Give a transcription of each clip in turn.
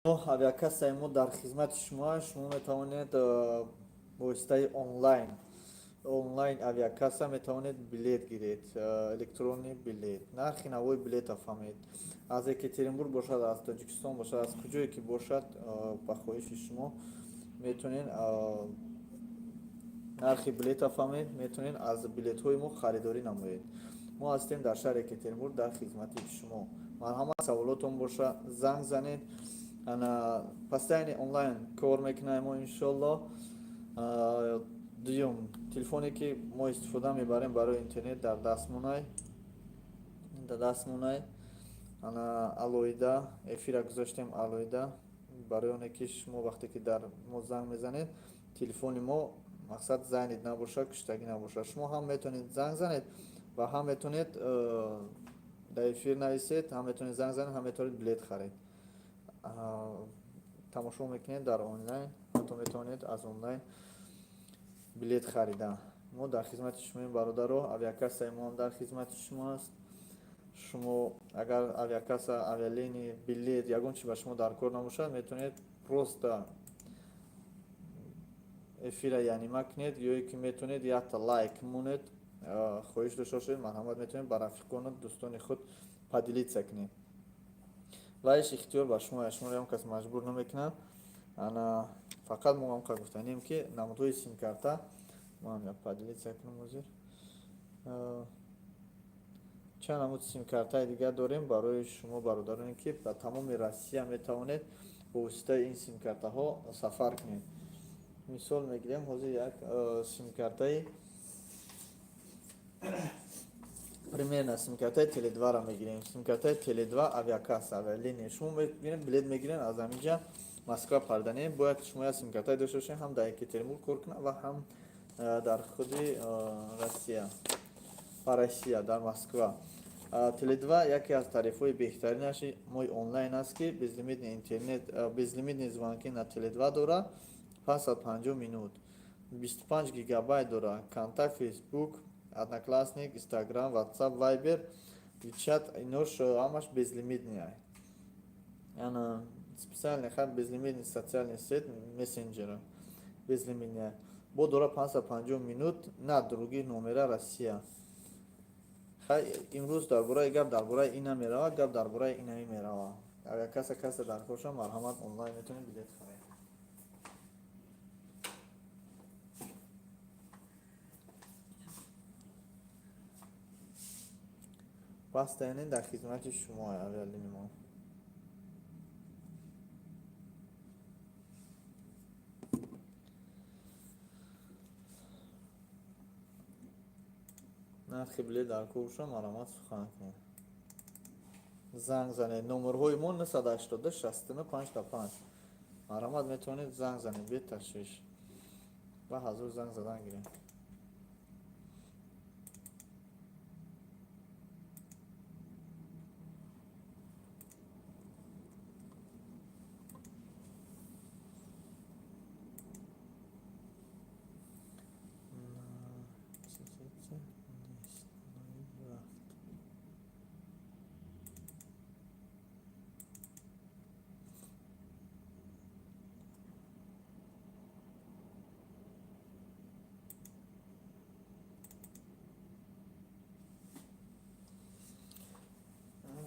Авиакассаи мо дар хизмати шумо аст. Шумо метавонед бо воситаи онлайн авиакасса метавонед билет гиред, электронный билет, нархи навои билета фаҳмед. Аз Екатеринбург бошад, аз Тоҷикистон бошад, аз куҷое ки бошад, ба хоҳиши шумо метавонед нархи билета фаҳмед, метавонед аз билетҳои мо харидорӣ намоед. Мо ҳастем дар шаҳри Екатеринбург, дар хизмати шумо. Марҳамат, саволотон боша, занг занед. Ана постоянно онлайн кор мекунем мо, иншолло. Дуюм телефоне, ки мо истифода мебарем барои интернет, дар дастмонай. Ана алоҳида эфира гузоштем, алоҳида барои оне ки шумо вақте ки дар мо занг мезанед, телефони мо, мақсад, занят набошад, куштагӣ набошад. Шумо ҳам метавонед занг занед ва ҳам метавонед дар эфир нависед, ҳам метавонед занг занед, ҳам метавонед билет харед. Тамошо мекунед дар онлайн, ҳатто метавонед аз онлайн билет харида. Мо дар хизмати шумоем, бародаро. Авиакассаи мо ҳам дар хизмати шумо аст. Шумо агар авиакасса, авиалиния, билет, ягон чи ба шумо дар кор набошад, метавонед просто эфира янима кунед ё ки метавонед якта лайк монед. Хоҳиш дошта бошед, марҳамат, метавонед ба рафиқону дӯстони худ поделиться кунед. Вайш ихтиёр ба шумо, шуморо ягон кас маҷбур намекунад. Ана фақат мо ҳамқа гуфтанем, ки намудҳои симкарта ман як поделиться кунам ҳозир. Чанд намуд симкартаи дигар дорем барои шумо, бародароне, ки ба тамоми Россия метавонед бо воситаи ин симкартаҳо сафар кунед. Мисол мегирем, ҳозир як симкартаи, примерно симкартаи Теле2-ро мегирем. Симкартаи Теле2, авиакасса, авиалиния. Шумо мегирем, билет мегирем аз ҳаминҷа Москва парданем. Бояд шумо як симкартае дошта бошед, ҳам дар Екатеринбург кор кунад ва ҳам дар худи Россия, ба Россия, дар Москва. Теле2 яке аз тарифҳои беҳтаринаш мои онлайн аст, ки безлимитный интернет, безлимитный звонки на Теле2 дорад, 550 минут, 25 гигабайт дорад, Контакт, Фейсбук, Одноклассник, Инстаграм, Ватсап, Вайбер, Вичат, инош ҳамаш безлимитный. Ана специальный хат, безлимитный социальный сеть, мессенджера безлимитный бо дора, 550 минут на других номера Россия. Хай, имрӯз дар бораи гап дар бораи ина меравад, гап дар бораи инами меравад. Агар каса дар боша, марҳамат, онлайн метавонед билет харед. Постоянно дар хизмати шумо авиалини мо. Нархи билет дар кор боша, марҳамат, сухан кунед, занг занед. Номерҳои мо 982 69 55. Марҳамат, метавонед занг занед беташвиш ва ҳазур занг задан гирем.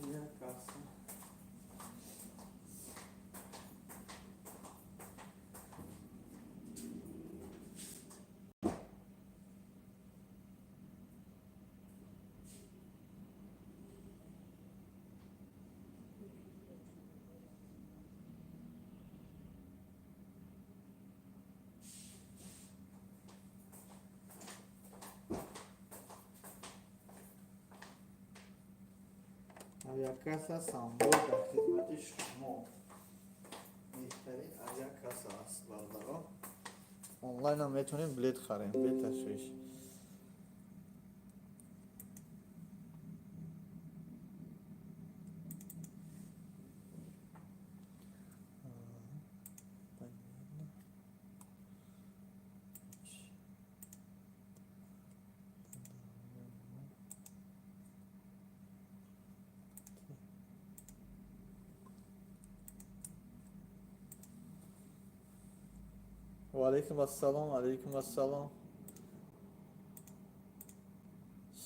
Авиакасса. Авиакасса Самбор дар хизмати шумо. Беҳтарин авиакасса аст, бародарон. Онлайнам метавонем билет харем беташвиш. Понятно. Ва алейкум ассалом, алейкум ассалом.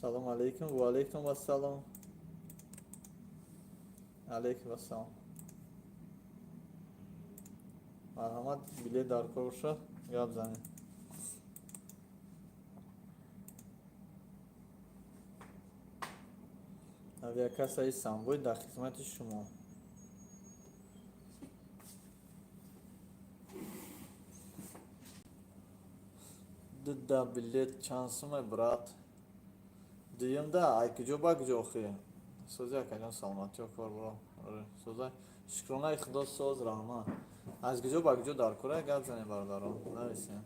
Салом алейкум, ва алейкум ассалом. Алейкум ассалом. Марҳамат, билет дар кор боша, гап занед. Авиакассаи Самбой дар хизмати шумо. Дуда билет чанд сумай, брат? Дуюмда ай куҷо ба куҷо охи? Сози, акаҷон, саломатиё, кор боро. Созай. Шукронаи Худо, соз, раҳмат. Аз куҷо ба куҷо дар кора, гап занем, бародарон. Нависем.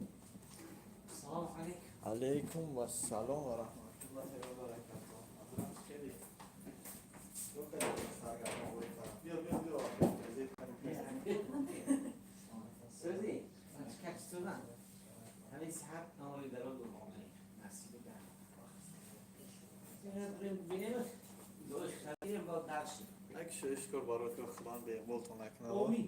Салом алейкум. Алейкум вассалом ва раҳматуллоҳи ва баракатуҳ. Хеле. Биё, биё, биё. Сӯзи, как стуна? Ҳамин саҳат намои дароду насиби дар. Бинем, дош хабирем бо дарши. Як шоиш кор барои ки Худованд беқболтон накунад. Омин.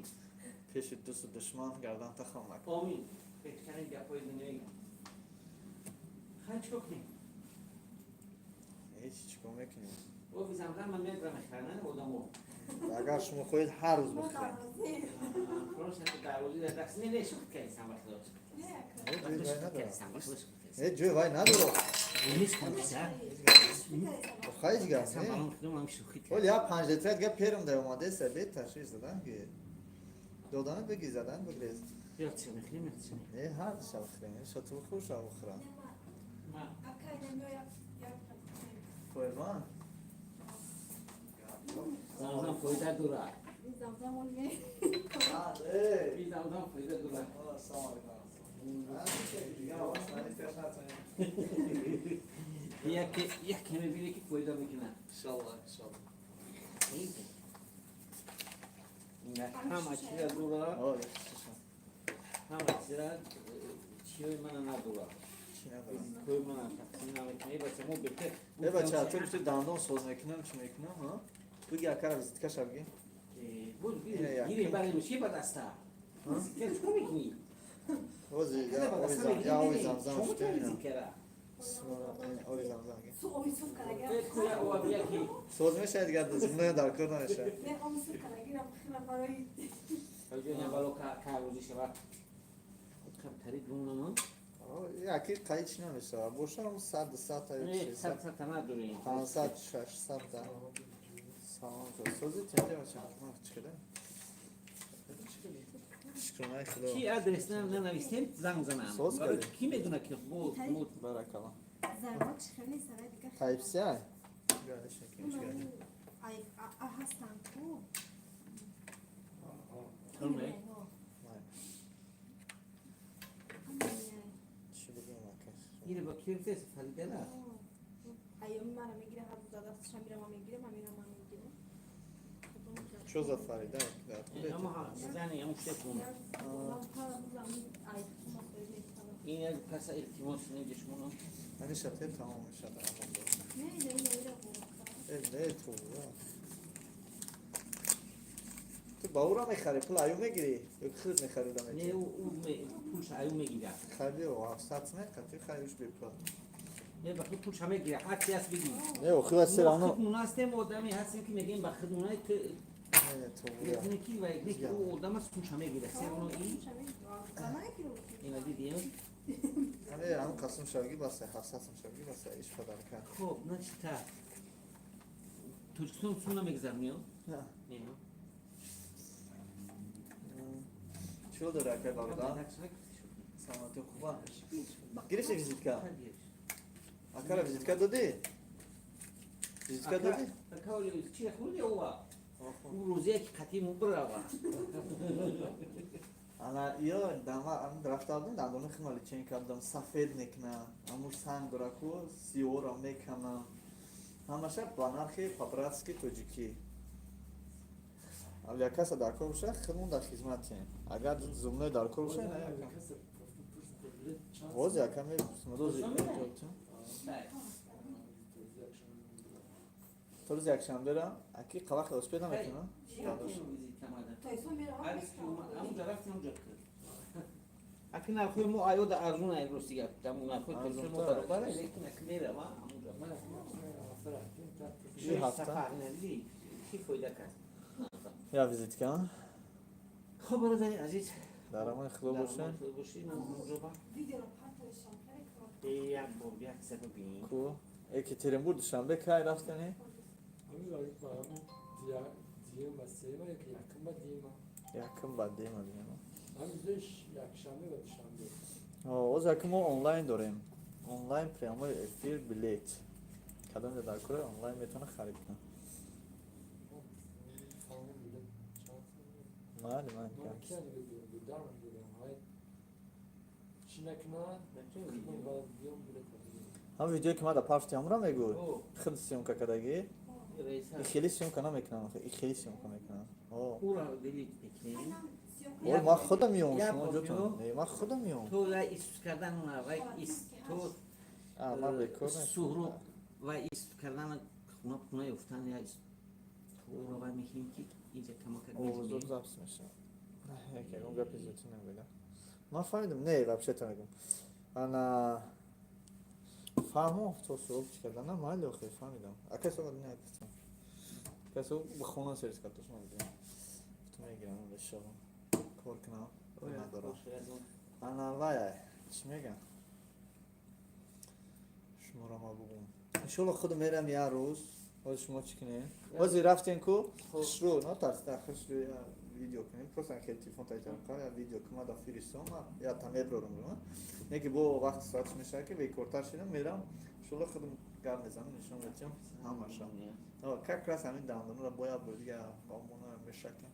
Пеши дӯсту душман гардан тахом накунад. Омин. Беҳтарин гапҳои дунёи. Хай, чикор кунем? Ҳеҷ, чикор мекунем? Оби замзам ман медонам, мехаранд одамо. Агар шумо хоҳед, ҳар рӯз бихӯред. Просто дарвоза дар даст не, не, шӯхӣ кардам, ба худо. Не, ҷои вай надорад. Нест конкиса. Хай, ҳеҷ гап не. Баром худам шӯхӣ Оли я 5 литра дига перм дай омадеса, беташвиш задан ки. Додана бигӣ, задан бигрез. Ё чӣ мехӯрем, ё чӣ? Не, ҳар шаб хӯрем. Шату бихӯр, шаб бихӯрам. Ма Қойман. замзам фоида дорад. Эй. Би замзам фоида дорад. Ассалому алайкум. Дига васани ташнатон. Яке яке мебинӣ, ки фоида мекунад. Иншаллоҳ, иншаллоҳ. Ҳама чиза дорад. О, яхши. Ҳама чиза чиёи мана надорад. Чӣ надорам? Визиткои мана тақсим намекунад. Э, бача, мо беҳтар. Э, бача, ту гуфти дандон соз мекунам, чӣ мекунам, ҳа? Биги, акара визиткаша биги. Буд. Ина як. Гирем, барем, чи ба даста? Визитка чикор мекунӣ? Ози, я оби зам, я оби замзам шуд. Визиткара. Оби замзам ги. Э, куя ова бия ки. Соз мешавад дигар, зумна дар кор намешавад. Ҷоня бало карӯзӣ шавад. Камтари дунамон. Яки қай чӣ намешавад. Бошам 100, 200 та ё Не, 600. 100 та надорем. 500, 600 та. Салом. Сози тенде, бача. Ма чӣ Шукронаи Худо. Чи адрес нанавистем, занг занам. Соз Барои кардем. ки медона, ки мо Баракалло. Type C ай? Гардиш накунем, чӣ гардиш. Ҳастанд ку. Ҳурме? Най. Чӣ бигӯям, ака? Ире ба киртес фаридена. Айёми мара мегира, ҳар рӯза дасташа мирама мегирам, амирама мегирам. Чо за Фарида? Дар худет. Ама зани ам шефун. Ин як каса илтимос неҷа шумоно. Ани шатер тамом мешавад. Э, не, ту. Ту ба ӯра мехарӣ, пул аю мегирӣ? Ё ки худ мехарӣ, да Не, метӣ? ӯ пулша аю мегирад. Хай, биё, 700 меқати, хай, уш бепул. Не, ба худ пулша мегирад. Ҳар чи аст, бигӣ. Не, охи ва все равно. Худмон ҳастем, одами ҳастем, ки мегӯем ба худмон ки Не, ту. не, ки ва не, ки ӯ одам аст, пулша мегирад. Все равно и ина дидем. Ами ам қасм шавги баста, 700 сум шавги баста, иш подарка. Хоб, значит так. Тоҷикистон сум намегзарни ё? Не. Не. Чӣ дора, акай бародар? Саломатӣ, хуба? Гирифти визитка? Акара визитка додӣ? Визитка додӣ? Чи хӯрди ова? Ӯ рӯзия ки қатъи мубрава. Ана ё дама ам рафта будем, дандони худма лечение кардам, сафед мекунам, аму санг дора ку, сиёра меканам. Ҳамаша ба нархи по-братски тоҷикӣ. Авиакасса дар кор боша, худмон дар хизматем. Агар зубной дар кор боша, на якам. Воз якам мепурсам. То рӯзи якшанбера, аки қавақи велосипед намекунам? Аки нархои мо аёда арзун ай, рости гап. Даму нархои Тоҷикистон мо Арзонтар. баробар ай, лекин аки мерава амуҷа. Ман ҳафта рафтем. Чи ҳафта? Сафар надидӣ? Чӣ фоида кард? Я визитка. Хоб, бародари азиз. Дар амони Худо Дар бошед. амони Худо бошед. Мо ҳамонҷо ба Видеоро партоишам. Як бор як сафа бинем. Ку Екатеринбург, Душанбе кай рафтани? Ҳамин диюм ва сеюма яки якум ба диюма. Якум ба дима дигем. Ҳамин зеш якшанбе ва душанбе. Оз якум мо онлайн дорем. Онлайн прямой эфир, билет. Кадом ҷо дар кора онлайн метавона харид кунад. Фаҳмон билет чанд? Майли, майли. Ман киян бударм будам. Ҳай чӣ накунад? Ва биём билет. Ҳам видеое ки ман дар пафти ҳамра мегӯй. О, Худ съёмка кардагӣ. Рейса. И хеле съёмка намекунам, и хеле съёмка мекунам. О. Ура делить мекунем. Ой, ман худам меом, Як шумо бор ҷотон. биё. Не, ман худам меом. То ва исус кардан ва ис то. А, ман бекор нестам. Суҳроб ва ис кардан хуна хуна ёфтан я туро ва мехим ки инҷа камака. Овозот запись мешавад. Як ягон гапи зиёдтӣ нагӯяд. Ман фаҳмидам, не, вообще-то мегӯм. Ана фаҳмо, то суҳроб чӣ кардан, на майли, охи фаҳмидам. Акай суҳроб не гуфтам. Акай суҳроб ба хона сервис кард, шумо мегӯям. Гуфтам мегирам, бешава. Кор кунам. Надорам. Ана вай, чӣ мегам? Шуморо ма бугум. Иншолло худам мерам як рӯз. Ҳозир шумо чӣ кунед? Ҳозир рафтем ку хушрӯ, натарсида, хушрӯ я видео кунем. Просто хеле телефон тайтарам кардам, я видео кунам, да фиристом, я та меброрам. Не ки бо вақти соатш мешавад ки бекортар шидам, мерам. Иншолло худам гап мезанам, нишон медиҳам ҳамаша. Как раз ҳамин дандонро бояд бо дига ба мона мешакам.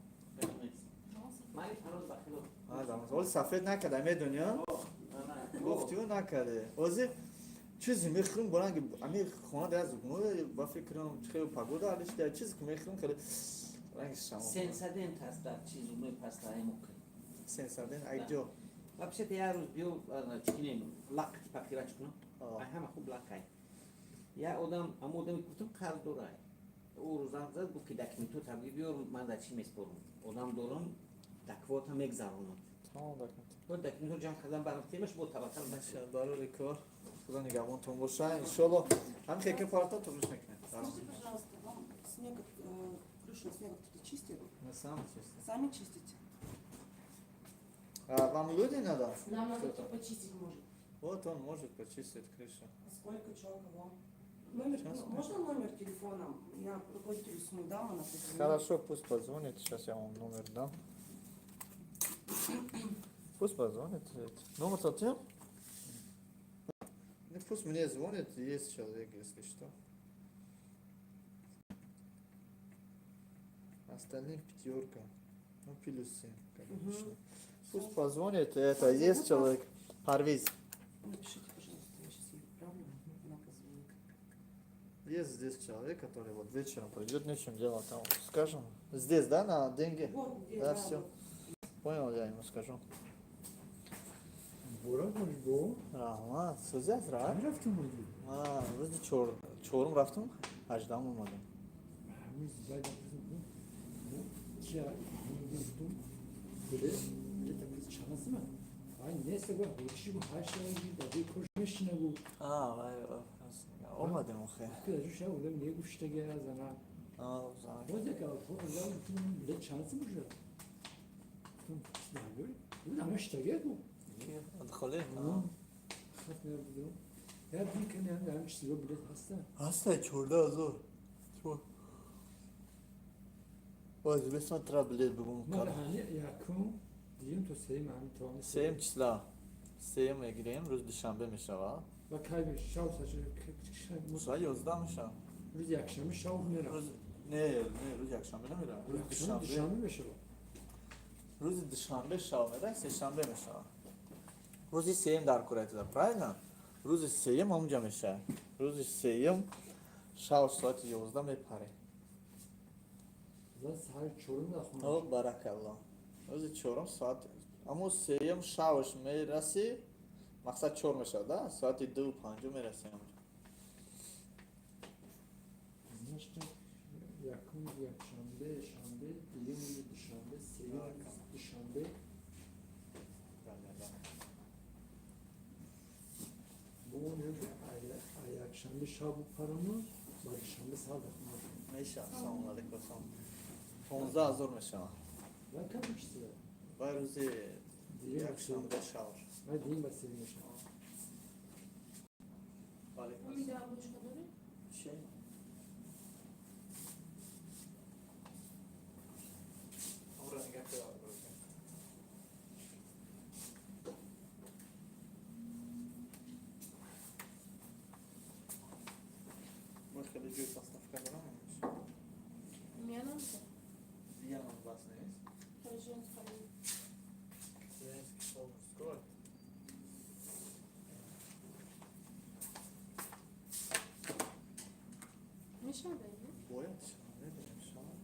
Ҳоли сафед накарда, медони, а? Гуфтиу накарде. Ҳозир чизе мехӯрем, бо ранги ами хона дар зубно ба фикрам хеле погода алиш дар чизе ки мехӯрем, хеле ранги шамол. Сенсадент ҳаст дар чиз зубной паста аймока. Сенсадент айҷо? Вообще-то як рӯз биё, чӣ кинем, лак пакирач кунам. Ай ҳама хуб лакай. Я одам, ама одаме гуфтам, қарз дорай. Ӯ рӯзам зад, гуфт ки документҳо табги биёр, ман дар чӣ меспорам. Одам дорам, доквота мегзаронам. Тамом, документ. Бо документҳо ҷамъ кардан барам темаш бо таваккал. Барори кор. Худо нигаҳбонтон боша. Иншолло ҳам хеке парта туруш мекунем. Скажите, пожалуйста, вам снег, крышу от снега кто-то чистит? Мы сами чистим. Сами чистите? А вам люди надо? Нам надо, Кто-то? кто почистить может. Вот он может почистить крышу. Сколько, чё, кого? Номер, Сейчас. ну, можно номер телефона? Я руководителю свою дам, она позвонит. Хорошо, пусть позвонит. Сейчас я вам номер дам. Пусть позвонит. Номер совсем? Ну, пусть мне звонит, есть человек, если что. Остальные пятерка. Ну, плюс семь, как обычно. Пусть позвонит, это Зовут есть вас? человек. Парвиз. Напишите, пожалуйста, я сейчас ей отправлю, она позвонит. Есть здесь человек, который вот вечером придет, нечем делать, там скажем. Здесь, да, на деньги? Вот, где, Да, да, все. вот. Понял, я ему скажу. Бурак бо. Раҳмат, сӯзият ра? Чанд рафтем бурдӣ? Ман рӯзи чорум рафтам, 18-ум омадам. Ҳамин баъд чи гуфтум, билет билет чанд сима? Ай нест, го ҳочи гу ҳашт дади кош мешина гу. А, вай, омадем охе. Ки даҷу ша одам негуштаги зана. А, зана. Боз як одам гуфтум, билет чанд сим бошад? Гуфтум, буд ҳама штаге гу. Ки? Адхоле? Хат мебудум. Я бикани ҳам ҳам чизо билет ҳаста. Ҳаста, 14 000. Чор. Боз бесма тра билет бигум. Ман ҳами якум, дуюм то сеюм ҳами тамоми. Сеюм числа. Сеюм мегирем, рӯз душанбе мешавад. Ва кай шав? Соат 11 мешавад. Рӯзи якшанбе шав меравад. Рӯз не, не, рӯзи якшанбе намерам. Рӯзи душанбе. Душанбе мешавад. Рӯзи душанбе шав мерай, сешанбе мешавад. Рӯзи сеюм дар куратида, правильно? Рӯзи сеюм ҳамунҷа мешавад. Рӯзи сеюм шав соати 11 мепарем. За саҳари чорум дар хона. О, баракалло. Рӯзи чорум соат, аммо сеюм шавш мерасӣ, мақсад чор мешавад, да? Соати 2:50 мерасӣ ҳамунҷа. Значит, якум якшанбе, шанбе, дуюм душанбе, сеюм душанбе. Якшанбе шаб параму, ба душанбе сар дар хона. Меша. Салом алейкум. Салом. 15 000 мешава. Вай кам чизе. Вай рӯзи Дигар якшанбе шаб. Вай дигар ба сери мешава. Алейкум. Умида обложка дорӣ? Чи? Ора нигоҳ кар. Мо хеле ҷои поставка дорам. Миянам Диянам бас нест. Хеле женская. Женский, пол, мужской. Мешава, не? Бояд шава, медонем, шава.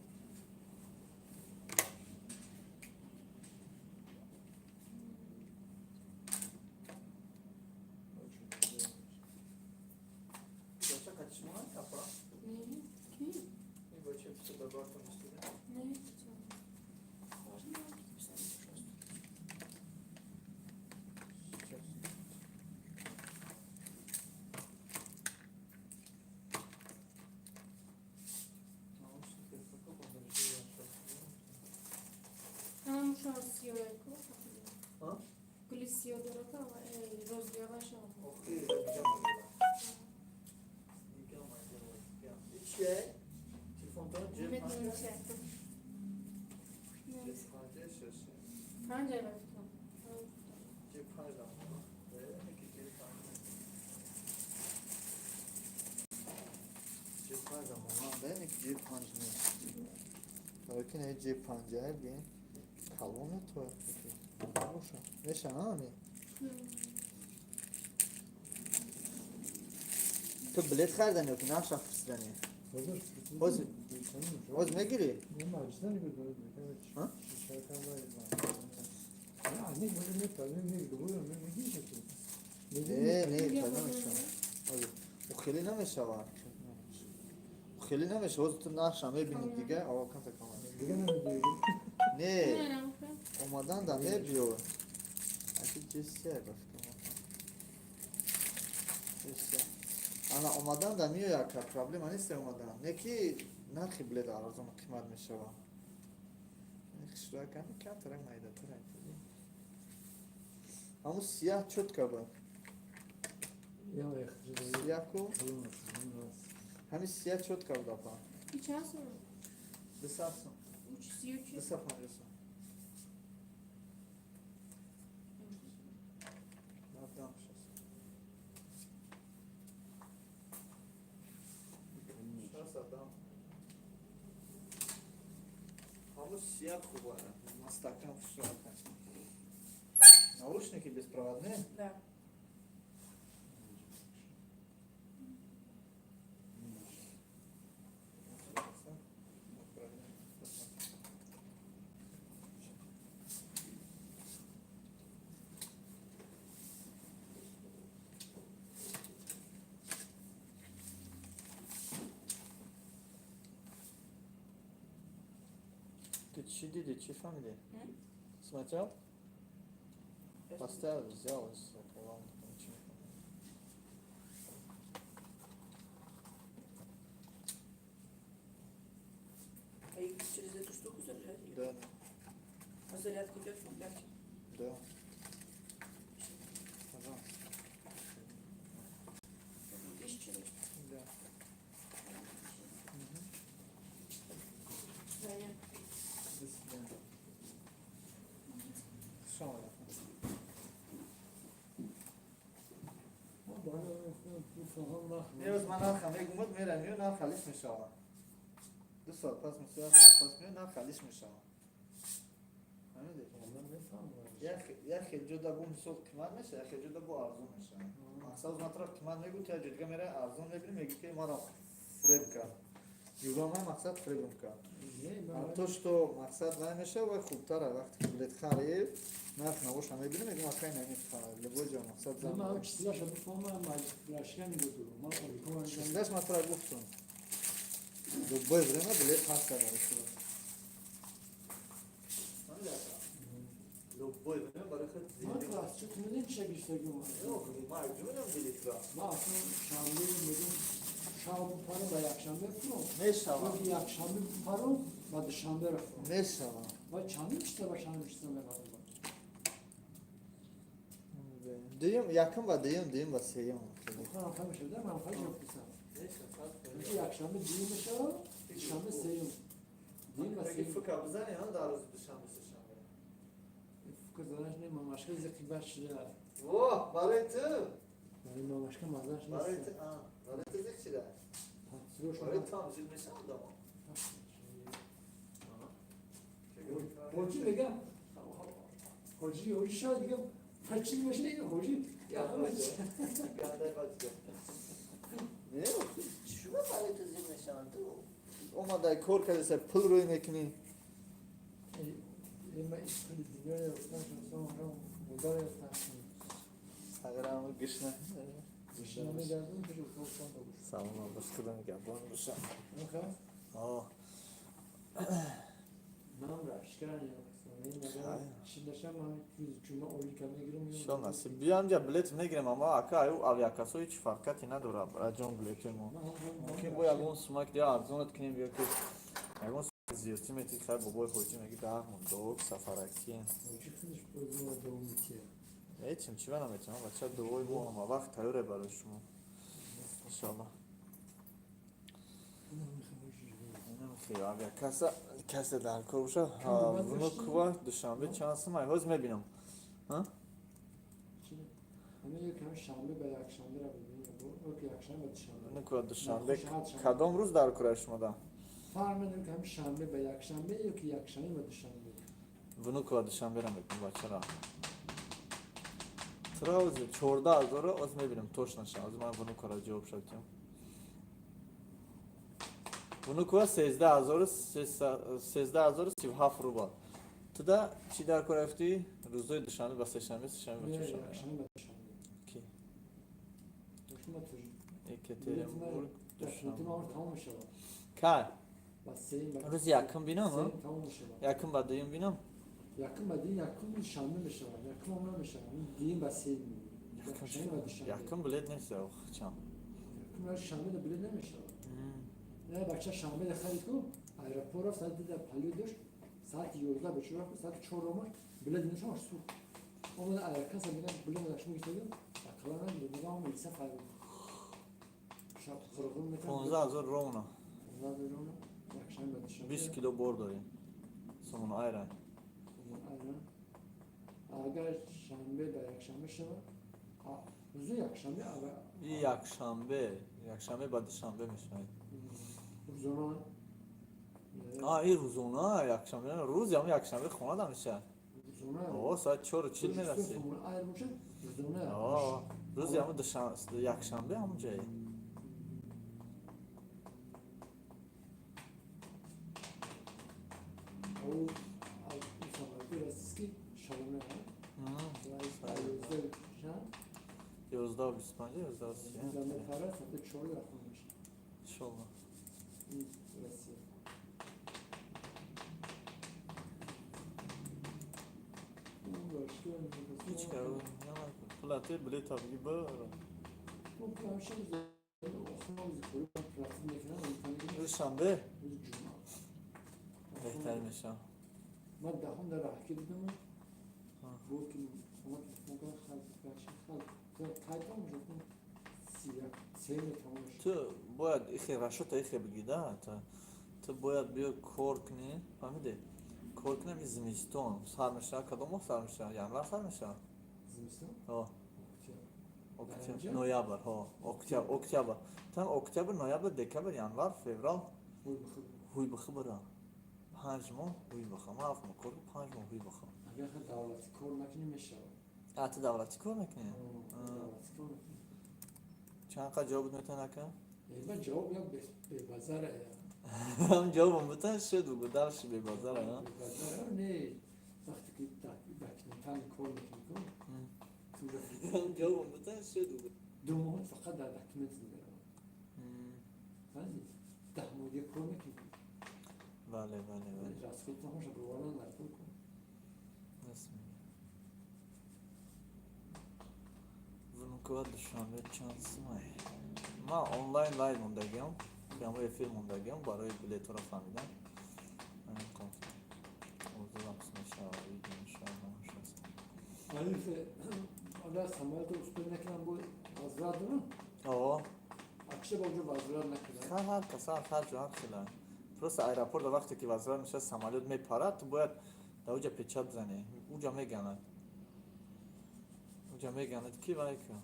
Бача качмон капа. Не. Ки? И бача все добавка мустида. Не. Можно писать, пожалуйста? Сейчас. Наушники какого подожди, я сейчас. Ана муша сиёяко. А? Гули сиё дорака ва розгияваша. Ох ты, я дигам дигам дигам. Чие? Телефонтон ҷеб Медонам панҷ. чи. Ҷеб панҷ шаш. Панҷ рафтам. Ҷеб панҷ дам. Э, ки ҷеб панҷ. Ҷеб панҷ дам. Да, не ки ҷеб панҷ нест. Лекин э ҷеб панҷ бин. Калоне то. Боша. Меша, ами. Ту билет харидани ё ки нақша фурсидани? Ҳозир. Ҳозир. Ҳозир мегирӣ? Не, маҷлиса нигоҳ. А? Не, не, не, не, говорю, не, не, Не, не, пайдо мешавад. Ҳозир. Ӯ хеле намешавад. Ӯ хеле намешавад. Ҳозир ту нақша мебинӣ дига, ава камта кама. Дига намегирӣ. Не, омадан да мебиё. Аки ҷесия рафтам. Ҷесия. Ана омадан да меояд, ка проблема нест омадан. Не ки нархи билет арзон қимат мешавад. Хушрӯя ками камтарак майдатар айтади. Ҳамун сияҳ чётко буд. Я ехтри. Сияҳ ку? Ҳамин сияҳ чётко буд, апа. И чанд сом? 200 сом. Уч сиё чи? 250 сом. Надам сейчас. Сейчас отдам. Ҳамун сияҳ хуб на стакан хушрӯя. Наушники беспроводные? Да. Ты чӣ диди, чӣ фаҳмиди? М? Смотрел? Поставил, взял и закрывал, ничего не понял. А их через эту штуку заряжать? Да. А зарядка идет в комплекте? Да. Пожалуйста. 1000, значит. Да. Да, нет. До свидания. Хуш омадед. Имрӯз ман нарха мегумуд, мерам, меё, нарх алиш мешавад. 2 соат пас мисол, як соат пас меё, нарх алиш мешавад. Фаҳмидӣ? Як хел ҷода бу мисол қимат мешавад, як хел ҷода бу арзон мешавад. Мақсад ман тараф қимат мегӯ, ту як ҷо дига мераи, арзон мебинӣ, мегӯ ки маро фиреб кард. Юрама мақсад фиребм кард. А то, что мақсад вай мешавад, вай хубтара. Вақте ки билет харид, нарх набоша мебинӣ, мегӯ акай намехарад. Любой ҷо мақсад зан. Числаш ман тура гуфтам. Любое время билет ҳаст барои шумо. Фаҳмидӣ, ака? Любое Бой бинем барои худ. Ман расчёт медем ча гирифтагӣ. Ман ҷунам билетра. Ман аслан шанбе мегум, шаб парам ба якшанбе фуром. Мешавам. Ёки якшанбе парам ба душанбе рафтам. Мешавам. Ва чандум чита ба чандум чита мебарам? Дуюм, якум ба дуюм, дуюм ба сеюм. Ман хам шуда, ман хам ҷавоб. Якшанбе дуюм мешавам, душанбе сеюм. Дуюм ба сеюм. Фука бизани, ҳа, дар рӯзи душанбе, сешанбе. Фука занаш не, мамашка зиқи баш шуда. Во, барои ту. Барои мамашка мазаш нест. Барои ту, а, барои ту зиқ шуда. Патсирош. Барои ту ҳам зиқ мешавам домо. Ҳоҷи мегам, ҳоҷи, ҳоҷи шояд дигам, пачи мешавад, ҳоҷи, я ҳама. Не, чӯба барои ту зиқ мешавам? Ту омадай кор кардаса, пул рӯй мекунӣ. Има пули дунёро ёфтан, модаро ёфтан. Агар гишна. Гишна мегардум, пеши устод богӯш. Салом бош, худо нигаҳбон боша. О. Ман рашкан Шо насиб. Биям ҷа билет мегирем, аммо ака аю авиакассо ҳеҷ фарқияте надорад, раҷон, билети мо. Мумкин бо ягон сумак дия арзонат кунем ё ки ягон зиёдтӣ мети, хай бобои ҳоҷӣ меги даҳмон дуок сафаракӣ. Метим, чӣ ба наметим, бача, дуои мо ҳама вақт тайёре барои шумо. Иншоаллоҳ. Авиакасса касе дар кор боша, Внуково, Душанбе чанд сум ай, ҳозир мебинам. Внуково, Душанбе кадом рӯз дар кор ай шумода? Шанбе ба якшанбе ёки якшанбе ба душанбе. Внуково, Душанбера мекунам, бачара. Тура ҳозир 14 0-ро ҳозир мебинам, точно ша. Ҳозир ман Внуково ҷавоб шавтиям. Внуково 13 037 рубл. Туда чӣ дар кор рафтӣ? Рӯзои душанбе ба сешанбе, сешанбе ба чоршанбе. Ки? Екатеринбург, Душанбе. Кай? Рӯзи якум бинам? Якум ба дуюм бинам? Якум ба дуюм, якум шанбе мешавад, якум ҳам намешавад. Дуюм ба сеюм. Якум билет нест, чанд? Якум шанбе да билет намешавад. Не, бача шанбе да харид ку, аэропорт рафт, соати 2 палё дошт, соати 11 бечора рафт, соати 4 омад, билет нишон сӯхт. Омада аэрокасса мегам, билет дашмо гирифтагим, ақаллан намедонам, мегам милиса файр. Шаб ғурғур мекард. 15 000 ровно. 15 000 ровно. Якшанбе душанбе. 20 кило бор дорем. Сомон айран. Сомон айран. Агар шанбе ба якшанбе шавад, рӯзи якшанбе. Якшанбе, якшанбе ба душанбе мешавад. Рӯзона. А, и рӯзона, якшанбе, рӯзи ҳам якшанбе хона да мешавад. Рӯзона. О, соат 4:40 мерасӣ. Айр бошад, рӯзона. О, рӯзи ҳам душанбе, якшанбе ҳамон ҷое. Ау, самолёти российский шабона. 11:25, 11:30. Мепара, соати 4 дар хона мешавад. Иншолло. Россия. Ҳеҷ кар пулате билета биги бар. Рӯзи шанбе беҳтар мешавад. Ман даҳум дар раҳки дидам, буд ки кай тамом шуд? Сеюм тамом шуд. Ту бояд ихе расчёта ихе бигӣ да, ту бояд биё кор кунӣ, фаҳмидӣ? Кор кунем, зимистон сар мешавад, кадом моҳ сар мешавад? Январ сар мешавад? Зимистон? О. Октябр, ноябр, ҳо, октябр, октябр. Там октябр, ноябр, декабр, январ, феврал. Ҳуй бихи бара. 5 моҳ ҳуй биха. Ман 7 моҳ кор, 5 моҳ ҳуй биха. Агар давлатӣ кор накунӣ, мешавад. А, ту давлатӣ кор мекунӣ? Давлатӣ кор мекунӣ. Чанд қад ҷавоб метавон ака? Ман ҷавоб як бебазара. Ҳам ҷавобам бутан шуд, бугу дальше бебазара. Бебазара не, вақте ки документально кор мекунӣ, ҳам ҷавобам бутан шуд, бугу. 2 моҳ фақат дар документ меравад. Фаҳмидӣ? 10 моҳ дига кор мекунӣ. Бале, бале, бале. Расход тамоша боваран дар кор кун. Нест. Москва, Душанбе чанд сумай? Ман онлайн лайв мондагиам, прямой эфир мондагиам барои билетҳоро фаҳмидан. Запись мешавад, видео мешавад, намашаст. Алиф, агар самолёт успел накунам, бо возврат дорам? О. Акша ба онҷо возврат накунам? Ҳар кас ҳар ҷо ҳар хела. Просто аэропорт вақте ки возврат мешавад, самолёт мепарад, ту бояд дар уҷа печать бизанӣ. Уҷа меганад. Уҷа меганад ки вай ка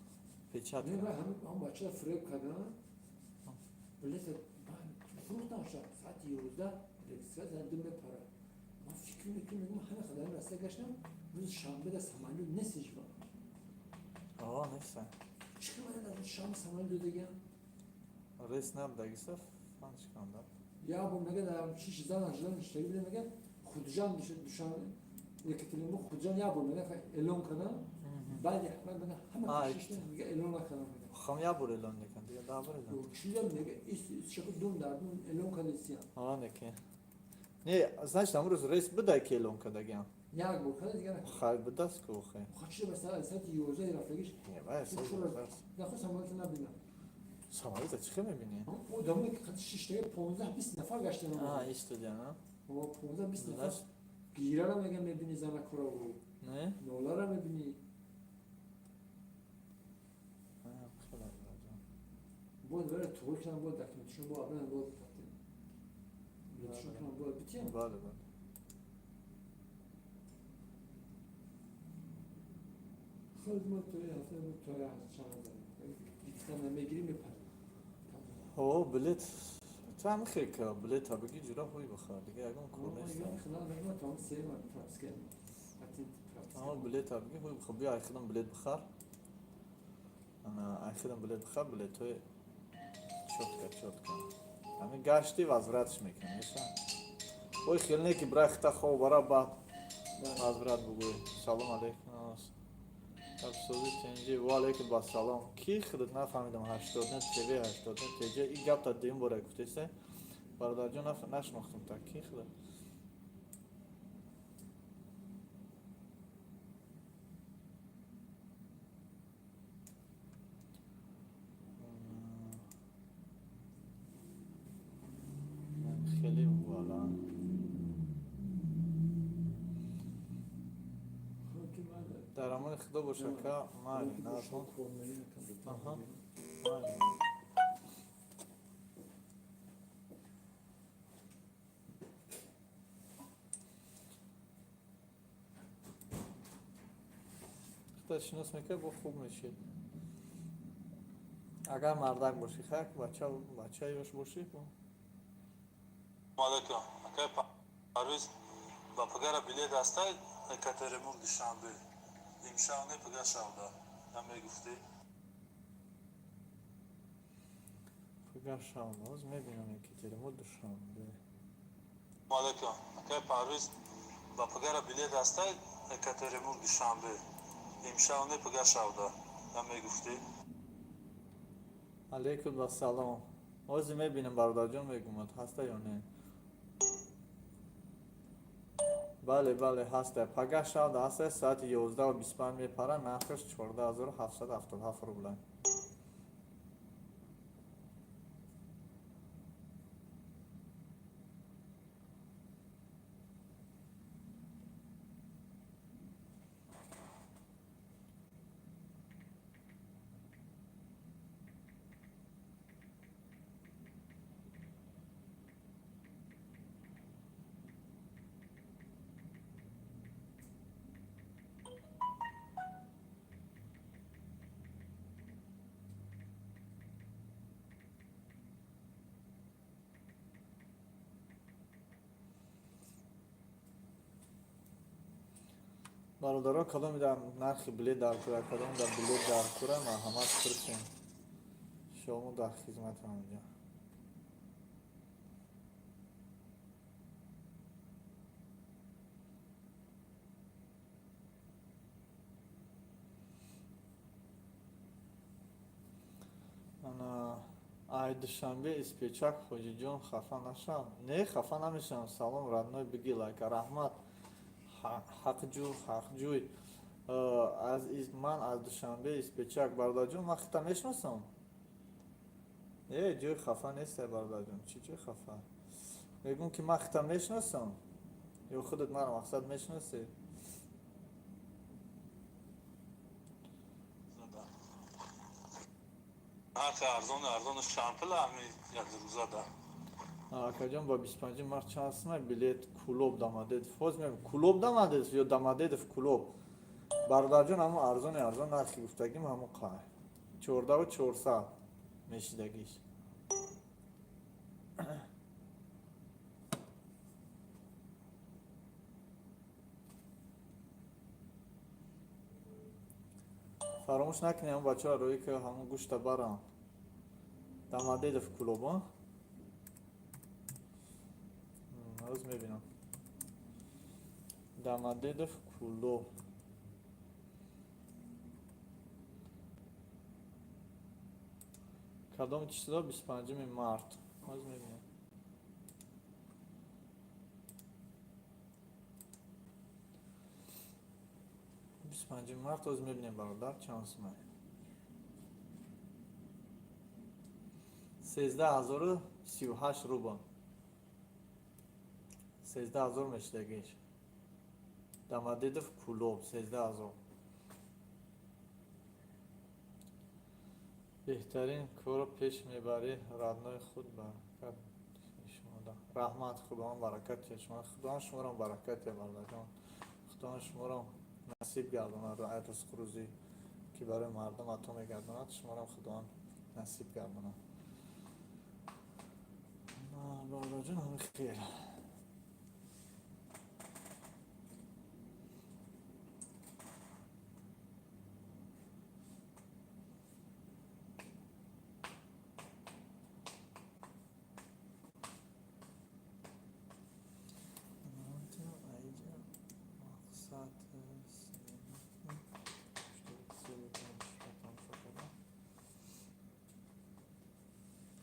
печать. Не, ҳам бача фиреб кардан. Билет фурӯхтам шаб соати 11 регистрация ду мепарад. Ман фикр мекунам, мегӯям, ҳама хадарам раста гаштам, рӯзи шанбе дар самолёт нест ҳеҷ вақт. О, неста. Чӣ ман рӯзи шанбе самолёт додагиам? Рейс набудагиса, фан чиканда. Я бо мега дар шиш зан ждан иштаги бида, мега Худжанд, Душанбе, Екатеринбург, Худжанд я бо мега эълон кардам. Баъди ҳама мега ҳама шиш мега эълон накардам мега. Хам я бор эълон мекунад, дига да бор эълон. Чиза мега ис шаху дум дар дум эълон кардисиям. А, неки. Не, значит, амрӯз рейс будай ки эълон кардагиам. Як бор карда, дига накард. Хай будаст ку хай. Хо чиза ба соати 11 рафтагиш. Не, вай, нахо самолёт набинам. Самолёта чӣ хел мебинӣ? Одамое ки қад шиштаги 15-20 нафар гаштан. А, истодиан, а? 15-20 нафар. Гирара мега мебини занакораву. Не? Нолара мебини. Бояд вара туғри кунам, бояд документашон бояд абран бояд билетшон кунам, бояд битиям. Бале, бале. Хел мо то ҳафта мо то чанд гирифтан мегирӣ, мепарӣ. О, билет ту ҳам хел ка билета бигӣ, ҷура ҳуй бихар, дига ягон кор нест. Билета бигӣ, ҳуй бихар, биё айхидам билет бихар. Ана айхидам билет бихар, билетҳои чётко, чётко. Ҳамин гашти возвратш мекунӣ, меша? Ой, хел не ки брахта хоб бара, баъд возврат бугӯй. Салом алейкум. Абсози тинҷи, ва алейкум басалом. Ки худат нафаҳмидам, 89 ТВ, 89 ТЖ, и гапта дуюм бора гуфтеса. Бародарҷон, нашинохтам та ки худат. Хеле вала. Дар амони Худо боша ка, майли, назмон. Аҳа. Майли. Худо шинос мекард, бо хуб мешид. Агар мардак бошӣ, хай, бача, бача ёш бошӣ, бо. Алейкум. Акай Парвиз, ба пагара билет ҳастай Екатеринбург, Душанбе? Имшав не, пага шавда. Намегуфтӣ? Пага шавда. Ҳоз мебинам Екатеринбург, Душанбе. Алейкум. Акай Парвиз, ба пагара билет ҳастай Екатеринбург, Душанбе? Имшав не, пага шавда. Намегуфтӣ? Алейкум ассалом. Ҳозир мебинам, бародарҷон, мегумад ҳаста ё не. Бале, бале, ҳаста. Пага шавда ҳаста, соати 11:25 мепара, нархаш 14 777 рубла. Бародаро, кадоми дар нархи билет дар кура, кадоми дар билет дар кура, марҳамат, пурсем. Шумо дар хизматам инҷа. Ана ай Душанбе Испечак, ҳоҷиҷон, хафа нашав. Не, хафа намешавам. Салом, родной, биги лайка. Раҳмат. Ҳақҷӯ, ҳақҷӯй. Аз ман аз Душанбе, Испечак. Бародарҷон, ман хита мешиносам. Э, ҷои хафа нестай, бародарҷон, чӣ ҷои хафа? Мегӯм, ки ман хита мешиносам ё худат маро мақсад мешиносӣ? Нархи арзони арзони шампила ҳами як рӯза да. Акаҷон, ба 25 март чанд сумай билет Кулоб Домодедово? Ҳоз мегӯм, Кулоб Домодедово ё Домодедово Кулоб. Бародарҷон, ҳамун арзони арзон нархи гуфтагим ҳамун қай 14 400 мешидагиш. Фаромӯш накунед, ҳамун бачаҳо рӯӣ ки ҳамун гӯшта барам Домодедово Кулоб. Ҳоз мебинам, Домодедово Кулоб. Кадом число? 25 март, ҳоз мебинам. 25 март, ҳоз мебинем, бародар, чанд сумай. 13 038 рубл, 13 000 мешидагиш. Домодедово Кулоб 13 000. Беҳтарин корро пеш мебарӣ, родной, худ баракат шумода. Раҳмат, Худованд баракат диҳад шумо. Худованд шуморо баракат диҳад, бародарҷон. Худованд шуморо насиб гардонад ризқу рӯзӣ, ки барои мардум ато мегардонад, шуморо Худованд насиб гардонад, бародарҷон. Ҳами хел. Мақсад, чтобы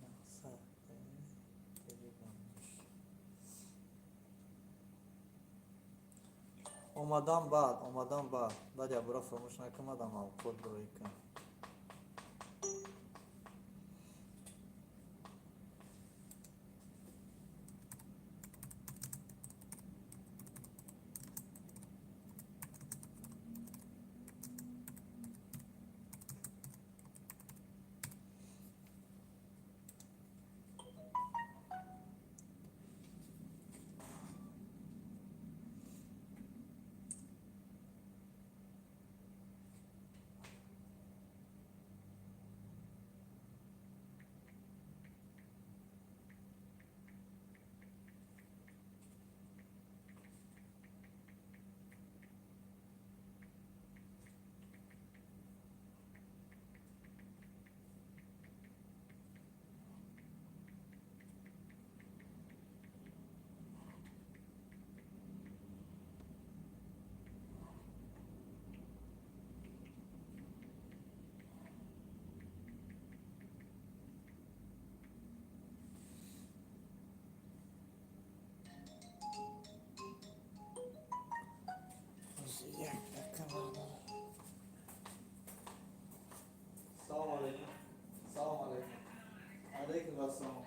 мақсад телеграмш омадан, баъд омадан, баъд якбора фаромӯш накунадам, авқот роӣ кун. Як дақиқа, бародар. Салом алейкум. Салом алейкум. Алейкум ассалом.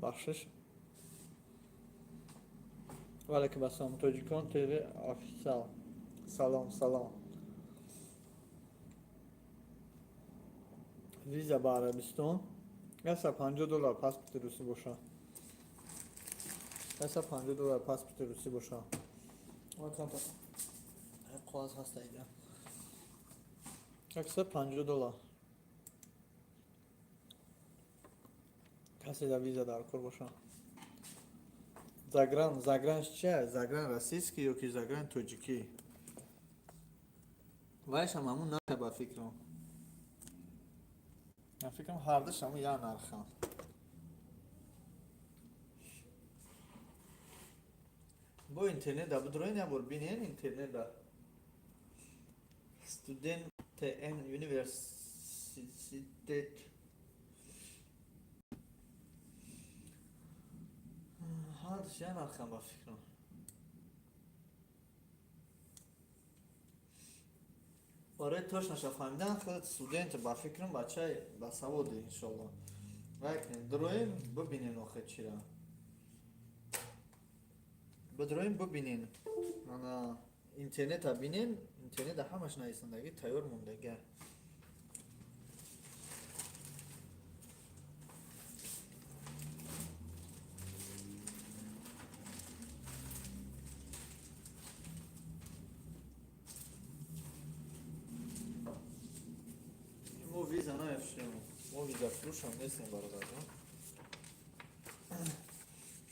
Бахшиш. Валейкум ассалом. Тоҷикон ТВ официал. Салом, салом. Виза ба Арабистон 150 доллар паспорти русӣ боша. 150 доллар паспорти русӣ боша. Қоғаз ҳаста ида. 150 доллар. Касе да виза дар кор боша. Загран, загран чия? Загран российский ё ки загран тоҷикӣ? Вайшам ҳамун нарха ба фикрам. Ман фикрам ҳардуш ҳамун як нарханд. Бо интернета бидроен як бор бинен интернета. Студент ТН университет. Ҳардуш як нарханд ба фикрам. Барои точноша фаҳмидан худ студент ба фикрам бачаи басаводе иншолло. Вай кунед дроем бибинен охир чира. Бидроем бибинен. Ана интернета бинен, интернета ҳамаш нависандагӣ тайёр мондага. Мо виза намефурӯшем. Мо визафурӯшам нестем, бародарҷон.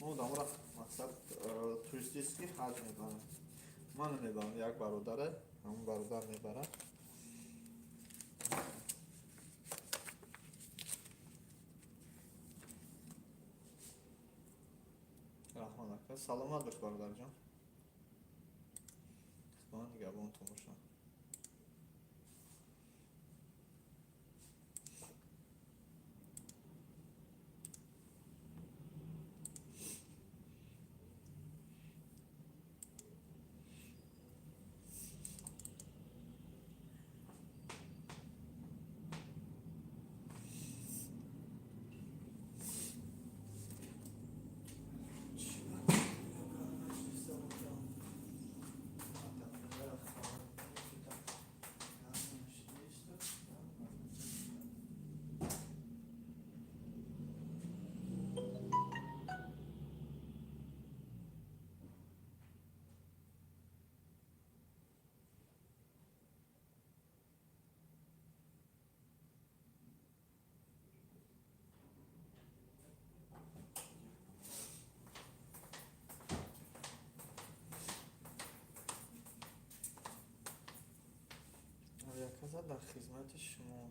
Мо одамро мақсад туристически ҳаҷ мебарем. Ман намебарам, як бародаре, ҳамон бародар мебарад. Раҳмат ака. Саломат бош, бародарҷон. Худованд нигаҳбонтон бошад. Авиакасса дар хизмати шумо.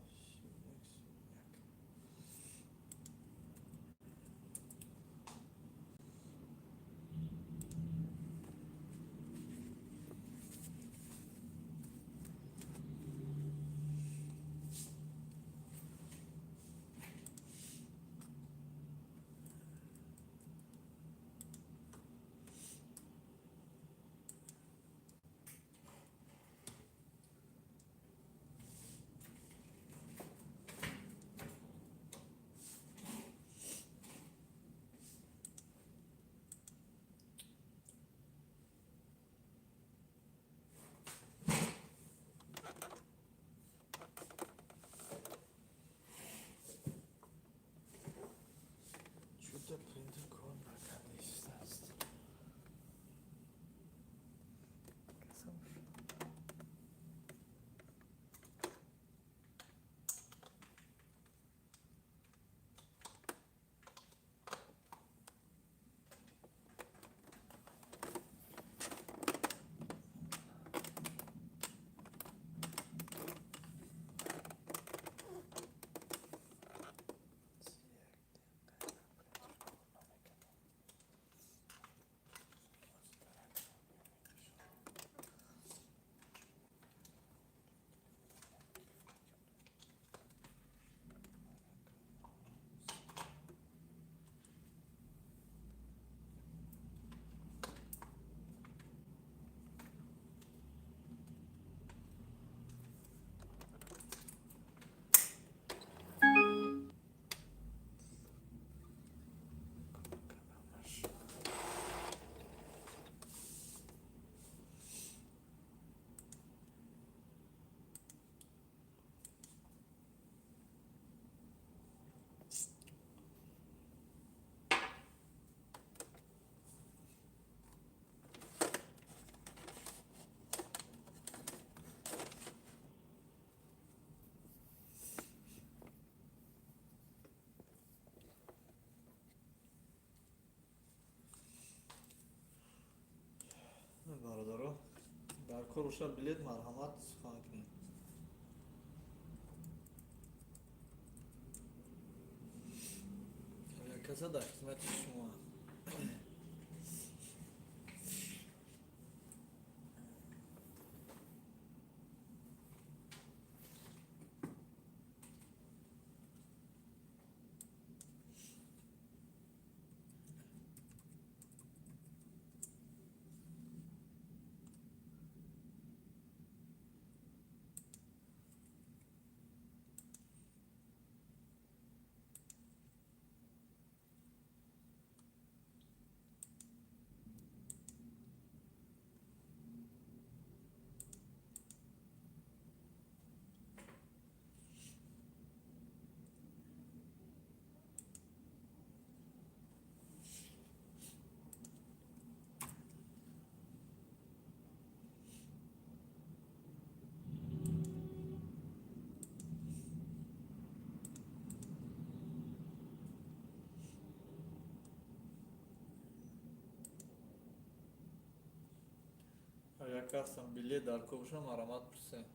Бародаро, дар кор боша билет, марҳамат, сухан кунед. Авиакасса дар хизмати шумо. Авиакассам, билет дар кор боша, марҳамат, пурсед.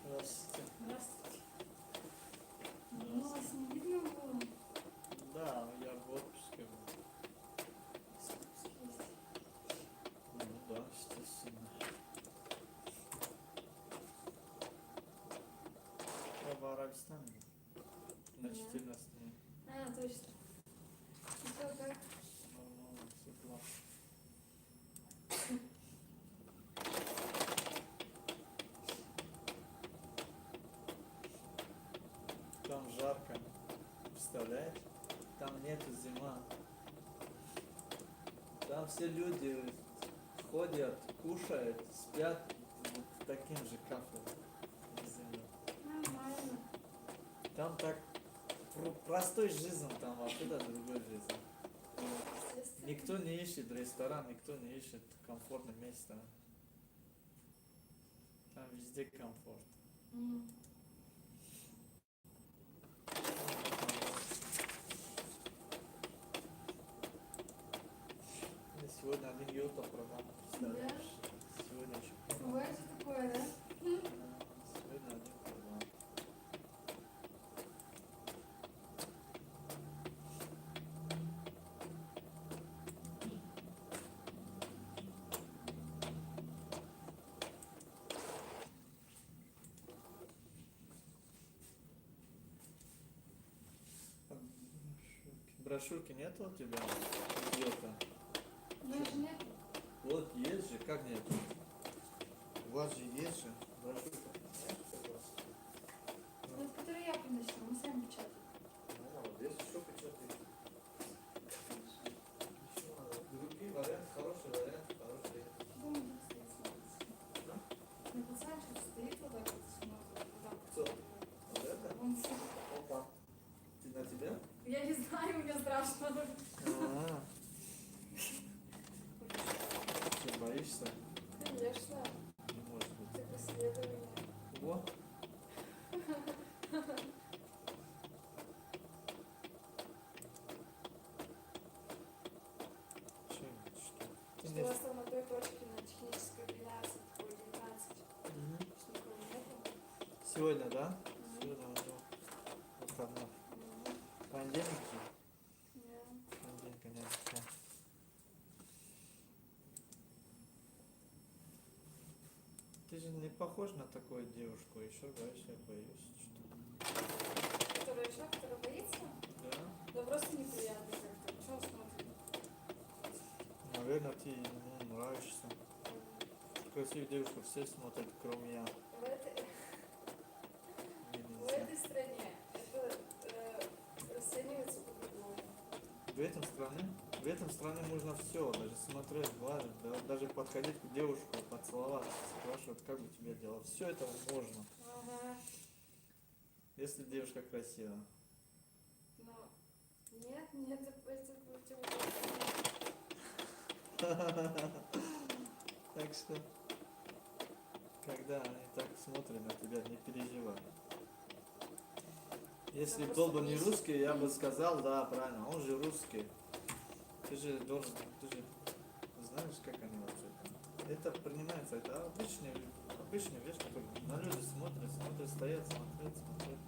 Здравствуйте. Здравствуйте. Ну, вас не видно было. Да, я в отпуске был. Отпуск есть. Ну да, естественно. Я в Арабистане был. На 14 дней. А, точно. Ну что, как? Нормально, все дела. Там жарко. Представляешь? Там нету зима. Там все люди ходят, кушают, спят вот таким же кафе. Земле. Нормально. Там так простой жизнь, там вообще другой жизнь. Ну, естественно. Никто не ищет ресторан, никто не ищет комфортное место. Там везде комфорт. Я сегодня один йота продам, представляешь? Сегодня еще продам. Бывает же такое, да? Да, сегодня один продам. Брошюрки. Брошюрки нет у тебя? Йота. Даже нет. Вот есть же, как нет? У вас же есть же брошюрка. Нет у вас? Ну, это который я приносила, мы сами печатали. Ну, молодец, еще печатаете. Еще надо. Другие варианты, хороший вариант, хороший. Дома тут стоит, смотрите. Да? Ну, пацан что стоит вот так вот, смотрит, вот так вот. Кто? Вот это? Вон стоит. Опа. Ты на тебя? Я не знаю, мне страшно. А, Что, боишься? Конечно, Не может быть. ты преследуй меня. Во. Чем? Что? Ты Что не у вас там на той точке на технической 12, ой, 19, Мгм. что никого нету? Сегодня, да? Мгм. Сегодня уже выходной. Мгм. Понедельник же? Да. Понедельник, конечно. Ты Ты же не похож на такую девушку, еще говоришь, я боюсь. Что? Которая еще, которая боится? Да? Да просто неприятно как-то. Чего он смотрит? Наверное, ты ему нравишься. Красивую девушку все смотрят, кроме я. В Мне нельзя. этой стране это расценивается по-другому. В этом стране можно все, даже смотреть, гладить, да, даже подходить к девушке, поцеловаться, спрашивать, как у тебя дела. Все это можно, если девушка красивая. Но нет, нет, это противоположно. Так что, когда они так смотрят на тебя, не переживай. Если Да, был просто бы не бесит. русский, я бы сказал, да, правильно, он же русский. Ты же должен, ты же знаешь, как они вообще там. Это принимается, это обычная вещь, которую на люди смотрят, смотрят, стоят, смотрят, смотрят.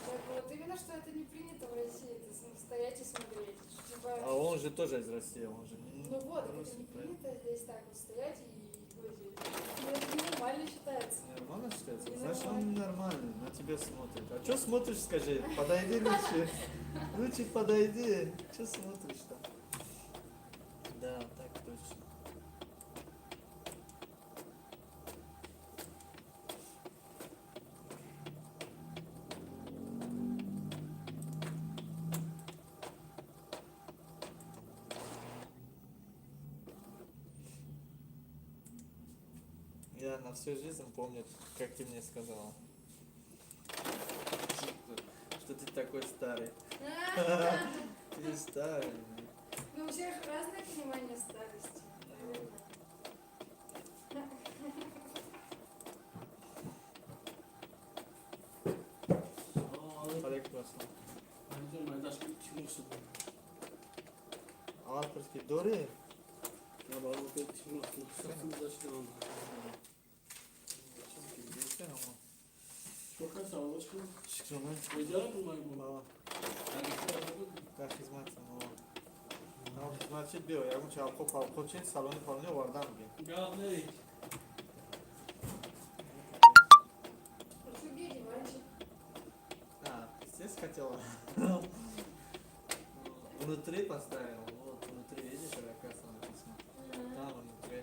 Так вот именно, что это не принято в России, это стоять и смотреть. Типа, А он же тоже из России, он же не ну вот, так это русский, не правильно? принято здесь так вот стоять и глазеть. Ну, это ненормально считается. Нормально считается? Ненормально. Значит, он ненормальный, на тебя смотрит. А что смотришь, скажи? Подойди лучше. Лучше подойди. Что смотришь-то? Да, так точно. Я на всю жизнь помню, как ты мне сказала, что ты такой старый. Ты старый. Ну, у всех разное понимание старости. Наверное. Алейкум ассалом. Ҳамиҷон майдаш ки Тимур шуд. Аввал пурс ки дорӣ? На барои Тимур шуд. Чокар саломат шуд. Шукрона. Медиара бумай бу. Бала. Дар хизматам. Ҳам хизмат чид биё, ягон чи алқо палқо чи салони фалони овардам ги. Гап не. А что, где диванчик? А, здесь хотела. Внутри поставил. Вот внутри, видишь, авиакасса написано. Там внутри.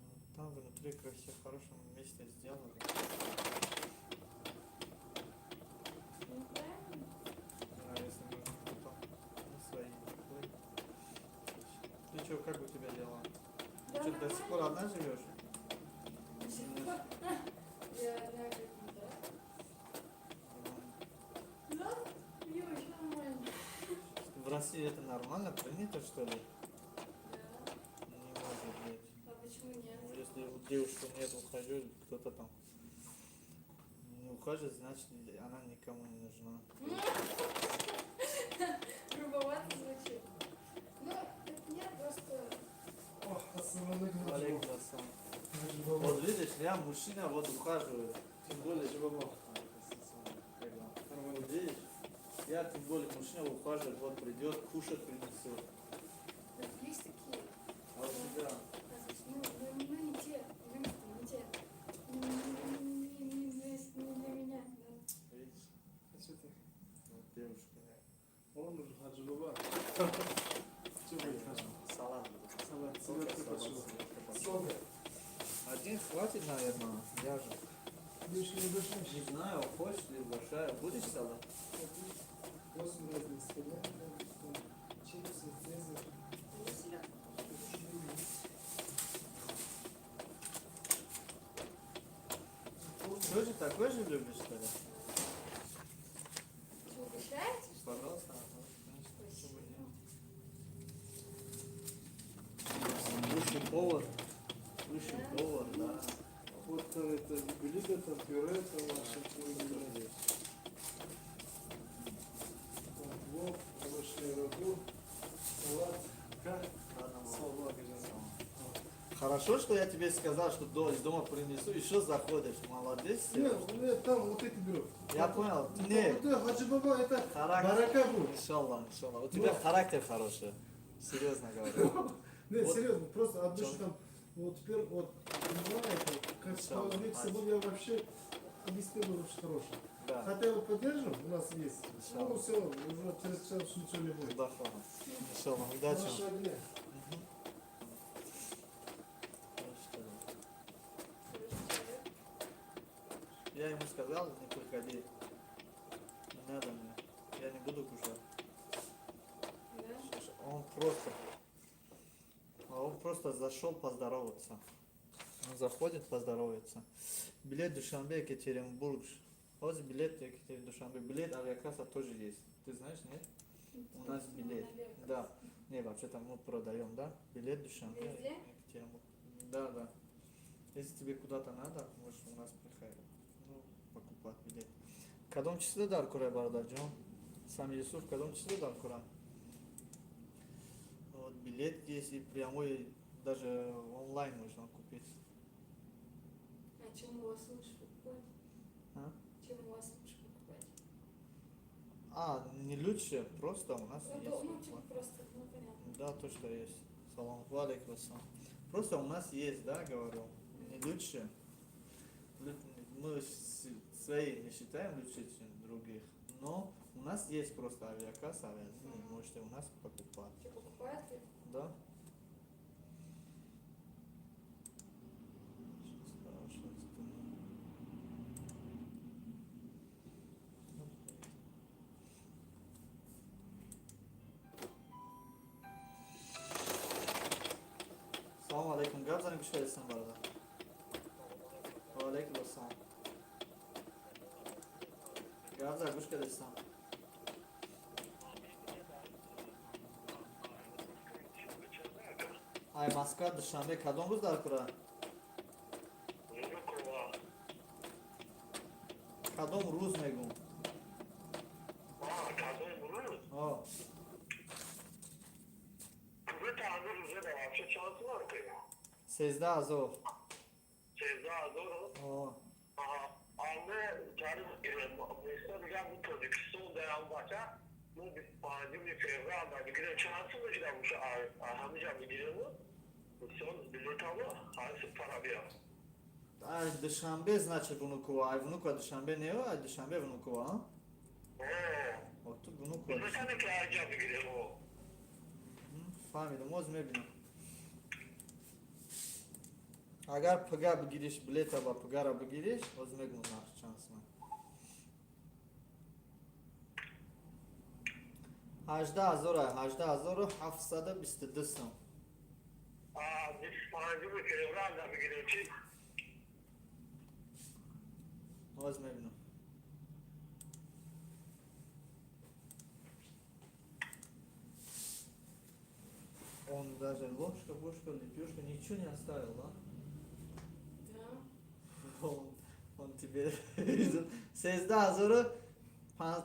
Ну, там внутри красиво, в хорошем месте сделали. Ну, правильно. Да, если нужно потом на свои такой. Ты что, как у тебя дела? Да, Что, до сих пор нормально. одна живешь? До сих пор. Я одна как бы, да. Нормально. Да, мне вообще нормально. В России это нормально принято, что ли? Да. Не может быть. А почему нет? Ну, если у девушки нет ухаживает, кто-то там не ухаживает, значит, она никому не нужна. Грубовато звучит. Ну, так нет, просто. Ассалому алайкум. Алейкум ассалам. Вот видишь, я мужчина, вот ухаживает. Тем более, вот видишь, я тем более мужчина ухаживает, вот придет, кушать принесет. Так есть такие. А у тебя? Ну, не те, люди-то не те. Не для меня, да. Видишь, вот девушка, да. Он Ҳаҷи баба. Чӣ буд? Салат будет. Салат. Только Селедка салат, под шубой. селедка под шубой. Один хватит, наверное, я же. Больше не больше. Не знаю, хочешь ли большая. Будешь салат? Восемь разных салат, там чипсы, цезарь. А я селедку. Тоже такой же любишь, что ли? Что, угощаете, что ли? Пожалуйста, ага, конечно, почему Спасибо. нет? Высший повар. Высший Да? повар, да. Вот там это блюдо, там пюре, там ваше Тоже есть. Там плов, овощной рагу, салат. Как? Ладно, Салат, ладно. Хорошо, что я тебе сказал, что из дома принесу, еще заходишь. Молодец. Нет, Сереж. нет, там вот эти беру. Я понял. Нет. Вот это Хаджи Баба, это Характер. барака будет. Иншаллах, иншаллах. У тебя характер хороший. Серьезно говорю. Нет, Вот. серьезно, просто от души Чё? там, вот теперь вот, не знаю, это, как Иншаллах. человек с собой я вообще объяснил бы вообще хороший. Да. Хотя его поддержим, у нас есть. Иншаллах. Ну все, уже через час ничего не будет. Худо хоҳад. Иншаллах. Удачи. Хорошего дня. Хороший человек. Хороший человек. Я ему сказал, не приходи. Не надо мне. Я не буду кушать. Да? Он просто зашел поздороваться. Он заходит поздороваться. Билет Душанбе, Екатеринбург. Вот билет Екатеринбург, Душанбе. Билет авиакасса тоже есть. Ты знаешь, нет? У нас билет. Да. Не, вообще-то мы продаем, да? Билет Душанбе, Везде? Екатеринбург. Да. Если тебе куда-то надо, можешь у нас приходить. Ну, покупать билет. Кадом число дар кора, бародарҷон? Сам Юсуф, кадом число дар кора? Вот билет есть и прямой, даже онлайн можно купить. А чем у вас лучше покупать? А? Чем у вас лучше покупать? А, не лучше, просто у нас Ну, есть. ну, типа просто, ну, понятно. Да, то, что есть. Салам алейкум ассалам. Просто у нас есть, да, говорю. Не лучше. Мы свои не считаем лучше, чем других. Но у нас есть просто авиакасса, авиалинии, Мгм. Можете у нас покупать. Что, покупают ли? Да? Сейчас спрашивать, что ну, поедем. Салом алейкум, гап занем, гӯш кардистам, бародар. Ва алейкум ассалом. Гап зан, гӯш кардистам. Ай Москва Душанбе кадом рӯз дар кора? Кадом рӯз мегум? О, 13 000. О, ай Душанбе, значит, Внуково. Ай Внуково Душанбе не, ай Душанбе Внуково, а? Вот тут Внуково. Душанбе. Фаҳмидам, боз мебинам. Агар пага бигириш билета, ба пагара бигириш, боз мегум нарх чанд суман. 18 000, 18 722 сум. Боз мебинам. Он даже ложка, ложка, лепешка, ничего не оставил, да? Да. Он тебе 13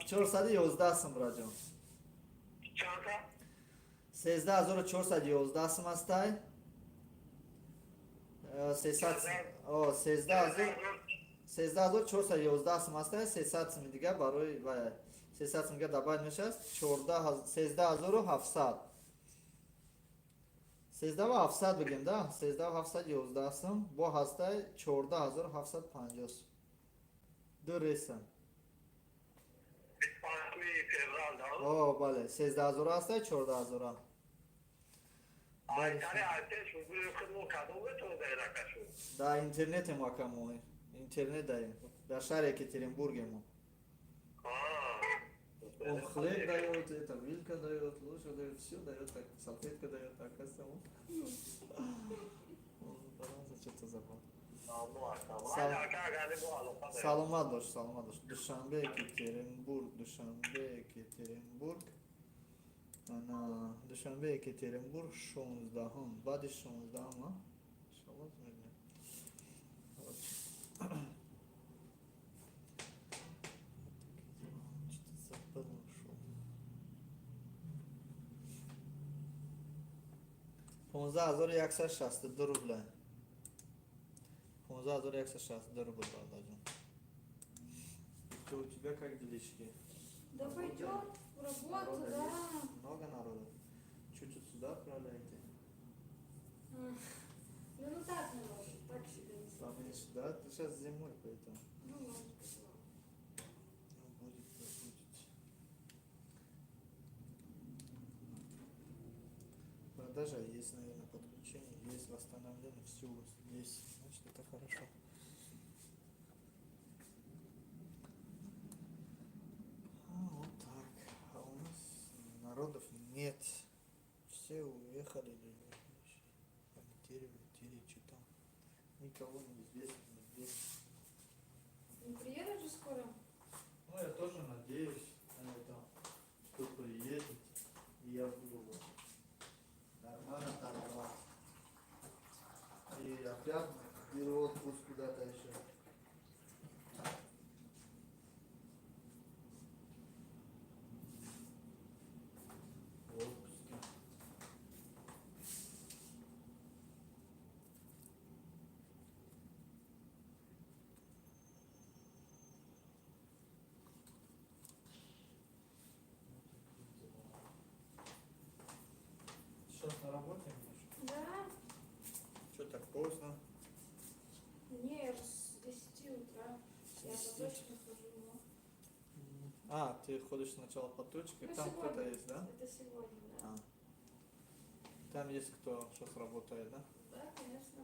411 сум, браҷон. 13 411 сум астай. Сесад, о, 13 411 сум астай, 300 суми дига барои вай, 300 сум дига добавить мешавад, 14, 13 700. 13 700 бигем, да? 13 711 сум, бо ҳастай 14 750 сум. Ду рейса. О, бале, 13 000 ҳастай, 14 000. Бале. Дар интернетем, акамо, интернет даем. Дар шаҳри Екатеринбургемо. Он хлеб дает, это вилка дает, ложка дает, все дает, так, салфетка дает, оказывается, он баланса что-то забыл. Саломат бош, саломат бош. Душанбе, Екатеринбург, Душанбе, Екатеринбург. Ана, Душанбе, Екатеринбург, 16-ҳум, баъди 16-ҳум, а? Иншаллоҳ, мебинем. Вот. Что-то забыл, ушел. 15 162 рубля, 15 162 рубля, бародарҷон. Что у тебя, как делишки? Да пойдет в работу, Народа да. есть? Много народу? Чуть-чуть сюда отправляйте. Да ну так народу, так себе. Не знаю. Поменьше, да? Ты сейчас зимой, поэтому. Ну, может быть, да. Ну, будет, да, будет. Продажа есть, наверное, подключение есть, восстановление, все есть. Значит, это хорошо. А, вот так. А у нас народов нет. Все уехали или полетели, улетели, что там. Никого неизвестно, нигде. Не приедут же скоро? Ну, я тоже надеюсь на это, что приедет, и я буду вот нормально торговать. И опять беру отпуск куда-то еще. В отпуске. Вот такие дела. Сейчас на работе, Миш? Да. Что так поздно? Не, я же с 10 утра. Я по 10? точке хожу. Ну. А, ты ходишь сначала по точке, Ну, там сегодня. кто-то есть, да? Это сегодня, да. А. Там есть кто сейчас работает, да? Да, конечно.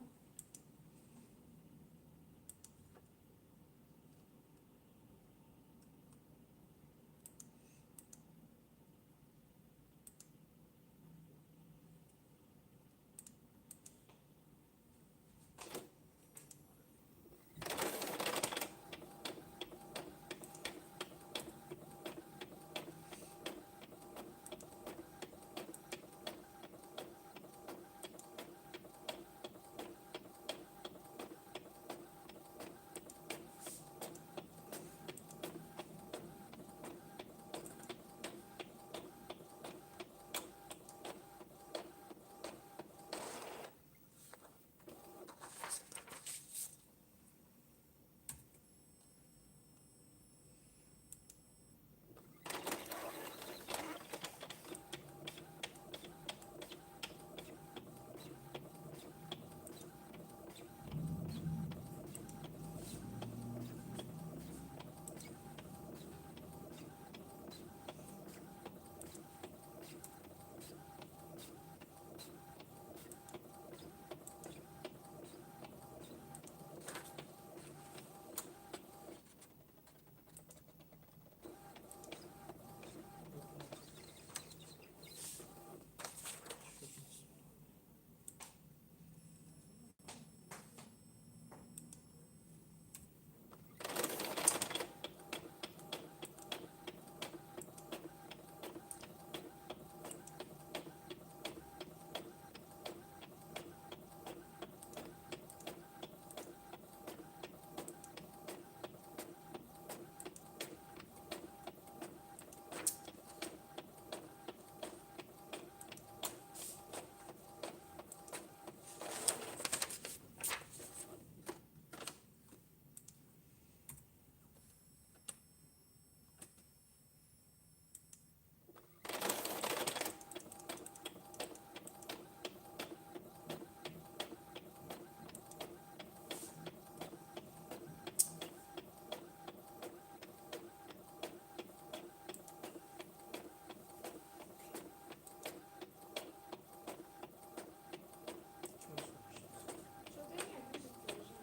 Что-то нет, будет тоже.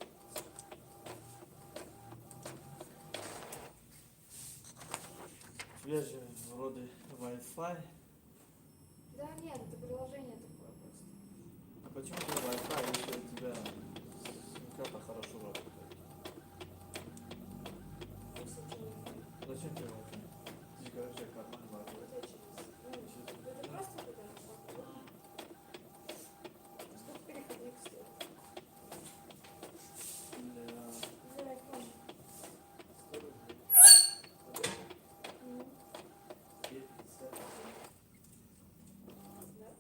У тебя же вроде Wi-Fi. Да нет, это приложение такое просто. А почему у тебя Wi-Fi, если у тебя сим-карта хорошо работает? Если телефон. Зачем тебе Wi-Fi? Ты же говоришь, я карман Wi-Fi. Это через... Ну, это просто когда удобно. Сколько переходник стоит? Для Для iPhone. 100 рублей. Ну, 50. да.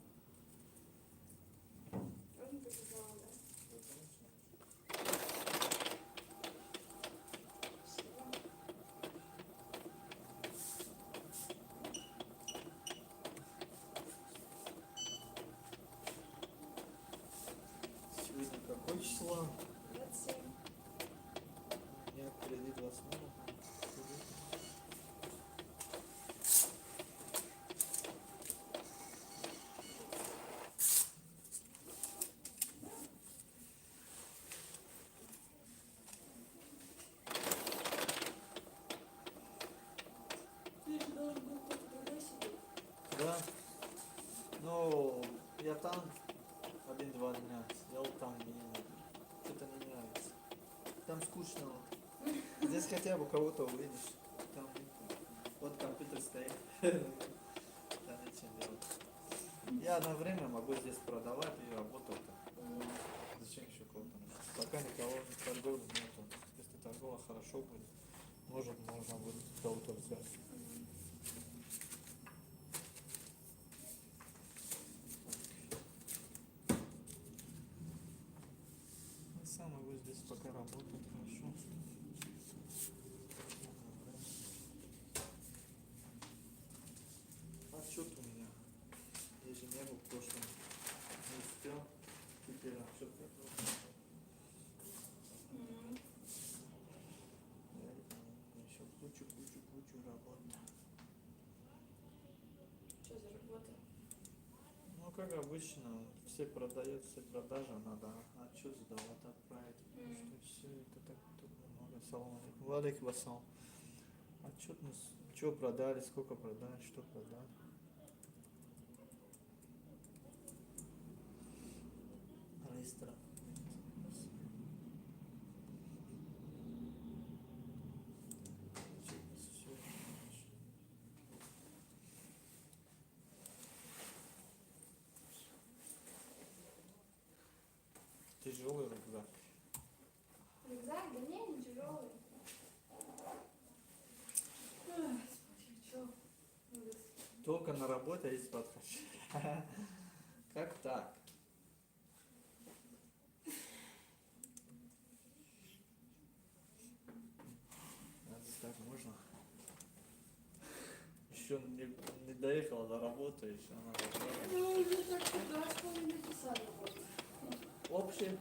Да. Ну, я там один-два дня сидел там, мне что-то не нравится. Там скучно. Здесь хотя бы кого-то увидишь. Там вот компьютер стоит. Там нечем делать. Я на время могу здесь продавать и работать. Зачем еще кого-то нужно? Пока никого торговли нету. Если торговля хорошо будет, может, можно будет кого-то взять. Так. Я сам могу здесь пока работать хорошо. Отчет у меня. Я же не был в прошлом. Не успел. Теперь отчет готов. Еще кучу, кучу, кучу работы. Что за работа? Ну, как обычно, все продают, все продажи надо отчет сдавать, отправить. Что все это так, так много. Салам алейкум. Ва алейкум ассалам. Отчет, ну, что продали, сколько продали, что продали. Алистра. Тяжелый рюкзак. Рюкзак? Да не, не тяжелый. Спать хочу. Ужас. Только на работе и спать хочу. Как так? Разве так можно? Еще не доехала до работы, еще на работе. Ну, уже так 2,5 часа работы. Общий?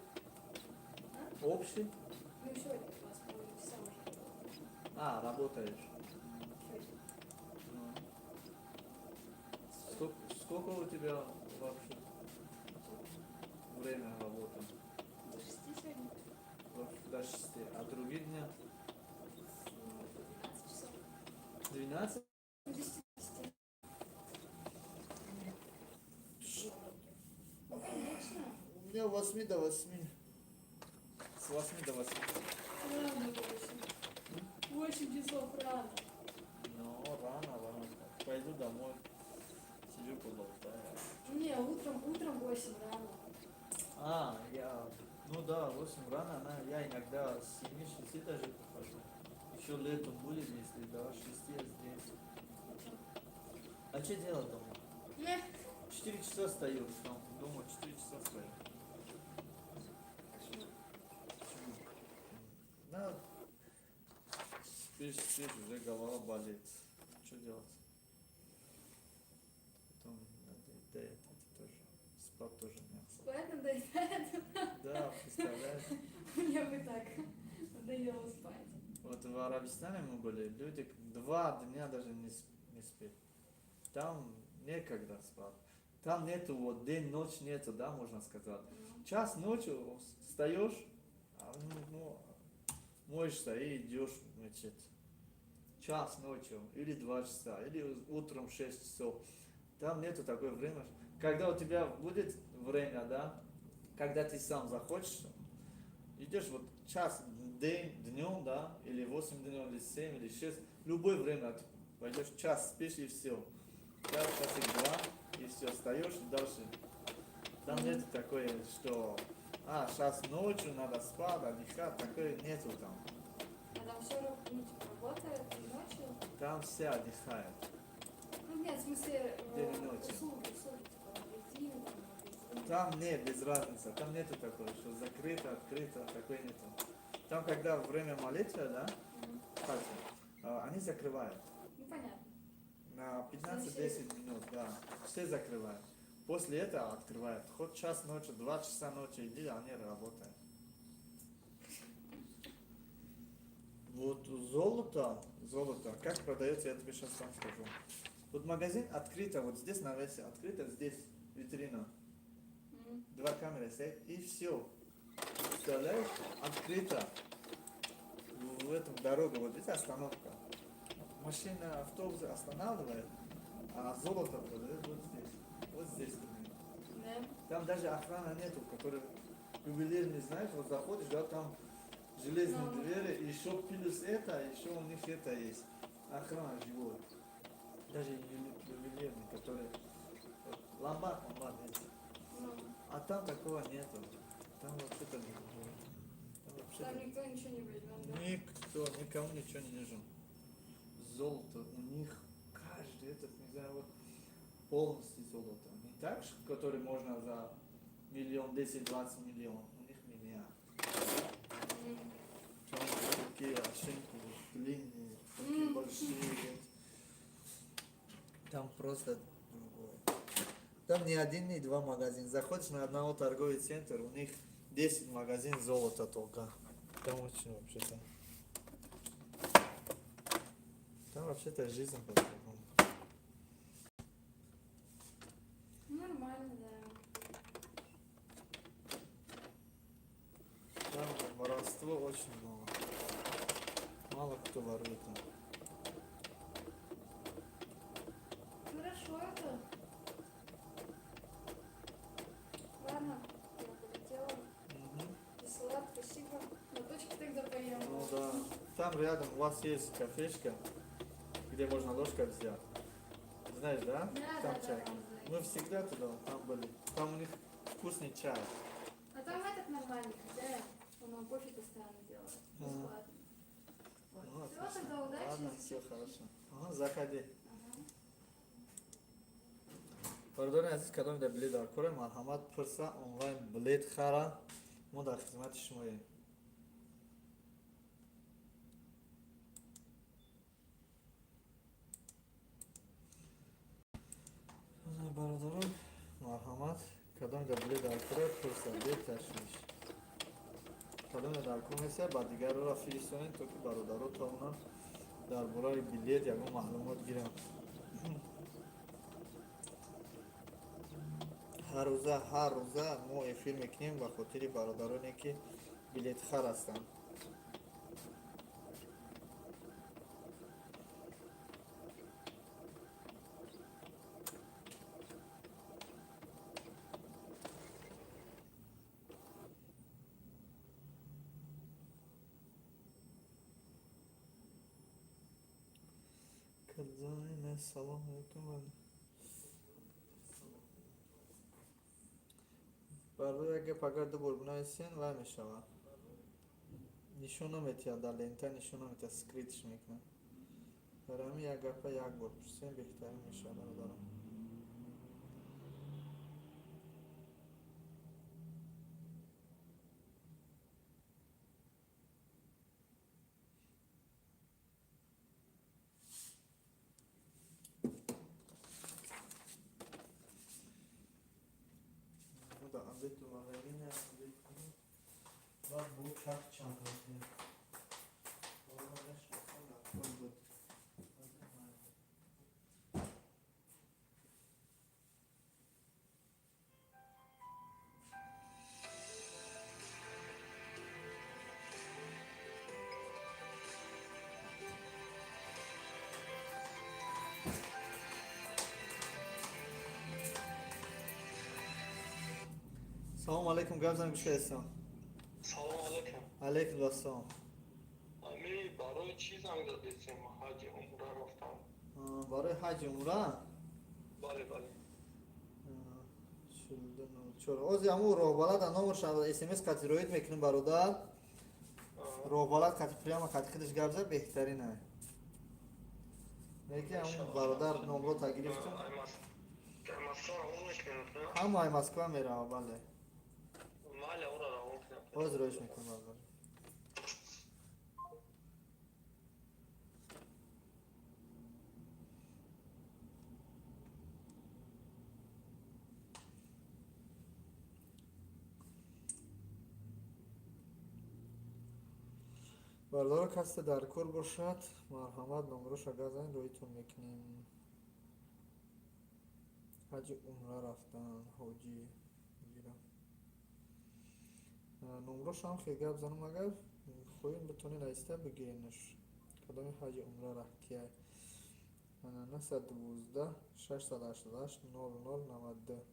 А? Общий? Ну, сегодня 2,5 часа уже работаю. А, работаешь. Сегодня. Ну. Сколько у тебя вообще время работы? До 6 сегодня. До 6. А другие дни? Ну, 12 часов. 12? Ну, 10 до 10. Ну, конечно. У меня 8 до 8. С 8 до 8. Рано 8. 8 часов рано. Ну, рано, рано. Пойду домой. Сижу, поболтаю. Не, утром 8 рано. А, я... Ну да, 8 рано, она, я иногда с 7-6 даже прихожу. Еще летом будет, если до 6 я здесь. А что делать дома? Не. 4 часа стою там, дома 4 часа стою. Кошмар. Почему? Да, спишь, спишь, уже голова болит. Что делать? Потом надоедает это тоже. Спать тоже неохота. Спать надоедает. Да, представляешь? Мне бы так надоело спать. Вот в Арабистане мы были, люди 2 дня даже не спят. Там некогда спать. Там нету вот день, ночь нету, да, можно сказать. Час ночи встаешь, ну, моешься и идешь в мечеть. Час ночью, или 2 часа, или утром 6 часов. Там нету такое время. Когда у тебя будет время, да, когда ты сам захочешь, идешь вот час день, днем, да, или 8 днем, или 7, или 6, любое время ты пойдешь, час спишь и все. Час, часик два, и все, встаешь и дальше. Там нету такое, что сейчас ночью надо спать, отдыхать, такое нету там. А там все, ну, типа, работает и ночью? Там все отдыхают. Ну, нет, в смысле, День и ночью. услуги, типа, магазины, там, магазины. Там нет, без разницы, там нету такого, что закрыто, открыто, такое нету. Там, когда время молитвы, да, Мгм. кстати, они закрывают. Ну, понятно. На 15-10 минут, да, все закрывают. После этого открывают. Хоть час ночи, 2 часа ночи, иди, они работают. Вот золото, золото, как продается, я тебе сейчас сам скажу. Вот магазин открыто, вот здесь на весе открыто, здесь витрина. Мгм. Два камеры стоят, и все. Представляешь? Открыто. В этом дорога, вот здесь остановка. Машина, автобусы останавливают, А золото продают вот здесь. Вот здесь примерно. Да. Там даже охрана нету, которая ювелирный, знаешь, вот заходишь, да, там железные Ну. двери, еще плюс это, еще у них это есть. Охрана живой. Даже ювелирный, который вот, ломбард, ломбард есть. Ну, А там такого нету. Там вообще-то другое. Там вообще там никто ничего не возьмет, да? Никто, никому ничего не нужен. Золото у них каждый этот, не знаю, вот полностью золото. Не так, который можно за миллион, 10, 20 миллионов. У них миллиард. Там такие ошейники вот, длинные, такие большие. Вот. Там просто другое. Там ни один, ни два магазина. Заходишь на одного торговый центр, у них 10 магазин золота только. Там очень вообще-то. Там вообще-то жизнь по-другому. Нормально, да. Там воровство очень мало. Мало кто ворует там. Хорошо это. Ладно, я полетела. Мгм. И салат, спасибо. На точке тогда поем. Ну да. Там рядом у вас есть кафешка, где можно ложка взять. Знаешь, да? Да, Там да, чай. да, там знаю. Мы всегда туда там были. Там у них вкусный чай. А там этот нормальный хозяин, он нам кофе постоянно делает. А. Бесплатно. Вот. Ну, Всё, отлично. тогда удачи. Ладно, все хорошо. Ага, заходи. Ага. Бародари азиз, кадоме дар билет дар коре, марҳамат, пурса, онлайн билет хара. Мо дар хизмати шумоем. Бародарон, марҳамат, кадоме дар билет дар коре, пурса, беташвиш. Кадоме дар кор неста, ба дигарро фиристонед, то ки бародаро тавонанд дар бораи билет ягон маълумот гиранд. Ҳар рӯза, ҳар рӯза мо эфир мекунем ба хотири бародароне, ки билетхар ҳастанд. Салом алейкум. Барои як гап агар ду бор бинависен, вай мешавад, нишон наметиҳад, дар лента нишон наметиҳад, скрыть ш мекунад. Барои ҳамин як гапа як бор пурсем, беҳтарин мешавад, бародарон. Ну да, обед в магазине, обед. Баъд бо чах чанд мекунем. Ора мешносам, дар кор буд. Салому алейкум, гап зан, гӯша ҳестам. Салом алейкум. Алейкум ассалом. Ами барои чӣ занг задесем, ҳаҷи умра рафтам? Барои ҳаҷи умра? Бале, бале. 4204. Ози ҳамун роҳбалада номерша смс қати роид мекунем, бародар. Роҳбалад қати прямо қати худаш гап зад, беҳтарин ай. Лекин ҳамун бародар номрота гирифтум. Ай Москва равон мекунед, не? Ҳама ай Москва мерава, бале. Майли, ора равон кунед. Оз роиш мекунем, бародар. Бародаро, касе дар кор бошад, марҳамат, номроша газанед, роитон мекунем. Ҳаҷи умра рафтан, ҳоҷи гира. Номрошам хел гап занам, агар хоҳем, битонед аиста бигиренаш. Кадоми ҳаҷи умра рафтия. Ана 912 688 00 92.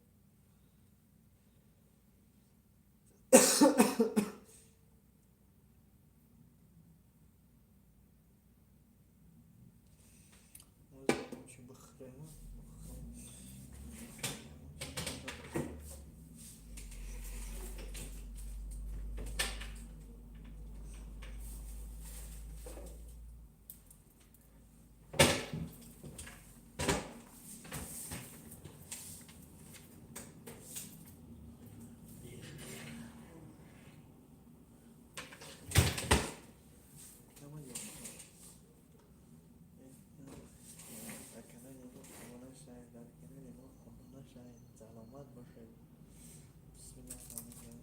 Чӣ бихӯрем? Дар канали мо обуна шавед, дар канали мо обуна шавед. Саломат бошед. Бисмиллаҳ роҳмони роҳим.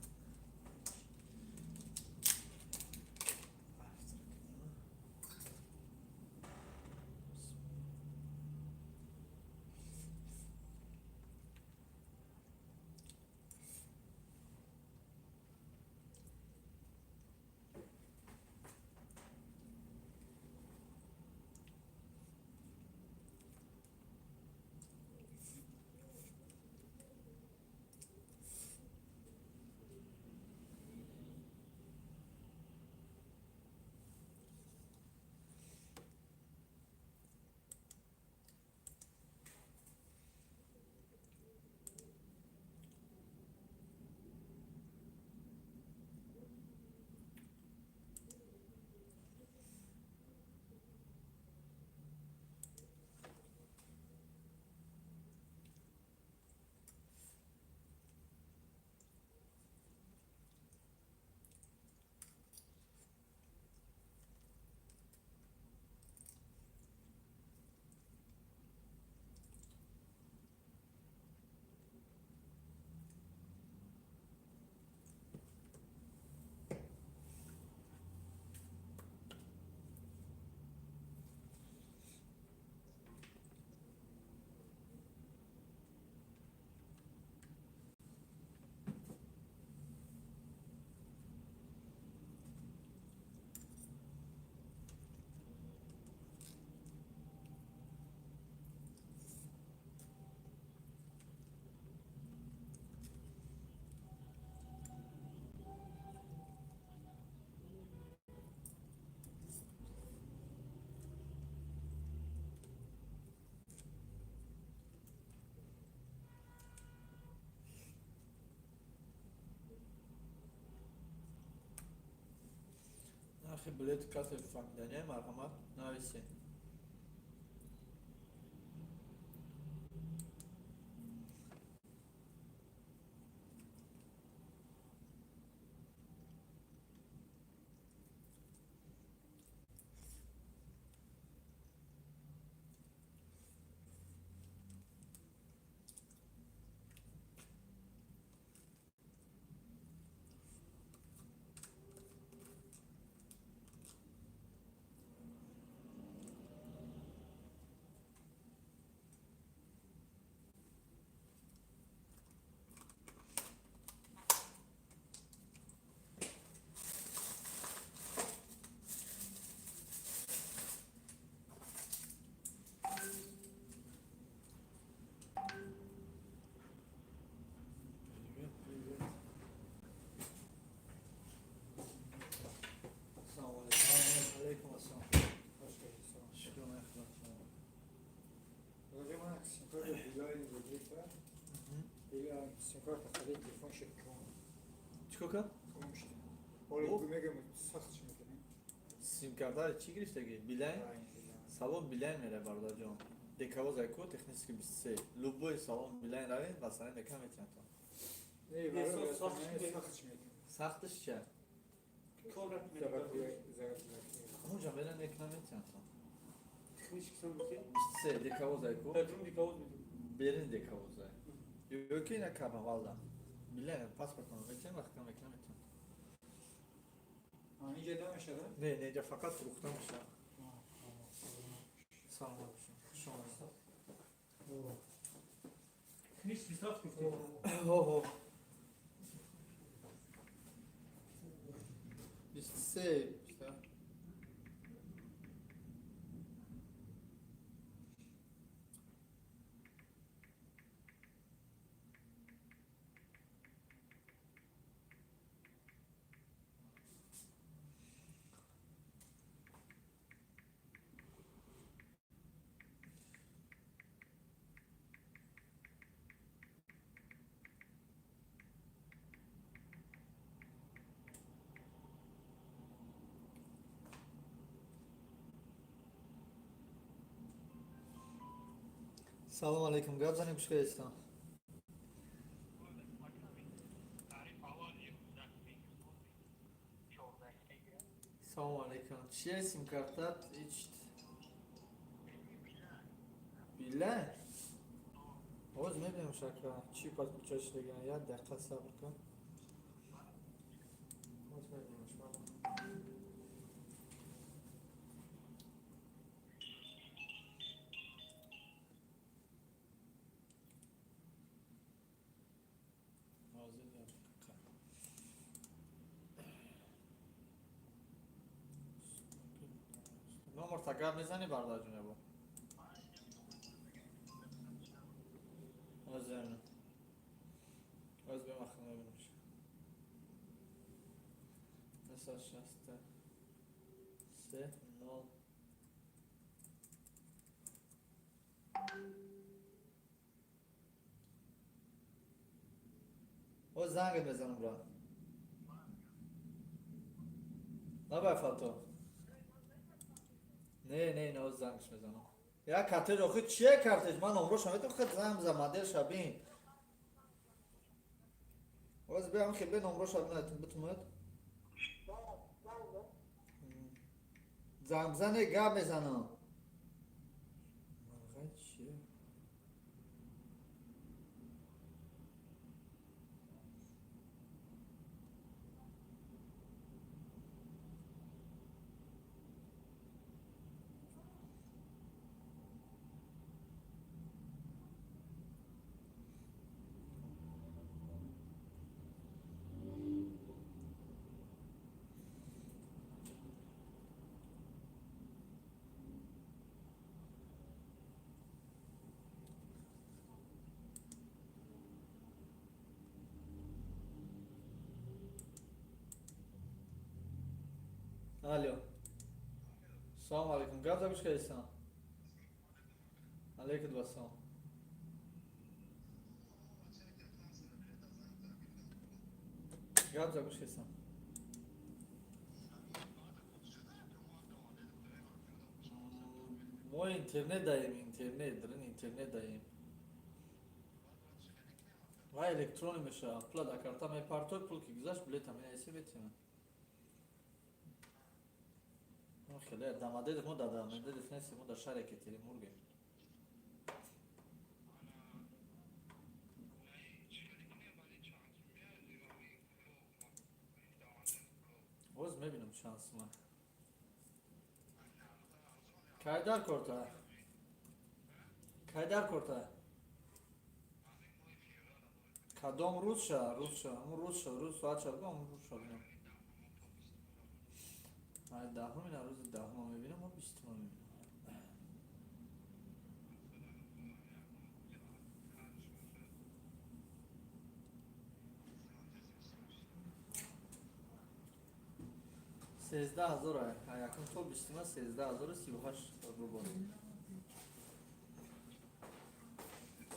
Завтрак кунем. Нархи билети касе фаҳмидания, марҳамат, нависед. Привет, привет. Ассалому алайкум. Алайкум ассалом. Шукр, мехӯрам. Владимир, симкарта Билайн гирифта. Дига симкарта харид, телефон шуд ком. Чӣ кор кард? Ком шуд. Оли мегам сахт чӣ мекунем? Симкартаро чӣ гирифтаги? Билайн? Салон Билайн меравад, бародарҷон. Дековоз ку технически 23. Любой салон Билайн равед, масалан, мекам метиҳанд. Не, барои сахт чӣ мекунем? Сахташ чия? Ҳамонҷа меран, мекунам, метиҳанд. Технически сам гуфти? 23 дековоз ку. Дар дековоз медиҳем. Берин дековоз. Ёки на карнавалда. Билайн паспортонро метиҳанд, вақт мекунам, метиҳанд. Инҷа намешавад? Не, не, инҷа фақат фурӯхта мешавад. Салом алейкум. Хуш омадед. Технически сахт гуфти? Ҳо, ҳо. 23. Салом алейкум, гап занем, гӯш кардистам. Салом алейкум. Чия симкартат ичт? Билайн? Ҳоз мебинем, шака. Чӣ подключать шудаган? Як дақиқа сабр кун. Ҳоз мебинем шумо. Ҳозир як дақиқа. Номерта гап мезанӣ, бародарҷон, ябо? Ҳозир. Ҳоз бемахм мебинем. 963 0. Ҳоз зангат мезанам, брат. Набай фато. Не, не, не, ҳоз зангш мезанам. Як картеҷ охи чие картеҷ? Ман номроша метавонам, хед занг бизан, моделша бин. Ҳоз биям хеле номроша бинад, битумад. Занг бизане, гап мезанам. Марғай чие? Алло. Салом алейкум. Гап за гӯш кардистам. Алейкум вассалом. Гап за гӯш кардистам. Мо интернет даем, интернет, дрин интернет даем. Ва электронӣ мешавад. Пула дар карта мепартой, пул ки гузашт, билета менависӣ, метиҳам. Хеле Домодедово, мо дар Домодедово нестем, мо дар шаҳри Екатеринбургем. Боз мебинам чанд сума. Кай дар корта? Кай дар корта? Кадом рӯзша? Рӯзша, ҳамун рӯзша, рӯз соат ша бигӯ, ҳамун рӯзша бинам. Ай даҳум, ина рӯзи даҳума мебинам, мо бистума мебинам. 13 000, якум то бистума 13 038 рубл.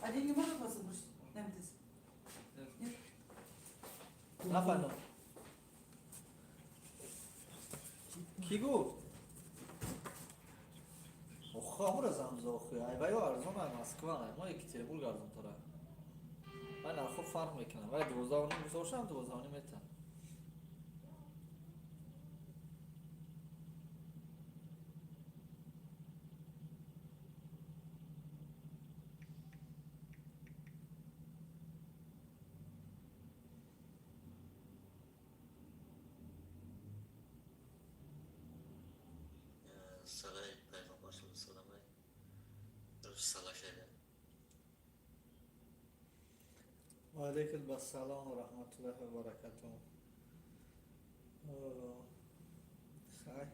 А деньги можно вас забросить? На МТС? Нет? Нафаҳмидам. Кӣ гуфт? Охо, ҳамура замза охи. Ай вайо арзон, ай Москва, ай мо Екатеринбург арзонтара. Вай нархҳо фарқ мекунанд. Вай 12,5 гузошам, 12,5 метан. Салай пайғамбар саллаллоҳу алайҳи сала шуда. Ва алайкум ассалом ва раҳматуллоҳи ва баракатуҳ. Хай.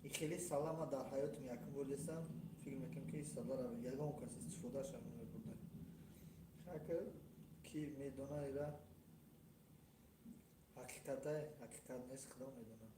И хеле салама дар ҳаётим якум бор дидам, фикр мекунам, ки салара ягон кас истифодаша намебурда. Хай, ки медона, ира ҳақиқатай, ҳақиқат нест, худо медона.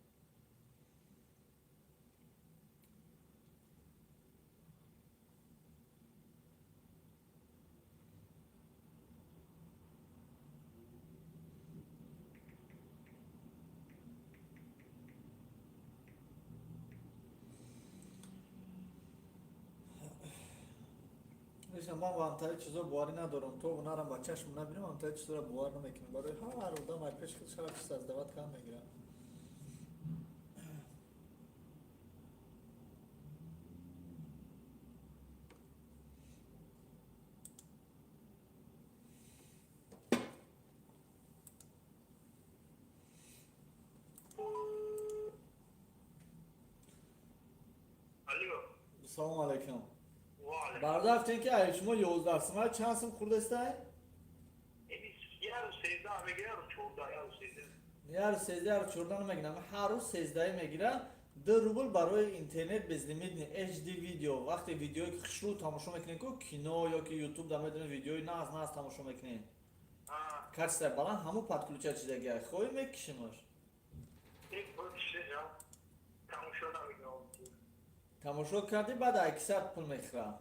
Мешам, ман ҳамтари чизо боварӣ надорам, то ҳунарам ба чашм набинам, ҳамтари чизоро бовар намекунам. Барои ҳар одам ай пеши худ шараб чиз создавать кам мегирам. Алло. Салому алайкум. Ва алайкум. Бародар, гуфтем, ки ай шумо 11 сум чанд сум хурдестай? Еми яру 13 мегира, яру 14, яру 13. Яру 13, яру 14 намегирам, ҳар рӯз 13 мегира. 2 рубл барои интернет безлимитный HD видео. Вақте видеое ки хушрӯ тамошо мекунед ку, кино ё ки ютуб да медонед, видеои нағз нағз тамошо мекунед, качество баланд, ҳамун подключать шидагиай. Хоҳӣ, мекишимаш. Ек боши, я. Тамошо намегирам. Тамошо кардӣ, баъд аксар пул мехӯрам.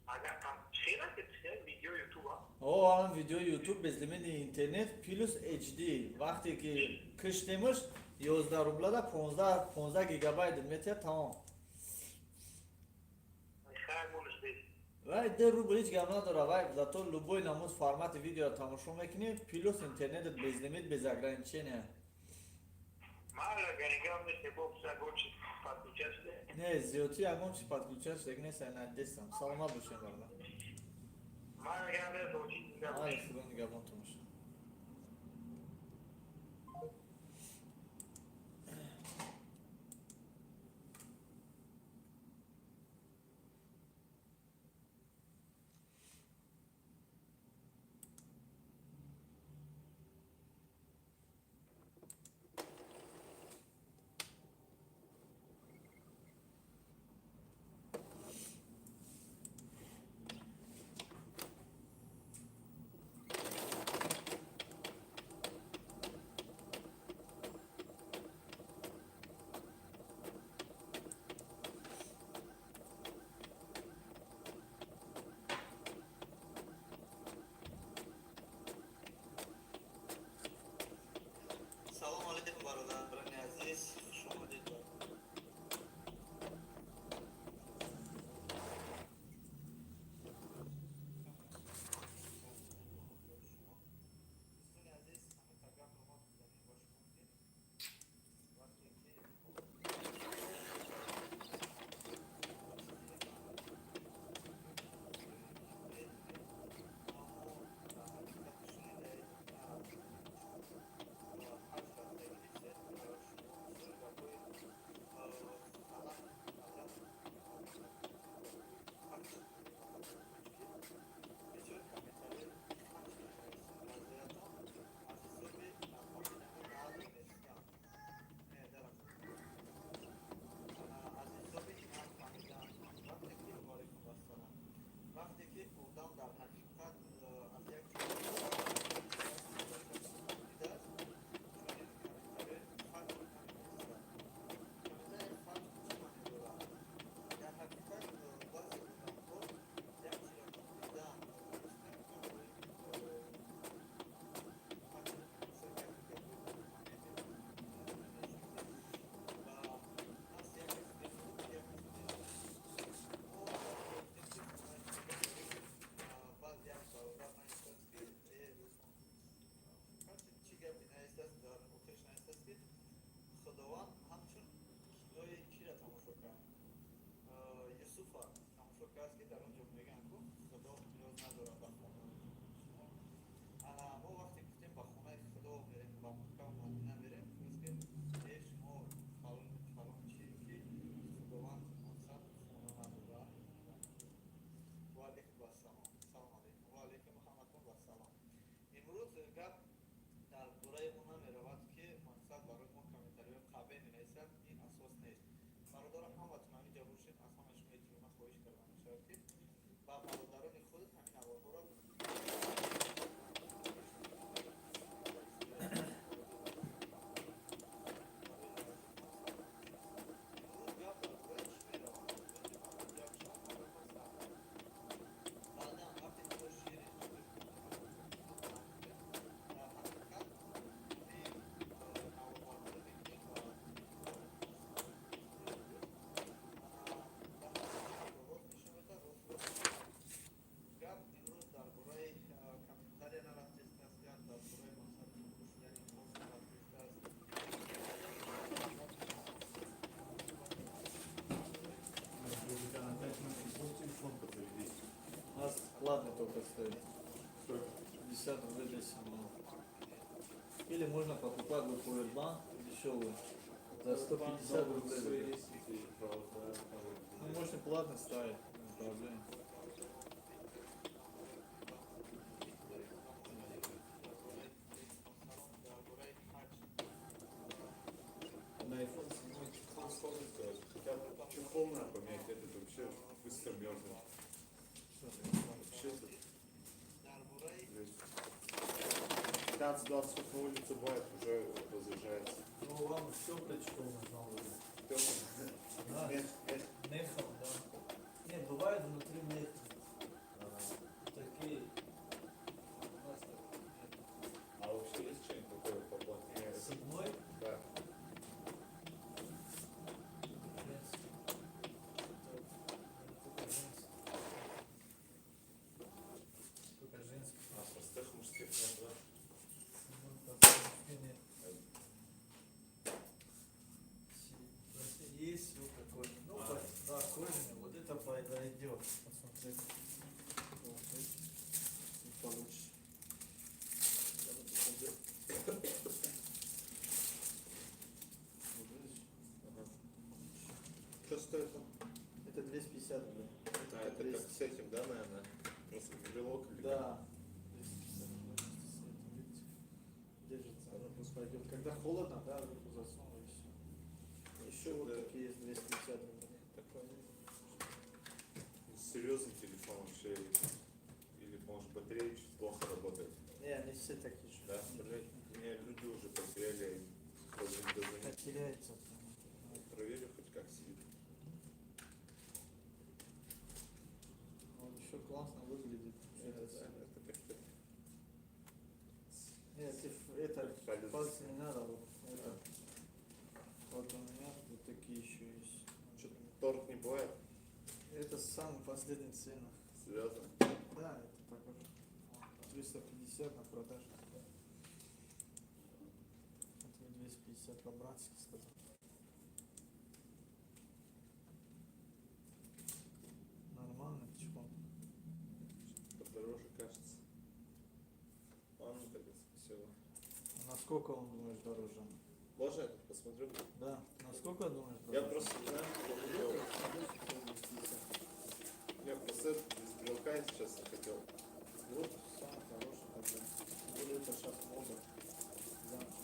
Агар там чера ки видео ютуба. О, алан видеои ютуб, безлимитный интернет плюс HD. Вақте ки киштемаш, 11 рублада 15 15 гигабайт метиҳад, тамом. Хайр, мониш бес. Вай 2 рубл ҳеҷ гап надора, вай зато любой намуд формати видеоро тамошо мекунӣ, плюс интернетат безлимит, без ограничения. Мала гаригам нест, бо сагочи подключать шуда. Не, зиёдти ягон чи подключать шуда нест, надестам. Саломат бошем, бародар. Мала гам нест, очи зинда. Ай, худо нигаҳбонтон бошад. Салому алайкум, бародарони азиз, хуш омадед. Дӯстони азиз, ҳамин гапро мо гуфтанем ба шумо, ки вақте ки вақте ки одам дар ҳақиқат аз як дидааст, чунин комментариҳои факт наменависад. Комментарии факт чӣ маъне дорад? Дар ҳақиқат баъзе одамҳо як чиро дидан надонистан, барои ва нафси як кас мехӯрд, як кас мехӯрд. Мо гуфтем, ки баъд як бародар навиштааст, ки чӣ гапе навиштааст, дар охирш навиштааст, ки Худованд ҳамчун кинои кира тамошо кард, Юсуфа тамошо кард, ки дар он ҷо мегӯянд ку Худо ниёз надорад ба хона. Шумо ана мо вақте гуфтем, ба хонаи Худо мерем, ба Макка, Мадина мерем, гуфт, ки э, шумо фалон фалон чи, ки Худованд мақсад хона надорад. Ва алейкум ассалом, салом алейкум, ва алейкум ҳаматон вассалом. Имрӯз гап дар бораи он намеравад, ки мақсад барои мо комментариҳои қабеҳ менависад, ин асос нест. Бародаро, ҳаматон ҳамин ҷа бошед, аз ҳама шумо эҳтирома хоҳиш карда мешавад, ки ба бародарони худ ҳамин аволҳоро имрӯз гап дар бораи чӣ меравад? Баъдан вақте ки мо шеъри. только стоит. 50 рублей 10 минут. Или можно покупать вот powerbank дешевый за 150 рублей. Есть эти провода, там, Ну, можно платно ставить, не проблема. На iPhone 7. Чехол сложно сделать. Хотя чехол надо поменять, этот вообще быстро мерзнет. Вообще это... Жесть. 15-20 на улице бывает, уже разряжается. Ну, вам все чехол нужно вроде. Тёплый. Да. Мех, мех. Мехом, да. Нет, бывает внутри меха. Такие. У нас таких нет. А вообще есть что-нибудь такое поплотнее? Седьмой? Да. Женский. Это только женский. Только женский. А простых мужских нет, да? Седьмой простой мужской нет. Есть вот такой. Ну, А. да, кожаный. Вот это подойдет. Посмотри. Вот, видите? И получше. Я вот покажу. Вот видишь? Ага. Что стоит он? Это 250 рублей. А, это как с этим, да, наверное? Просто брелок или как? Да. 250 рублей вместе с этим, видите? Держится, руку пойдет. Когда холодно, да, руку засунул и все. Еще вот Да. такие есть 250 рублей. Такой серьезный телефон вообще. Или, может, батарея чуть плохо работает. Не, они все такие же. Да, блядь, мне люди уже потеряли, я не дозвониться. Потеряется. Проверю хоть как сидит. Он еще классно выглядит. Это, Это, да, это как-то нет, ты это, палец. пальцы не надо, вот это. Вот у меня вот такие еще есть. Что-то торг не бывает. Это самый последний цена. Серьезно? Да, это так уже. 350 на продажу. Это 250 по-братски сказал. Нормально, чехол. Подороже кажется. Ладно, тогда спасибо. А насколько он, думаешь, дороже? Можно я тут посмотрю? Да, насколько думаешь Я дороже? просто не знаю, сколько делать. Я просто этот без брелка, если честно, хотел. Вот самый хороший тогда. Тем более это сейчас мода. Замки.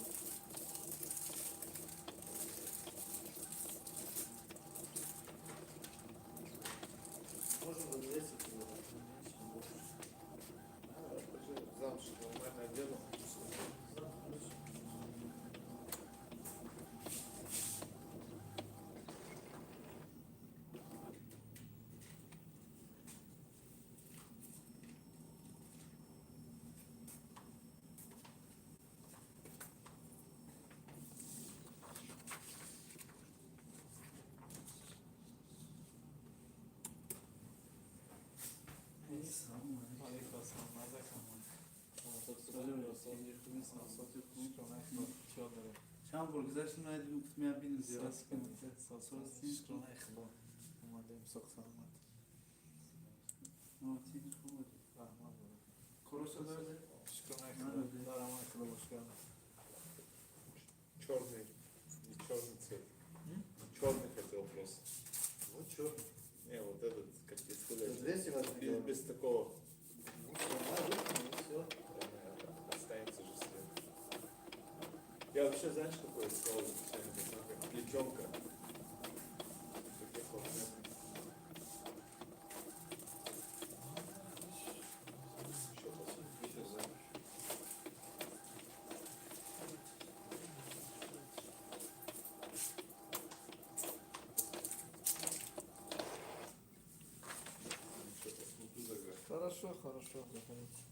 Можем развесить его, не меньше, не больше. А, подожди, замш нормально одену. Замки лучше. Алейкум ассалам, Чанд бор гузаштем, надидем, гуфтем я бинем зиёрат кунем. Шукронаи Худо. Омадем, соқ саломат. Раҳмат. Хорошо дорде? Шукронаи Худо. Дар амони Худо бошгар. Черный, не черный цвет. Черный хотел просто. Вот черный. Не, вот этот, как пистолет. 208 Без такого. Ну, сломай руку, и все. Да, останется же след. Я вообще, знаешь, какой искал изначально? Как плетенка. Таких вот нет. Еще посмотрю, сейчас. Еще посмотрю тогда. Хорошо, хорошо, заходите.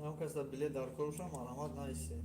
Ҳам кас дар билет дар кор бошам, марҳамат, нависед.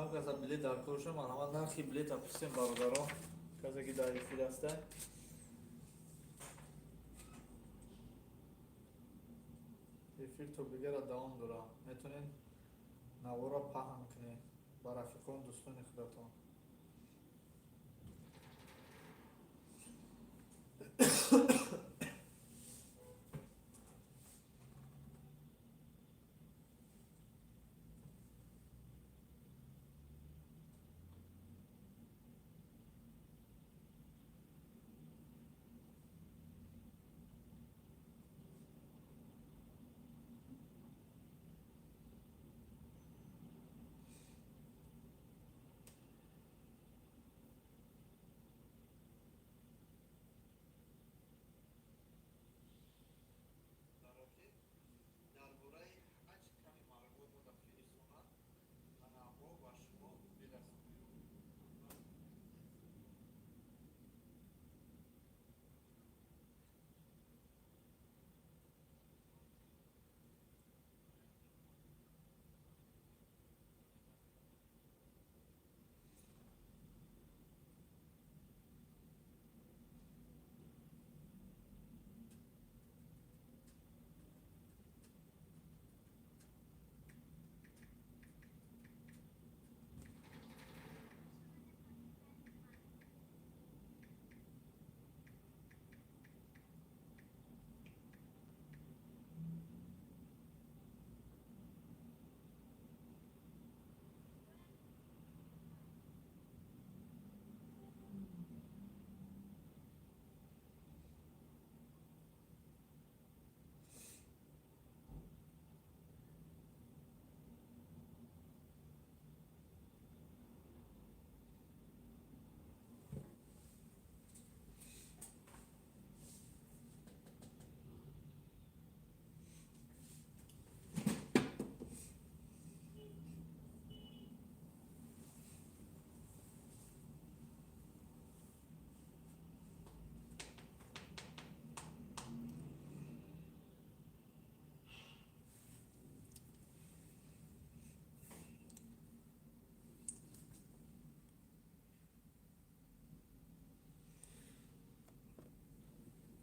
Кадом каса билет дар кор шуд, марҳамат, нархи билета пурсем, бародаро, касе ки дар эфир ҳаста. Эфир то бигара давом дора, метавонед навора паҳн кунед ба рафиқон, дӯстони худатон. Дар бораи ҳаҷ каме маълумот мо фиристонад, ана мо ба шумо бирасонем.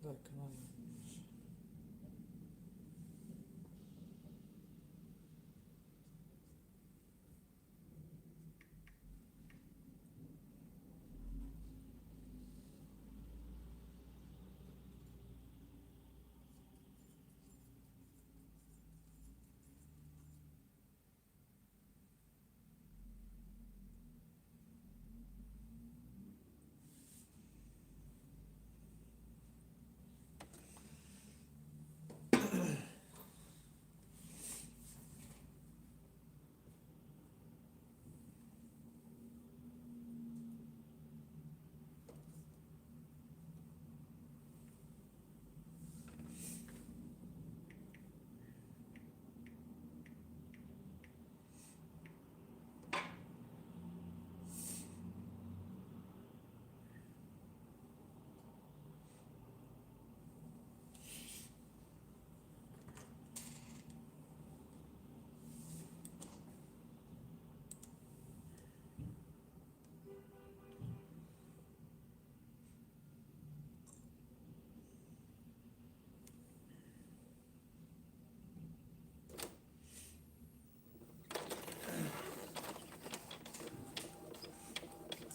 Дар канали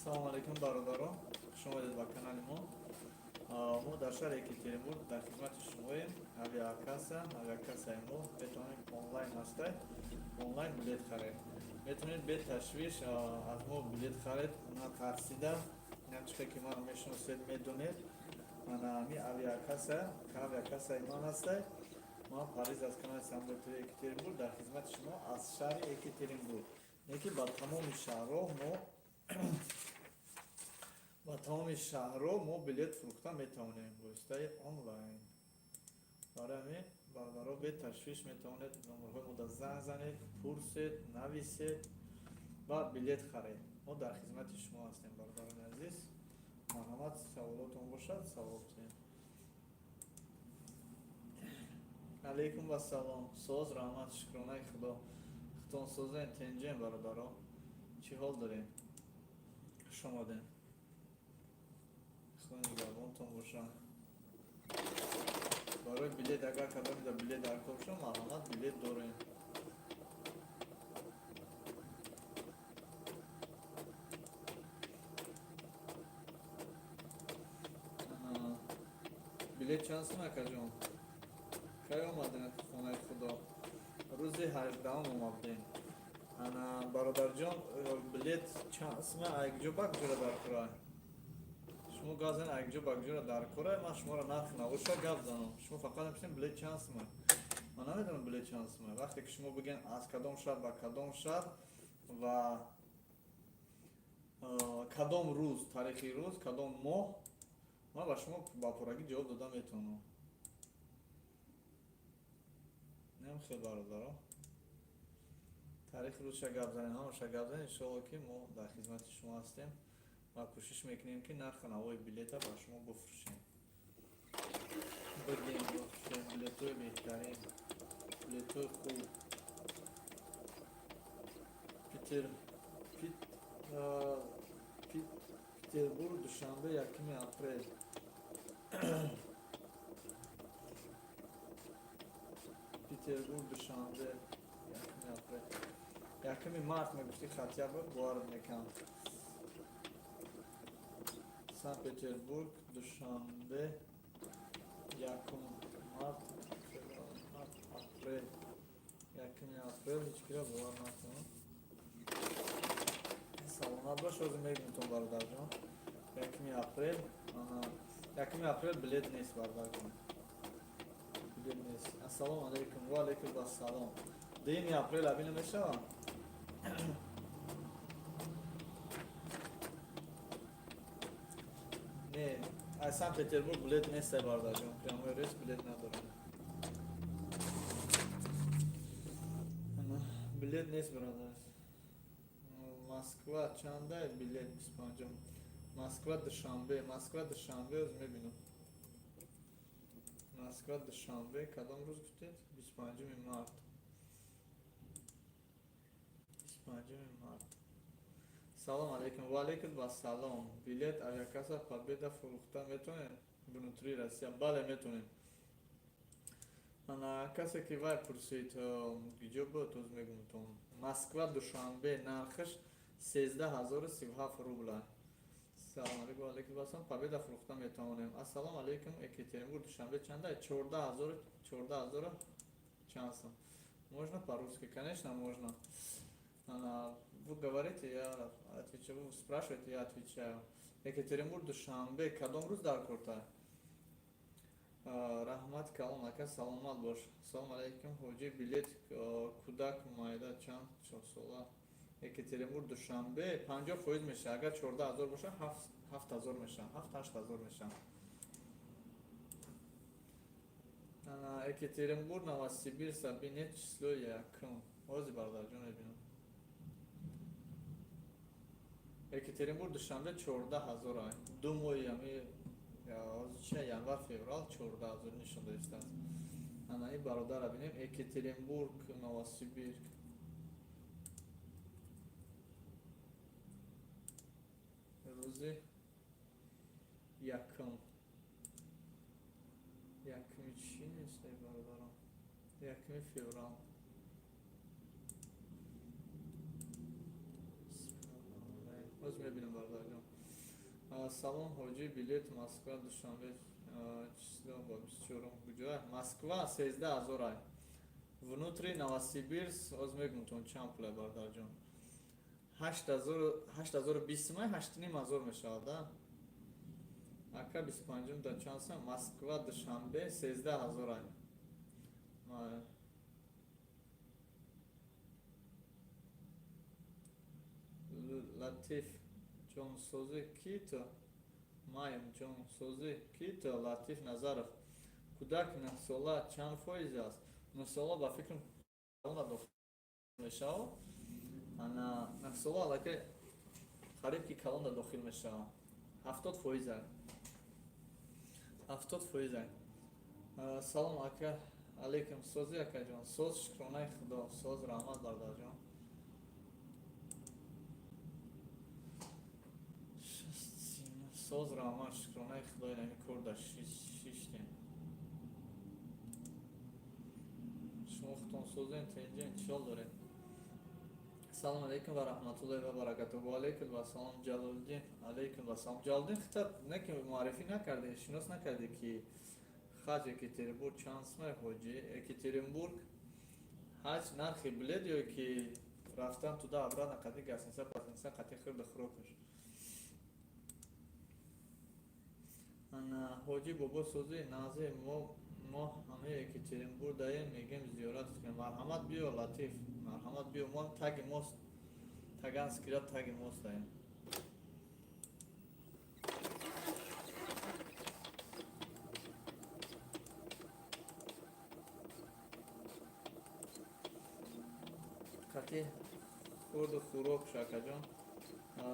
Салому алейкум, бародарон, хуш омадед ба канали мо. Мо дар шаҳри Екатеринбург дар хизмати шумоем. Авиакасса, авиакассаи мо метавонед онлайн ҳастай, онлайн билет харед, метавонед беташвиш аз мо билет харед, на тарсида. Чихе ки маро мешиносед, медонед, ана ами авиакасса, авиакассаи ман ҳастай. Ман Парвиз аз канали Самбой ТВ Екатеринбург дар хизмати шумо аз шаҳри Екатеринбург. Не ки ба тамоми шаҳрҳо мо билет фурӯхта метавонем воситаи онлайн. Барои ҳамин, бародаро, беташвиш метавонед номерҳои мода занг занед, пурсед, нависед ва билет харед. Мо дар хизмати шумо ҳастем, бародарони азиз. Марҳамат, саволотон бошад, савол кунед. Алейкум вассалом, соз, раҳмат, шукронаи Худо. Худтон созен, тенҷен, бародаро? Чӣ ҳол дорем? Хуш омадем. Худо нигаҳбонтон боша. Барои билет, агар кадомида билет дар кор шо, марҳамат, билет дорем. Билет чанд сум, акаҷон? Кай омадем хонаи худо? Рӯзи 18-ум омадем. Ана, бародарҷон, билет чанд сума, айкҷо ба куҷора дар кора? Шумо гап занед, айкҷо ба куҷора дар кора, ман шуморо нарх навоша гап занам. Шумо фақат мепурсед, билет чанд сума. Ман намедонам, билет чанд сума. Вақте ки шумо бигӯед, аз кадом шаҳр ба кадом шаҳр ва кадом рӯз, таърихи рӯз, кадом моҳ, ман ба шумо ба пуррагӣ ҷавоб дода метавонам. Нем хел, бародаро, таърихи рӯзша гап занем, ҳамаша гап занем. Иншоалло, ки мо дар хизмати шумо ҳастем ва кӯшиш мекунем, ки нархи навои билета ба шумо бифурӯшем, бигем, бифурӯшем билетҳои беҳтарин, билетҳои хуб. Питер, Петербург, Душанбе, 1 апрел. Петербург, Душанбе, 1 апрел. 1 март мегуфти, хатя буд, бовар мекунам. Санкт Петербург, Душанбе, 1 март, феврал, март, апрел. 1 апрел ҳеҷ кира бовар накунам. Саломат бош, ҳозир мегӯмтон, бародарҷон. 1 апрел, 1 апрел билет нест, бародарҷон, билет нест. Ассалому алайкум. Ва алайкум ассалом. 2 апрел аби намешавам? Не, аз Санкт Петербург билет нест, бародарҷон, прямой рейс билет надорам. Билет нест, бародар. Москва чанда билет 25-ум? Москва, Душанбе, Москва, Душанбе, оз мебинам. Москва, Душанбе, кадом рӯз гуфтед? 25 март, 25 март. Салом алейкум. Ва алейкум вассалом. Билет авиакасса Победа фурӯхта метавонем внутри Россия? Бале, метавонем. Ана, касе ки вай пурсид, киҷо буд, оз мегумтон. Москва, Душанбе нархаш 13 037 рубла. Салом алейкум. Алейкум ассалом. Победа фурӯхта метавонем. Ассалому алейкум. Екатеринбург, Душанбе чанда? 14 000, 14 000 чанд сум. Можно по-русски? Конечно, можно. Вы говорите, я отвечаю, вы спрашиваете, я отвечаю. Екатеринбург, Душанбе, кадом рӯз дар корта? Раҳмат калом, ака, саломат бош. Ассалому алейкум, ҳоҷӣ, билет кӯдак майда чанд сола? Екатеринбург, Душанбе 50% мешавад. Агар 14 000 боша, 7000 мешавад, 7-8 ҳазор мешавад. Екатеринбург, Новосибирск, бинет число якум. Ҳозир, бародарҷон, мебинам. Екатеринбург, Душанбе 14 000. 2 моҳи ами чи, январ, феврал, 14 000 нишон додистааст. Ана, ин бародарра бинем. Екатеринбург, Новосибирск рӯзи якум. Якуми чӣ нест, эй бародарон? 1 феврал. Боз мебинам, бародарҷон. Салом, ҳоҷӣ, билет Москва, Душанбе число бо 24-ум куҷоа? Москва 13 000 ай. Внутри Новосибирск оз мегумтон чанд пуле, бародарҷон. 8020 май, 8500 мешавад, а? Ака, 25-ум дар чанд сам? Москва, Душанбе 13 000 ай. Ма- Латиф ҷонсозӣ, ки ту? Маем ҷонсозӣ, ки ту? Латиф Назаров. Кӯдак 9-сола чанд фоиз аст? 9-сола ба фикрам дохил мешавад. Ана, 9-сола аллакай қариб ки калонда дохил мешавад. 70% ай. 70% ай. Салом, ака, алейкум. Созӣ, акаҷон? Соз, шукронаи Худо, соз, раҳмат, бародарҷон. Соз, раҳмат, шукронаи Худо, инами кор дар шиштем. Шумо худтон созен, тенҷен, чиҳол доред? Салом алейкум ва раҳматуллоҳи ва баракатуҳ. Ва алейкум вассалом, Ҷалолиддин. Алейкум вассалом. Ҷалолиддин, хита не ки муаррифӣ накарди, шинос накарди, ки хаҷ Екатеринбург чанд сумай, ҳоҷӣ? Екатеринбург ҳаҷ нархи билет ё ки рафтан туда обратно қати гостиница, пастница, қати хирду хӯрокаш? Ана, ҳоҷӣ бобо, сӯзи назе, мо ҳамаи Екатеринбург даем, мегем зиёрат кунем. Марҳамат, биё, Латиф, марҳамат, биё. Мо таги мост, Таганскира таги мост даем. Қати хурду хӯрок, шакаҷон,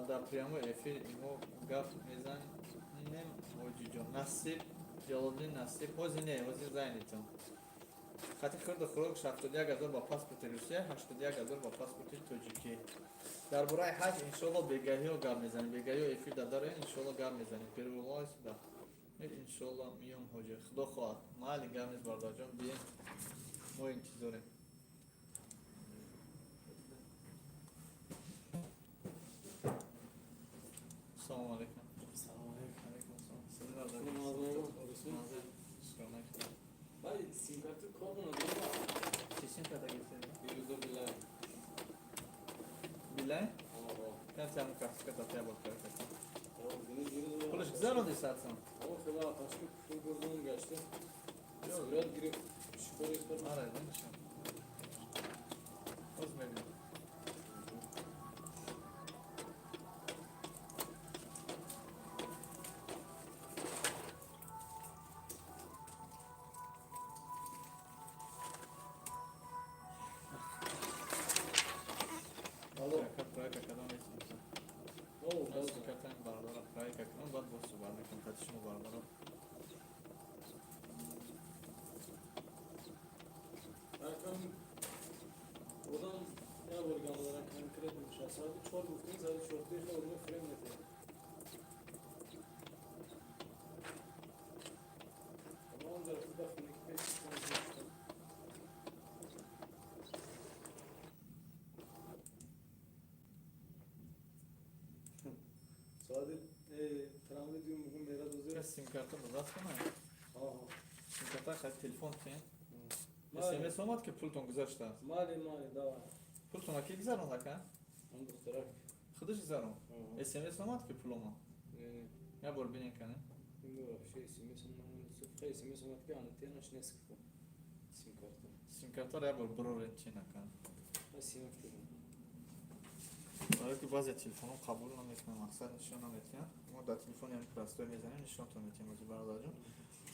дар прямой эфир имо гап мезанем, ҳоҷиҷон. Насиб, Ҷалолиддин, насиб. Ҳозир не, ҳозир зайнитон. Хати хурду хӯрок 71 000 ба паспорти Русия, 81 000 ба паспорти тоҷикӣ. Дар бораи ҳаҷ иншоалло бегаҳиё гап мезанем. Бегаҳиё эфир дадароем, иншоалло гап мезанем. Первуллои сюда, иншоалло миём, ҳоҷи, худо хоҳад. Майли, гап нест, бародарҷон, бием, мо интизорем. Салому алейкум. Салом алейкум. Алейкум салом. Бай, сим-карты кор надорам. Чӣ сим-карта гирифтед? Дирӯза Билайн. Билайн? Ого. Кан сам карточка та бор карта. Пулаш Пулаш гузаронди сатсан. О, хела ташки пул бурдум гашта. Сурат гирифт. Шикори кор. Ара, нишон. Боз мебинем. Алло. Проверка кардам, месимса. О, Сим-картаи бародарам проверка кунам, баъд боз суҳбат мекунам қати шумо, бародарам. Рақам одам як бор гам дорам, конкретно мешавад. Соати 4 гуфтем, соати 4 хел одам фрем метавад. Ман дар худа хона ки пеш шумо. Соати трамвай дуюм мугум мерад озир. Сим-карта ба даст кунам? Аҳа. Сим-карта хати телефон кин. СМС омад, ки пултон гузаштааст? Мали, мали, давай. Пултон ки гузаронд, ака? Он духтарак. Худаш гузаронд? СМС омад, ки пул омад? Не, не. Як бор бинем, кане. Ну, вообще СМС омад, хай СМС омад, ки антеннаш нест гуфтам. Сим-карта. Сим-картаро як бор бироред, чи нака. Ха, симак дидам. Барои ки баъзе телефонҳо қабул намекунанд, мақсад нишон наметиҳанд. Мо дар телефони ҳамин простой мезанем, нишонтон метиҳем ози, бародарҷон.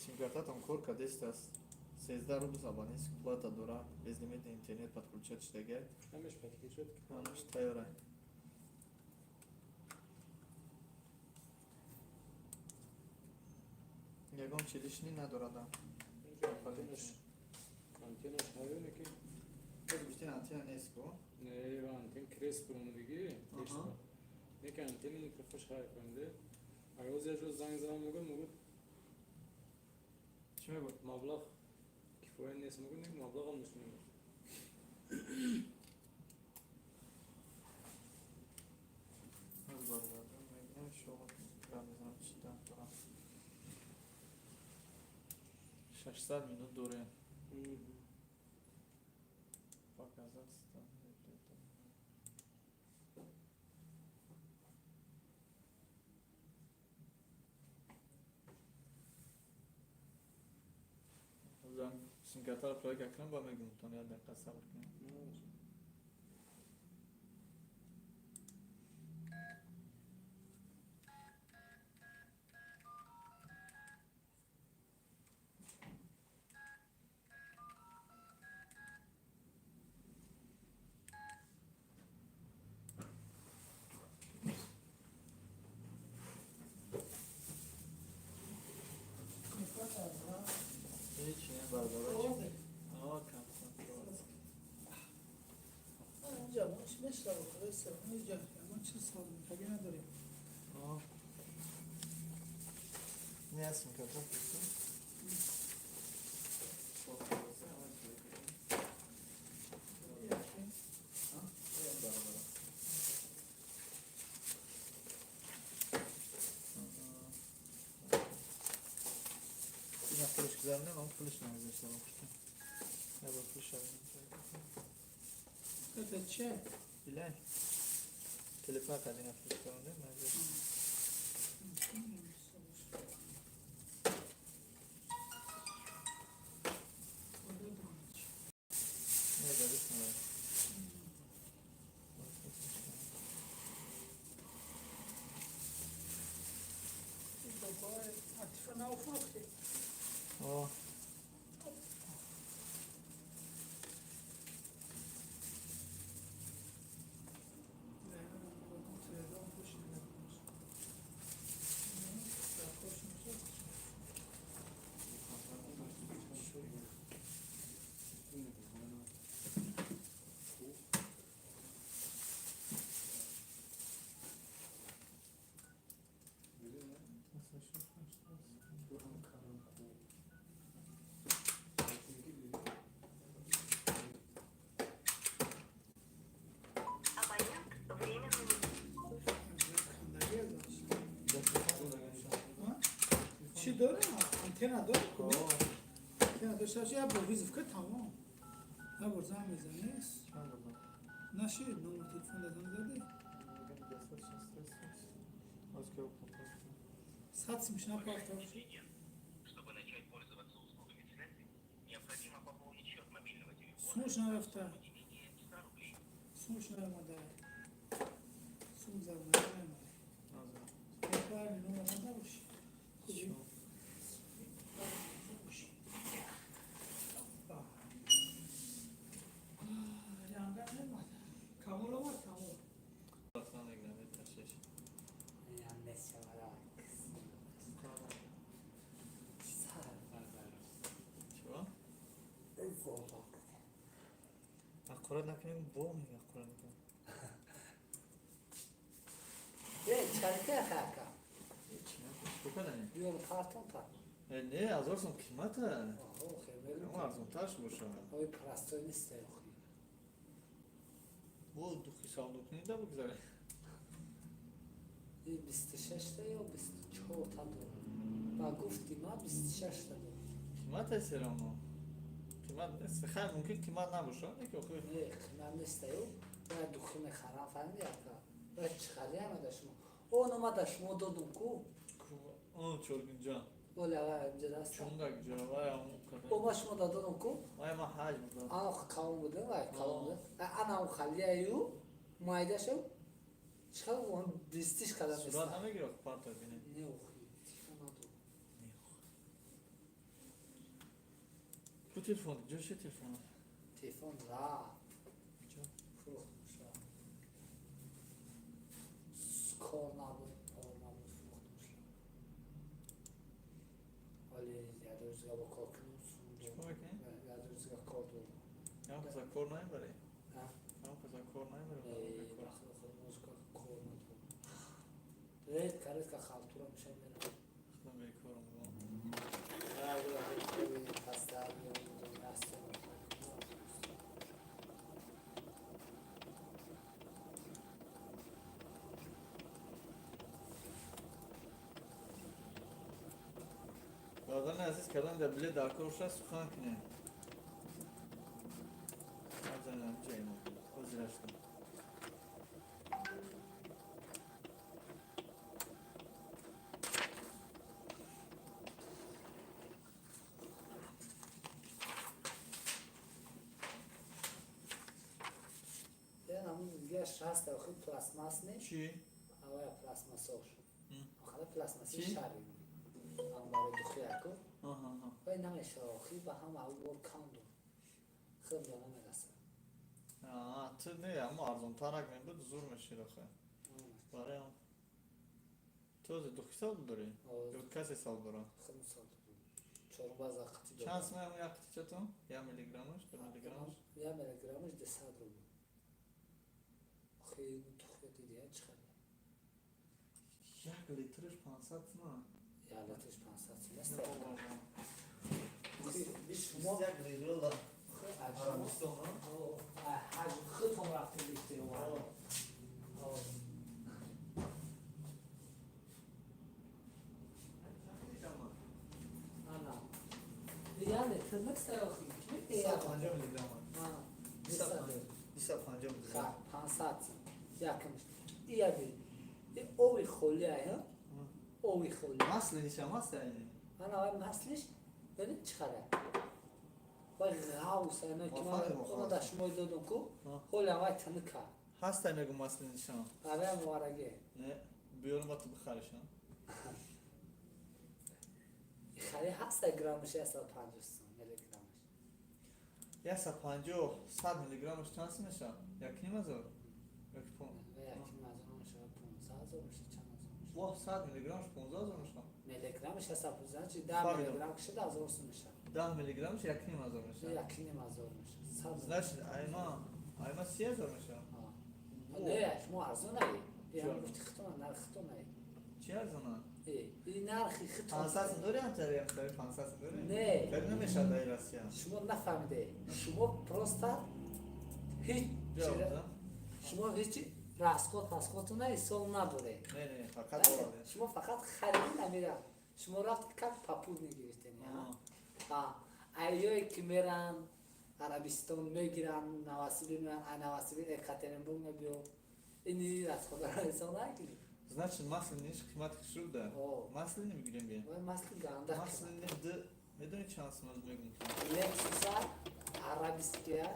Сим-картатон кор кардест аст. 13 рубл абонентский плата дора, безлимитный интернет подключать шудагай. Ҳамеш подключать. Ҳамаш тайёра. Ягон чи лишний надорада. Антеннаш ҳаёне ки. Боз гуфтин, антенна нест ко? Не, антен крест буромадиги. Не ки антенна микрофош ҳай кунде. Агар оз як ҷо занг задам, мегӯяд, мегӯяд. Чӣ мегӯяд? Маблағ кифоя нест, мегӯяд, не, маблағам нест, мегӯяд. Аз бародарҷон мебинем, иншоалло гап мезанам, чӣ дам дорам. 600 минут дорем. Показать стандарт. Сим-картаро проверка кунам, ба мегӯм, тон як дақиқа сабр кунем. Ҳеч не, бародаро. О, кам-кам. Инҷа мешава, худои сар, инҷа ягон чиз созмекагӣ надорем. Не симкарта. Ина пулиш гузаронем, ам пулиш нагузашта бохушта. Я ба пулиш. Это че? Билай. Телефон кардина пулиш гузаронем, нагузашта. Не, дадиш надо. О. Чӣ дора? Антенна дора? Антенна дошта боши, як бор вызов кар, тамом. Як бор занг мезанӣ. Наши номер телефон да занг зади? 100 сум напарта. Чтобы начать пользоваться услугами связи, необходимо пополнить счет мобильного телефона Сумш нарафта. не менее 100 рублей. Сумш наомада. Сум зармада наомада. Правильно, номер надабоши. Хуби. Камол омад, камол. Чего? Аккурат накунем, бо мега аккурат накунем. Чарка хака. Сколько дани? Биёр партон та. Не, 1000 сум қимата. Оҳо, хеле. Он арзонтар боша. Ой, простой нест охи. Бо духи савдо кунӣ да бигзаре. И 26 та ё 24 та дорам. Ба гуфти ма 26 та дорам. Қимат аст равно. Қимат нест. Хайр, мумкин қимат набоша, лекин охир. Не, қимат нест ё. Бояд духи мехарам, фаҳмиди ака? Бояд чӣ хариам да шумо? Оно ма да шумо додум ку? Он чоргинҷа. Оля, вай, инҷа даст. Чундак ҷа, вай он када. О, ма шумо да додум ку? Вай ма ҳаҷ будам. Ана калон будем, вай калон будем. Ана он халияю майдашав. Чӣ он бистиш када нест. Сурат намегирад парта бинем. Не, охи, телефон надорам. Ку телефон, ҷо чи телефон? Телефон рафт. Фурӯхтумша. Кор набуд, пор набуд, фурӯхтумша. Вале як рӯзга бо кор кунам. Чикор мекунӣ? Як рӯзга кор дорам. Ям каса кор намебарӣ? А? Ям каса кор намебарӣ? Не, бахти худо музыка кор надорам. Редко, редко халтура меша мерам. Худам бекорам. Хаста даст. Бародари азиз, кардам дар билет дар кор шуда сухан кунем. Ҳазанам ҷаймо. Ҳозир шудам. Дигараш ҳаст, охи пластмасс не? Чӣ? Авая пластмассош. Охара пластмасси Чӣ? Шари. Ам барои духияку. Вай намешава, охи ба ҳама бор кам дор. Худам да намераса. Ту не, аммо арзонтарак мебуд, зур мешид охе. Барои он. Ту ози духи савдо дорӣ? Ё касе савдо дора? Худам савдо дорам. Чорум база қити дорам. Чанд сум як қитичатон? 1 миллиграммаш, 1 миллиграммаш? 1 миллиграммаш 200 рубл. Охи, духия диди, чӣ хеле? 1 литраш 500 сума. Я литриш 500 сум аст. Шумо як литр Арабистон, ҳаҷ худтон рафтед гирифтед. Ана. Я литр нест охи. 150 миллиграмм. 250 миллиграмм. 500 сум. Якмиш. Ия би. Ови холи ай, ови холи. Маслиш маслиш. Ана вай маслиш, бибин чӣ хабар. Вай ғавс, ана ки ман оно да шумо додам ку, ҳоли вай тинка. Ҳастай мегум маслишам. Аре мувараге. Не, биёрам ба ту бихаришам. Хари ҳастай граммаш 150 сум миллиграммаш. 150 100 миллиграммаш чанд сум мешавад? 1,5 ҳазор? Як пон. 1,5 ҳазор мешавад, 15 ҳазор мешавад, чанд ҳазор мешавад? Воҳ, 100 миллиграммаш 15 ҳазор мешавад. Миллиграммаш 150, значит 10 миллиграмм кишид 1000 сум мешавад. 10 миллиграммаш 1,5 ҳазор мешавад. 1,5 ҳазор мешавад. Значит, айма 30 ҳазор мешавад. Не, шумо арзон ай. Я гуфти хитона, нархи хитона ай. Чи арзона? Ин нархи хитона. 500 сум дори ҳамтари, ҳамтари 500 сум дори? Не. Хеле намешавад дар Россия. Шумо нафаҳмиде. Шумо просто ҳеҷ шумо ҳеҷ расход пасходтона ҳисоб надоред. Не, не, фақат шумо фақат хариди намера. Шумо рафт как попутный гирифтен. Айёе ки меран Арабистон мегиран, Новосибир меран, Новосибир Екатеринбург мебиё. Ини расходро ҳисоб накунед. Значит, маслениш қимат шуд да. Масленӣ мегирем бе. Вай масли ганда. Масленӣ д медони чанд сум аз мегум? Лексуса арабская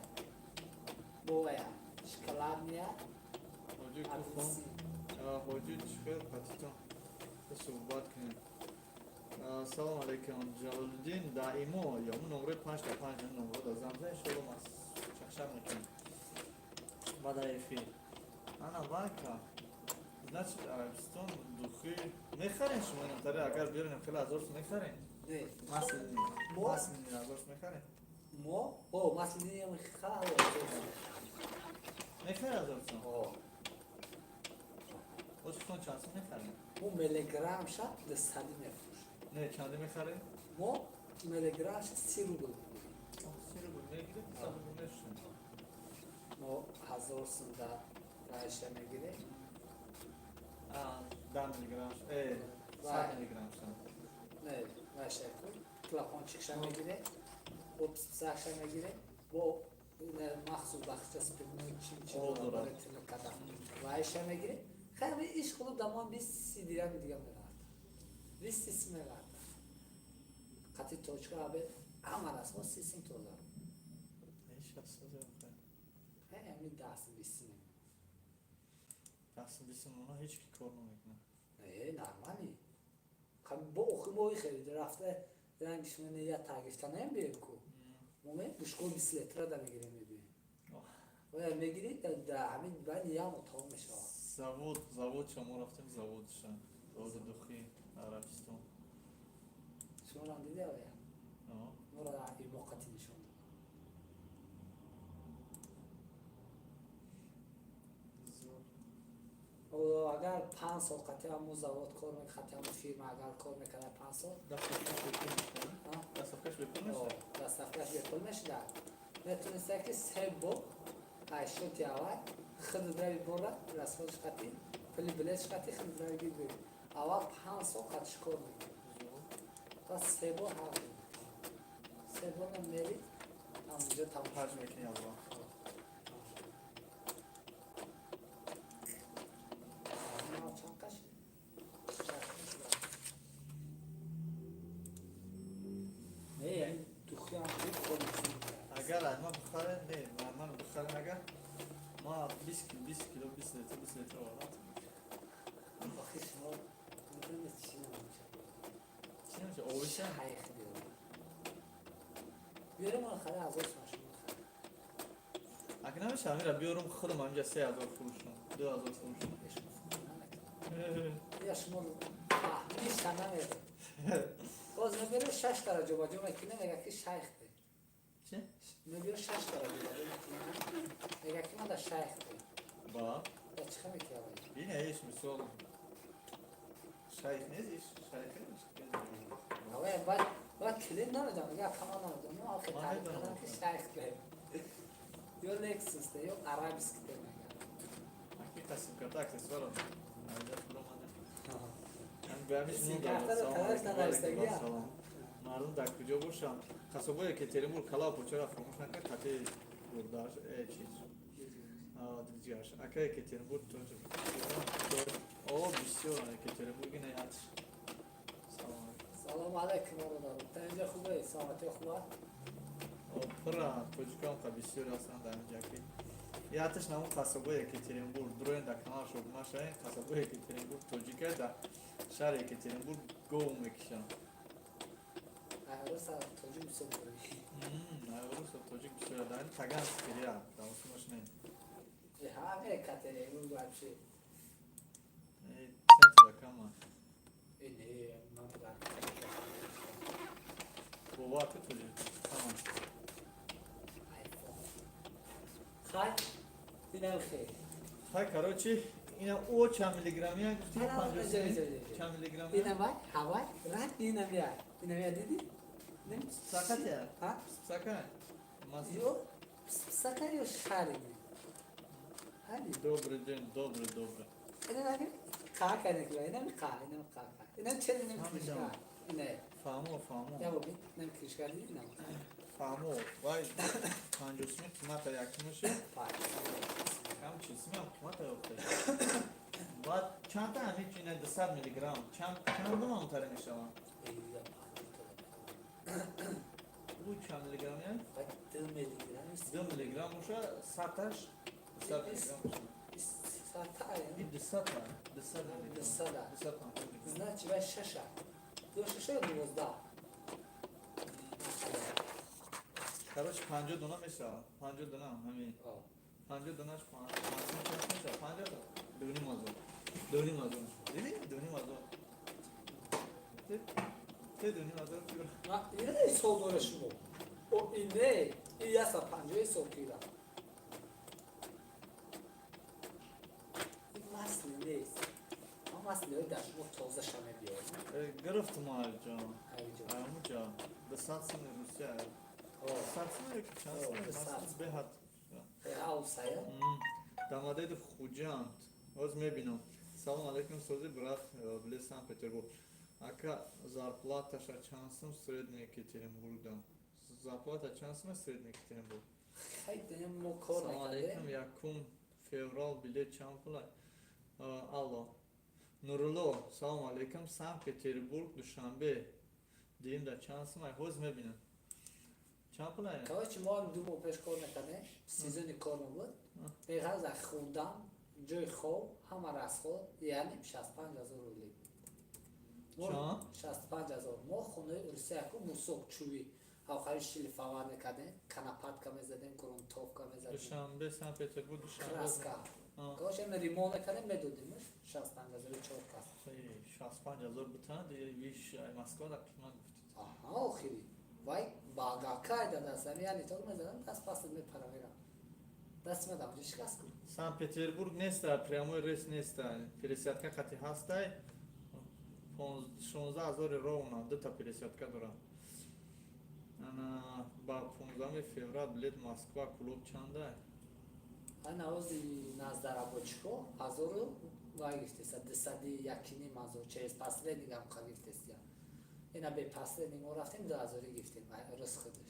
бовая шоколадная. Ҳоҷи куфон. Ҳоҷи чихел қатитон суҳбат кунем. Салом алейкум, Ҷалолиддин даимо ё номрои панҷ та панҷ номро да замза иншоалло ма чақчақ мекунем. Баъда эфир. Ана вайка. Значит, Арабистон духи мехарем шумо инамтаре агар биёрем хеле ҳазор сум мехарем? Не. Маслини. Маслини ҳазор сум мехарем? Мо? О, маслини мехарем. Мехари ҳазор сум? О. Ошон чанд сум мехарем? Мо миллиграммша 200 мефурӯшем. Не, чанде мехарем? Мо миллиграммша 30 рубл мегирем. 30 рубл мегирем, 100 рубл мефурӯшем. Мо 1000 сум да райша мегирем. 10 миллиграмм, 100 миллиграмм. Не, райша ку, флакончикша мегирем, бо писписакша мегирем, бо махсус бахча спиртной чим чим кадам вайша мегирем. Хайр, иш худу дамон 20 дирами дига меравад. 20 сум меравад. Қати точка абе ҳама расмо 30 сум тоза. Ҳами 10 сум 20 сум. 10 сум 20 сум оно ҳеҷ ки кор намекунад. Не, нормали. Бо охи мои хеле рафта ранги шумо не я тагифта намебием ку. Мо ме бушко 20 литра да мегирем мебием. Оя мегирӣ да ҳамин баъд ямо тамом мешавад. Завод, завод шо мо рафтем заводша. Заводи духи Арабистон. Шуморам диде оя? Моро имоқати нишон дод. Агар 5 сол қати ҳамун завод кор қати ҳамун фирма агар кор мекарда 5 сол. Доставкаш бепул мешуда? Доставкаш бепул мешуда. Метониста ки се бор айшоти аввал худ драви бора расходш қати пули билетш қати худ драви гир. Аввал 5 сол қатиш кор мекунад. Пас се бор ҳақ се бор мери ҳамунҷо тамом. Ҳаҷ мекунӣ аввал. Чанд қаши? Не, яъни духиам хуб кор мекунад. Агар ма бихарем, не, ман бихарем агар ма 20 кило, 20 кило, 20 литр, 20 литр овардам. Охи шумо медонед чӣ намешавад? Чӣ намешавад? Овиша? Шайх биёрем. Биёрем он харе 1000 сум шумо харе. Агар намешавад, амира биёрам худам ҳаминҷа 3000 фурӯшам, 2000 фурӯшам. Я шумо фаҳмиша намедонед. Боз мебиёрем шаш тара ҷобаҷо мекунем, мега ки шайх де. Чӣ? Мебиёр шаш тара ҷобаҷо мекунем, мега ки ман да шайх де. Ба? Я чӣ хел мекунам? Ина иш мисол шайх нест, иш шайх нест. Баъд клиент намедонам, мега акама намедонам, охи Ман таъриф медонам. кардам ки шайх де. Ё Lexus де, ё арабский де мега. Акита симкарта аксессуаро. Айда фуромада. Ҳам Симкартаро талаш надоштагӣ, я. Мардум дар куҷо бошанд? Қасобои Екатеринбург калав почара фаромӯш накард, қати гурдаш, чиз. Дилҷиаш. Ака Екатеринбург тоҷ. О, бисёр Екатеринбург ина ятш. Салом алейкум. Салом алейкум, бародар. Та инҷа хубе, саломатӣ хуба? О, пура тоҷикон қа бисёр ҳастанд дар инҷа ки. Ятш намун қасобои Екатеринбург. Дуроен дар канал шобуна шавем, қасобои Екатеринбург тоҷика дар шаҳри Екатеринбург гов мекишанд. Айруса тоҷик бисёр дорӣ. Айруса тоҷик бисёр дар ин Таганский ряд, дар усумаш не. Ҳа, Екатеринбург вообще. Центр кама. Не, ман дар Бовар ку тоҷик. Кама. Айфон. Хай, инам хел. Хай, короче, ина о чанд миллиграмм гуфти? Ана, 50 иҷа, иҷа, иҷа. Чанд миллиграмм? Инам вай, ҳавай, ранг инам я. Инам я диди? Нем? Сакат я? Ҳа? Сака? Ё, псака ё шарини. Ҳали. Добрый день, добрый, добрый. Инам ами қа кардем, инам қа, инам қа. Инам чел, инам Фаҳмидам. крышка. Ине. Фаҳмо, фаҳмо. Я боби, инам крышка диди, инам. Фаҳмо. Вай 50 сум қимата якумаше. Кам 40 сум ҳам қимата ёфта. Баъд чандта ҳамин ина 200 миллиграмм чанд номтаре мешаванд? Ӯ чанд миллиграмм я? 2 миллиграмм. 2 миллиграмм боша, саташ 200 миллиграмм боша. Сата. И 200-та, 200 миллиграмм. 200-а. 250 миллиграмм. Значит, вай шаша. Ду шаша ё 12? Короче, 50 дона мешавад. 50 дона ҳамин. 50 донаш 500 чанд мешавад? 50 та? 2,5 ҳазор. 2,5 ҳазор. Диди? 2,5 ҳазор. Те 2,5 ҳазор кило. Ина ҳисоб дора шумо. О, ине, и 150 ҳисоб кира. Ин масли нест. Ма маслиҳои дар шумо тоза ша мебиёрам. Гирифтум аҷон. Айҷон. Амуҷа. 200 суми Русия. 200 сум ё чанд сум? 200. Беҳад. Аусая? Дамадеди Хуҷанд. Ҳоз мебинам. Салом алейкум, сози брат, билет Санкт-Петербург. Ака, зарплаташа чанд сум средний Екатеринбургда? Зарплата чанд сум средний Екатеринбург? Хай, дем мо кор Салом алейкум, накардем. 1 феврал билет чанд пула? Алло. Нурулло, салом алейкум, Санкт-Петербург, Душанбе. Диим да чанд сум? Ҳоз мебинам. Чанд пула? Короче, мо ҳам 2 моҳ пеш кор накардем. Сезони кор мо буд. Беғарз аз хӯрдан, ҷои хоб, ҳама расход, яъне 65 000 рубли. Чанд? 65 000. Мо хонаи Русия ку мусок чӯби ҳавхари шлифовать мекардем, конопатка мезадем, грунтовка мезадем. Душанбе, Санкт-Петербург, Душанбе. Краска. Короче, ремонт мекардем, медодимш 65 000 чор кас. 65 000 бутан, виш Москва да қимат гуфтед. Аҳа, охири. Вай багакай да дастам, яъне то мезадам, даст пастат мепара мерам. Даст мадам, шикаст ку. Санкт-Петербург неста, прямой рейс неста. Пересадка қати ҳастай. 16 ҳазори ровно, дута пересадка дорам. Ана ба 15 феврал билет Москва Кӯлоб чанда? Ана ози наздарабочико ҳазору вай гифтеса, 201,5 ҳазор через посредник ҳам қа гифтесия. Ина бе посредник мо рафтем, 2000 гифтем, рӯз худаш.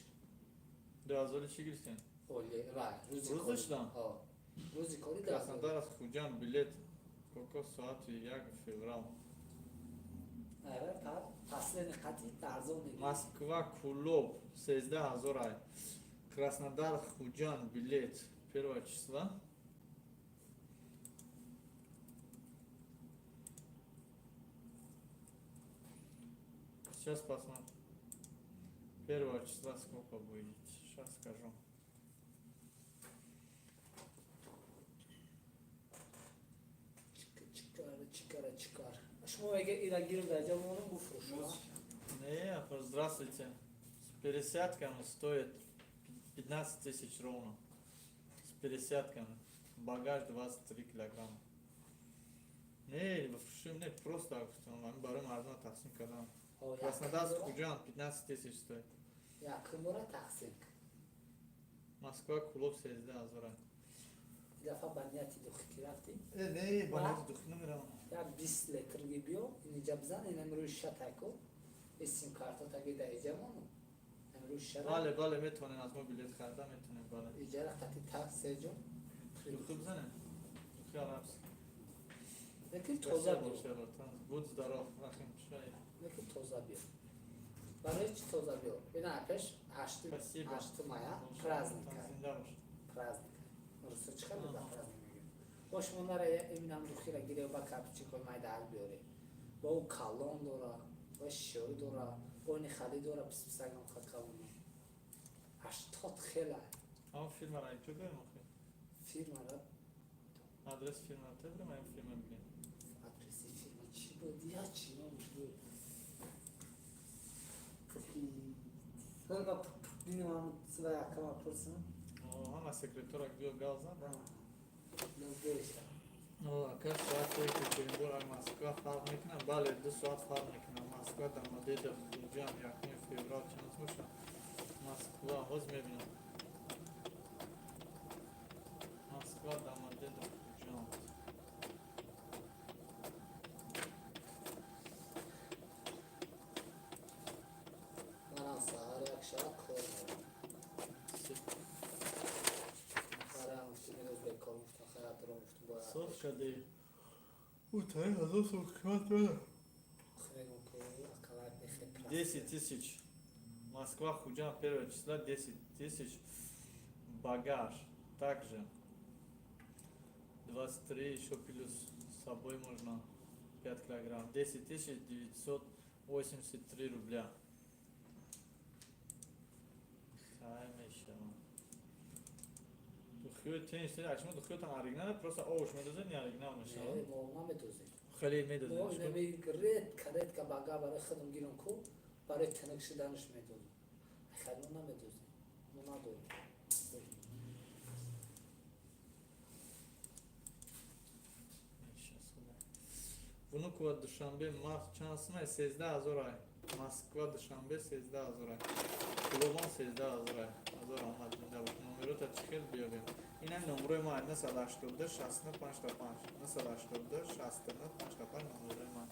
2000 чӣ гирифтем? Оле, вай, рӯзи Рӯзаш кори. да? Ҳо. Рӯзи кори 2000. Краснодар аз Хуҷанд билет коко соати 1 феврал. Ай, посредник қати арзон мегирем. Москва Кӯлоб 13 000 ай. Краснодар Хуҷанд билет первого числа. Сейчас посмотрим. Первого числа сколько будет? Сейчас скажу. Чикар, чикар, чикар. Шумо меге ира гирм дар ҷо монум буфурӯш. Не, здравствуйте. С пересадками стоит 15 тысяч ровно. С пересадками. Багаж 23 килограмма. Не, не, просто барои мардума тақсим кардам. Краснодар Худжанд 15 тысяч стоит. Якум бора тақсим. Москва Кулоб 13 000. Дафа ба нияти духи ки рафтӣ? Э, не, ба нияти духи намеравам. Я 20 литр ги биё, инҷа бизан, инам рӯи шатайку. И сим карта таги да иҷа мону. Рӯи шара. Бале, бале, метавонем аз мо билет харида метавонем, бале. Иҷара қати так сеҷо. Духи бизанем. Духи арабский. Лекин тоза биё. Будь здоров, Рахим Шай. Лекин тоза биё. Барои чӣ тоза биё? Ина пеш 8 мая праздник. Праздник. Русо чӣ хеле да праздник мегӯем. Бо шумо нара иминам духира гире ба капчикои майда ҳал биёре. Бо ӯ калон дора, ва шишои дора, бо ини хали дора, писписагам хакалоно. 80 хела. Ам фирмара инҷо дорем охи? Фирмара. Адрес фирмара тедорем, ам фирма бигем. Адреси фирма чӣ буд? Я чӣ номш буд? Бинам своя кама пурсам. Ҳама секретора биё гал зад. Наздеша. Ака, соати Екатеринбург аз Москва фарқ мекунад? Бале, 2 соат фарқ мекунад. Москва Домодедово Хуҷанд 1 феврал чанд бошад? Москва ҳозир мебинам. Москва Домодедово Хуҷанд. Манам саҳар як шаб кор мерам. Барам рӯз бекор гуфтам, хаятро гуфтам бояд. Соф кади. Утаи ҳазор сом қимат дорад. Мегум ку акалак мехе. 10 тысяч. Москва, Худжанд, первого числа 10 тысяч. Багаж также 23, еще плюс с собой можно 5 килограмм. 10 983 рубля. Хай мешавам. Духиёи тенис, шумо духиётон оригинал, просто овош медозед, не оригинал мешавад? Мо намедозем. Хеле Мо медозед. инами редко, редко бага барои худам гирам ку, барои тинак шуданаш медозем. Хай мо намедозем. Мо надорем. Внуково Душанбе март чанд сумай? 13 000 ай. Москва Душанбе 13 000 ай. Кулобон 13 000 ай. Ҳазор раҳмат, зинда бош. Номерота чӣ хел биёбем? Инам номерои ма: 982 69 55, 982 69 55 номерои ман.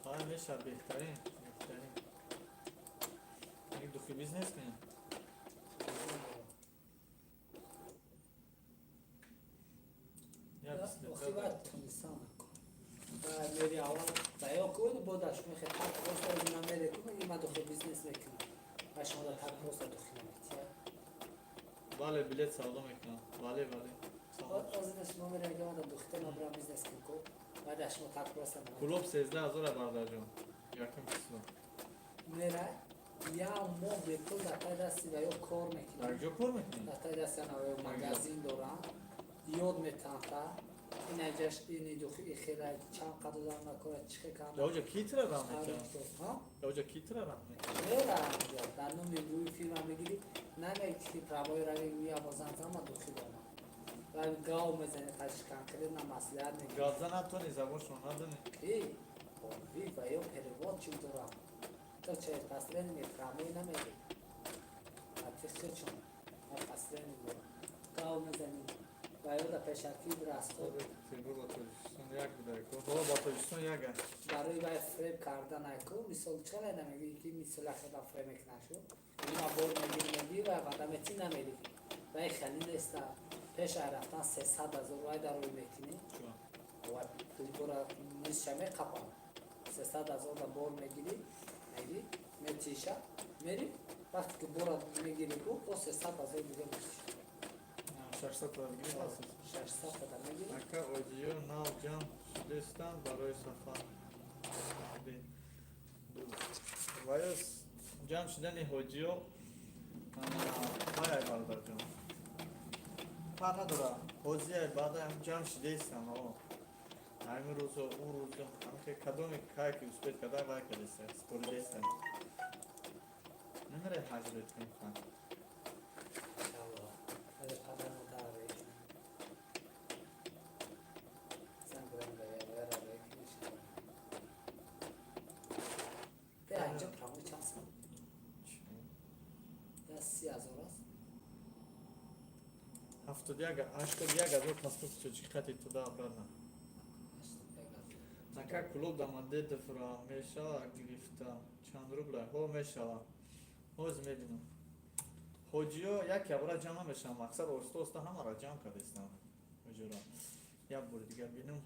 Ҳа, меша, беҳтарин, беҳтарин. Як духи бизнес кунем. Я Охи баъд тунистан мери аввал даё кун, бодаш мехе так просто намере ку, меги ман духи бизнес мекунам. Ва шумо да так просто духи наметия. Бале, билет савдо мекунам. Бале, бале. Озина шумо мере ага ман духита набрам бизнес кун ку. Баъд шумо так просто Кулоб 13 000 бародарҷон. Якум число. Мера я моҳ бепул дар тай дасти ва ё кор мекунам. Дар ҷо кор мекунӣ? Дар тай дасти ана магазин дорам. Ёд метанта. Инаҷаш ини духи ихела чанд қадр накора чихе кам. Даоҷа ки тира рам мекунад? Даоҷа ки тира рам мекунад? Мера дар номи буи фирма мегири, намеги ки правои рави гӯя бозан зама духи дорам. Ва гав мезани қаши конкретно маслиҳат мегири. Гап зан натони, забоншон надони. Ки? Ви ва ё переводчик дорам. То через посредник прямой намеги. А ти хичон. Ма посредник дорам. Гав мезани. Ва ё да пешакӣ расход. Тимур ба Тоҷикистон як буда. Ҳоло ба Тоҷикистон як аст. Барои вай фреб кардан айку, мисол чӣ намегӣ ки мисол хеда фреб мекунашу. Ма бор мегири, мегири ва қадаме ти намери. Вай хеле неста. Пеш ай рафтан 300 000 вай дар рӯй мекунӣ. Ва пули бора нисша меқапам. 300 000 да бор мегири, мегири, метиша, мери, вақте ки бора мегири ку, бо 300 000 дига метиша. 600 та мегири. 600 та мегири. Ака, одиё нав ҷамъ шудестанд барои сафар. Ва ё ҷамъ шудани ҳоҷиё вай, бародарҷон, фарқ надора, ҳозия баъда ҷамъ шудестанд. Ҳамин рӯзо, ӯ рӯзо, кадоме кай ки успеть карда, вай кардеста, споридестанд. Намераи ҳаҷ рет кунем? 30 000 аст. 71, 81 000 паспорти тоҷикӣ хати туда обратно. Ака, Кӯлоб Домодедовро мешава гирифта? Чанд рубла? Ҳо, мешава, ҳозир мебинам. Ҳоҷиё як ябра ҷамъ намешаванд, мақсад, оҳиста оҳиста ҳамаро ҷамъ кардистам ҳоҷиро. Як бори дигар бинам.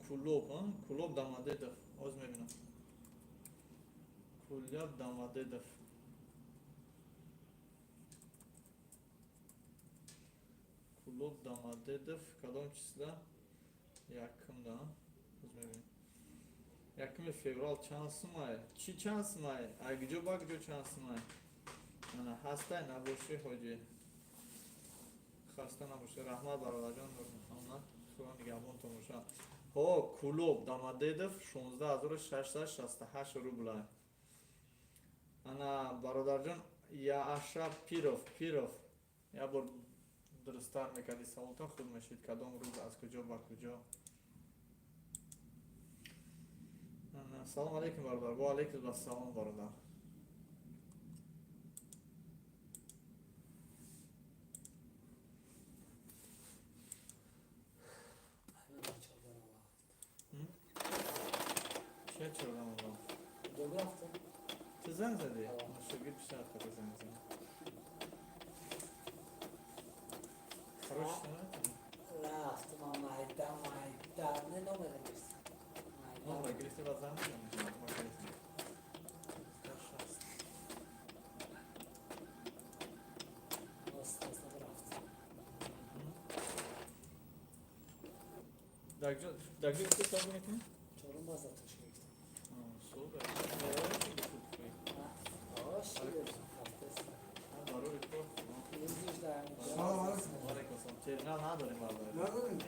Кӯлоб, Кӯлоб Домодедов, ҳозир мебинам. Кӯлоб Домодедов, Кӯлоб Домодедов кадом числа? Якумда, ҳозир мебинем. 1 феврал чанд сумай? Чӣ чанд сумай? Ай куҷо ба куҷо чанд сумай? Ана ҳастай, набошӣ, ҳоҷӣ, хаста набошӣ. Раҳмат, бародарҷон Нурмуҳаммад, худо нигаҳбонтон бошад. Ҳо, Кӯлоб Домодедов 16 668 рубла. Ана, бародарҷон, я Ашраф Пиров, Пиров, як бор дурусттар мекарди саволтон, хуб мешид. Кадом рӯз, аз куҷо ба куҷо? Салом алейкум, бародар. Ва алейкум ассалом, бародар. Чия чордам ова? Ту занг задӣ? Шогирд пишар хата занг зад. Хорош. Рафтам, майда майда, не, номера гирифтам. Номера гирифти, баъд занг мезанӣ. Оста оста рафтам. Дар куҷо гуфти савдо мекунӣ? Чорум база тошка гирифтам. Супер. Барори кор. Салом алейкум. Алейкум ассалом. Терминал надорем, бародар. Надорем?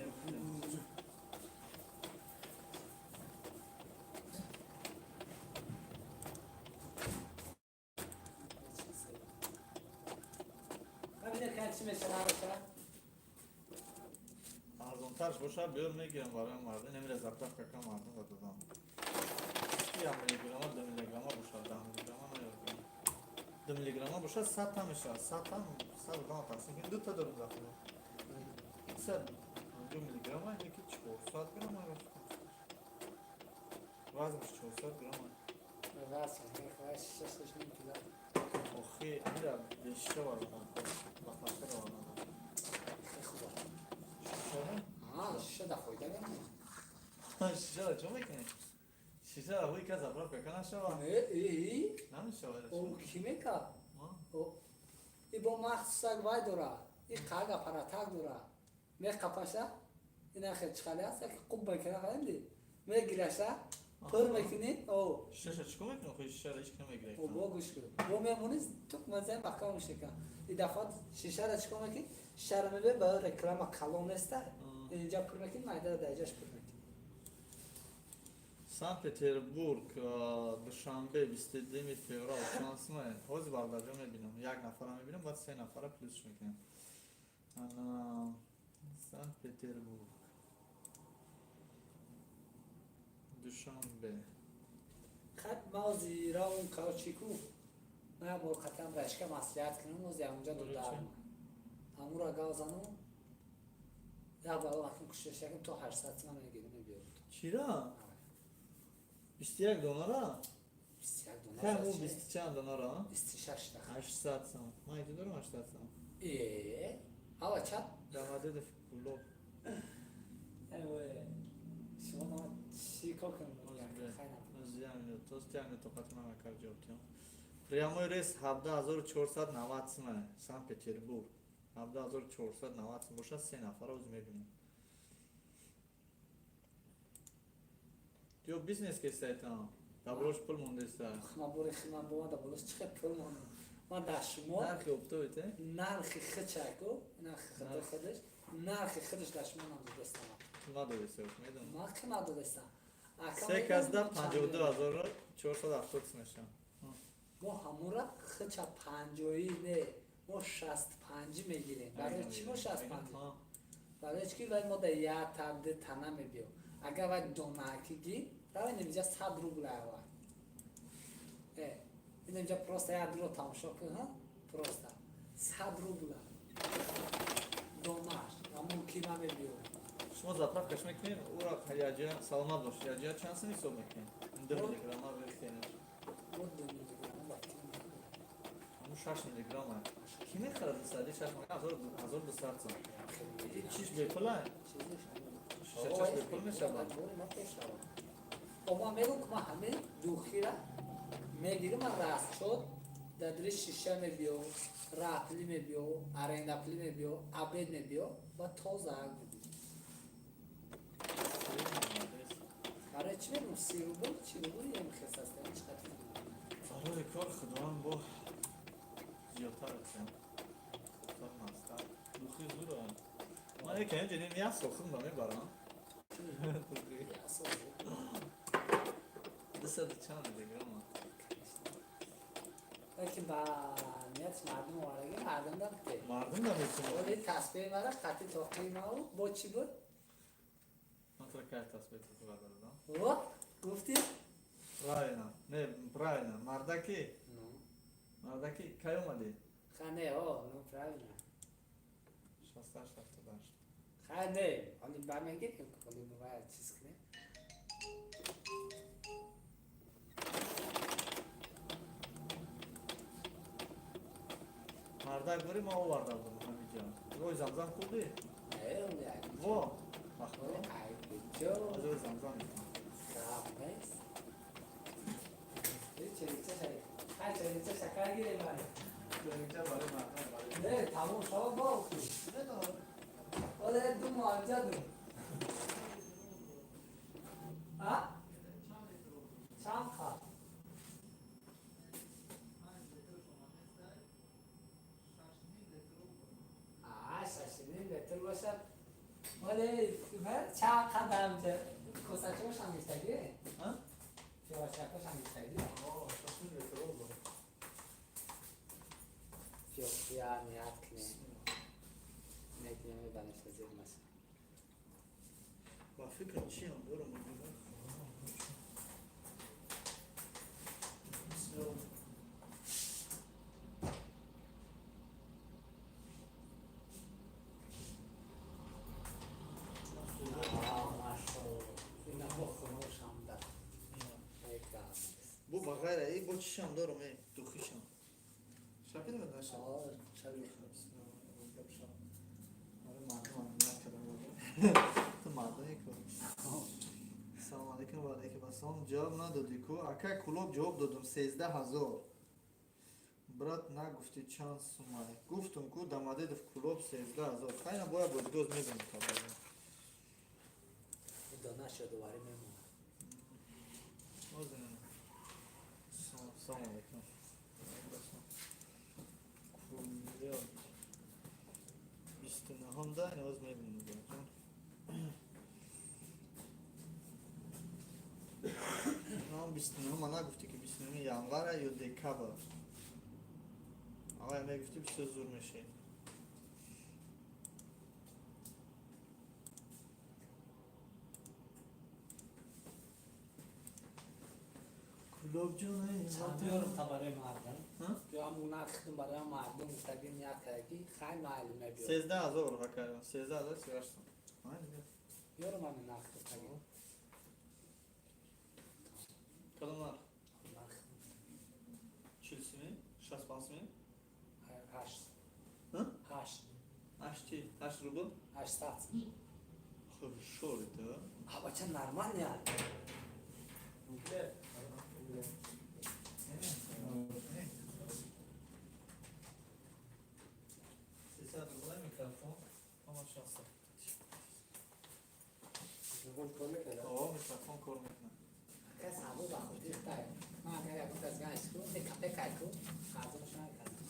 Чӣ мешава? Арзонтарш бошад, биёр, мегирам барои мардум. Немира заправка ка мардум додам. 1 миллиграмма, 2 миллиграмма бошад, 10 миллиграмма наёрдам. 2 миллиграмма бошад, 100 та мешавад. 100 та 100 грамма тақсим кунем, дута дорем захира. 150 миллиграмма яки 400 грамма, вазнаш 400 грамма. Охи, амира бешиша вардан, ба фарқа вардан. Шиша да фойда намея. Шишара чо мекунӣ? Шишара ҳои ка заправка ка нашава? Намешава. О, ки мека? И бо махсусак вай дора. И қаг аппаратак дора. Меқапаша, ина хел чиқали аст, яки қуб мекуна, ханди. Мегираша, пур мекунӣ, о. Шиша чико мекунӣ? Хуи шишара ҳеч ки намегирад. О, бо гӯш кун. Бо мемонӣ, тук мазаи маҳкам мешека. И дафъа шишара чико мекунӣ? Шишара мебе ба реклама калон неста. Инҷа пур мекунӣ, майдара дар ҷаш пур мекунӣ. Санкт Петербург Душанбе 22 феврал чанд сумае? Ҳозир, бародарҷон, мебинам. Як нафара мебинам, баъд се нафара плюс мекунем. Ана, Санкт Петербург Душанбе. Хат маози раун каучику. Ман бор қатам рашка маслиҳат кунам, ози ҳамунҷа дударма. Ҳамура гав занум. Як бала макин кушиш яким то 800 сомон мегирим, мебиёрам. Чира? 21 донара? 21 дона. Хай, мо бист чанд донара? 26 та. 800 сом. Ман иҷо дорам 800 сом. Э, ҳава чанд? Домодедов, Кӯлоб. Эве. Шумо ма чӣ кор кунам? Тост як минут тоқат намакар ҷавоб диҳам. Прямой рейс 17 490 сум, Санкт Петербург. 17 490 сум бошад, се нафара оз мебинем. Ё бизнес кесайтам. Даброш пул мондеста. Ман бори хидмат бо ман да болош чӣ хел пул монд? Ман дар шумо нархи оптовите? Нархи хичаку, нархи худо худаш, нархи худаш дар шумо нам додестам. Ма додеста, медонам. Ман ки надодестам. Се казда 52 470 сум мешавад. Мо ҳамура хича панҷоӣ не, мо 65 мегирем. Барои чӣ мо 65? Барои чӣ ки вай мо да як та ду та намебиё. Агар вай донаки ги, равай немиҷа 100 рубл авай. Э, инамҷа просто як дуро тамошо кун, ҳа? Просто 100 рубла донаш, ҳамон кима мебиёр. Шумо заправкаш мекунед, ура яҷа, саломат бош, яҷа чанд сум ҳисоб мекунед? 2 миллиграмма рехтенаш. Бо 2 миллиграмм ба ким? Ҳамун 6 миллиграмма. Кӣ мехарад дусади шаш, 1200 сум? Чиш бепула? Шишачаш бепул мешавад? Ма мегӯм, ки ма ҳамин духира мегирим, ман расчёт дар шиша мебиё, раҳпулӣ мебиё, арендапулӣ мебиё, обед мебиё ва тоза мебиё. Барои чӣ мегӯм, 30 рубл, 40 рубл ем хес аст, чӣ қадр. Барои кор Худованд бо зиёдтар атиям. Хубтар мастар. Духи зура. Ман якам ҷанин як сол худам мебарам. Духи. Дусаду чанд миллиграмма. Лекин ба нияти мардум овардаги, мардум да бите. Мардум да метавонад. Оли тасбеҳи мара қати тоқии мау бо чӣ буд? Ман тура кай тасбеҳ тоқи бардадам? Во, гуфтӣ? Правильно. Не, правильно. Мардаки? Ну. Мардаки, кай омадӣ? Ха, не, о, ну правильно. 68, 78. Ха, не, оли ба мегирем, оли бывает чиз кунем. Мардак бори ма оварда будам ҳамиҷа. Рой замзам хӯрдӣ? Не, оли ай. Во. Оли ай, куҷо? Аз рой замзам мекунам. Гап нест. Ченича шай. Ҳай, ченича шакар гирем ай. Ченича барои мардам барои. Не, тамом шава бо. Оле ду моҳ ду. А? Чанд хат? А, 6,5 литр бошад. Оле, чанд қадам косачошам гирифтагӣ? А? Пиёзчакошам гирифтагӣ? О, 6,5 литр об. Пиёз ният кунем. Мекунем, мебаниша зир маша. Ба фикрам чиам дорам. Бисмилла. Машалло. Ина бо хунушам да. Бу ба ғайра и бо чишам дорам, э, духишам. Шапидам наша. Шаби. Оре, мардум ният кардам. Ту мардуме ку. Салом алейкум, ва алейкум ассалом. Ҷавоб надодӣ ку? Акай Кулоб, ҷавоб додум, 13 000. Брат, нагуфтӣ чанд сумай. Гуфтум ку, Домодедово Кулоб 13 000. Хайна бояд бодгоз мебинем табарӣ. Дона шодоварӣ мемонад. Озин. Салом алейкум. Кулоб. 29-ум да, ин оз мебинем ҷон. Нам 29-ум нагуфтӣ ки 29 январа ё декабр. Ағая мегуфтӣ, бисёр зур мешид. Кулоб ҷон, Биёрам та барои мардум. Ё ҳамун нархтун барои мардум гуфтагӣ, ният кардагӣ, хай майли мебиёр. 13 000, ҳакай, 13 038 сум. Биёрам ҳамин нарх гуфтагӣ. Кадом нарх? Нарх. 40 суми? 65 суми? Ҳашт. Ҳашт. Ҳашт чи? 8 рубл? 800. Хорошо это. А бача нормально. Рубле. 300 рубля микрофон. Ҳама шаста. Микрофон кор мекунад? О, микрофон кор мекунад. Кас ҳаво ба хотир тай. Ман агар ягон кас ганш ку, капекай ку, қарзон шуна кардам.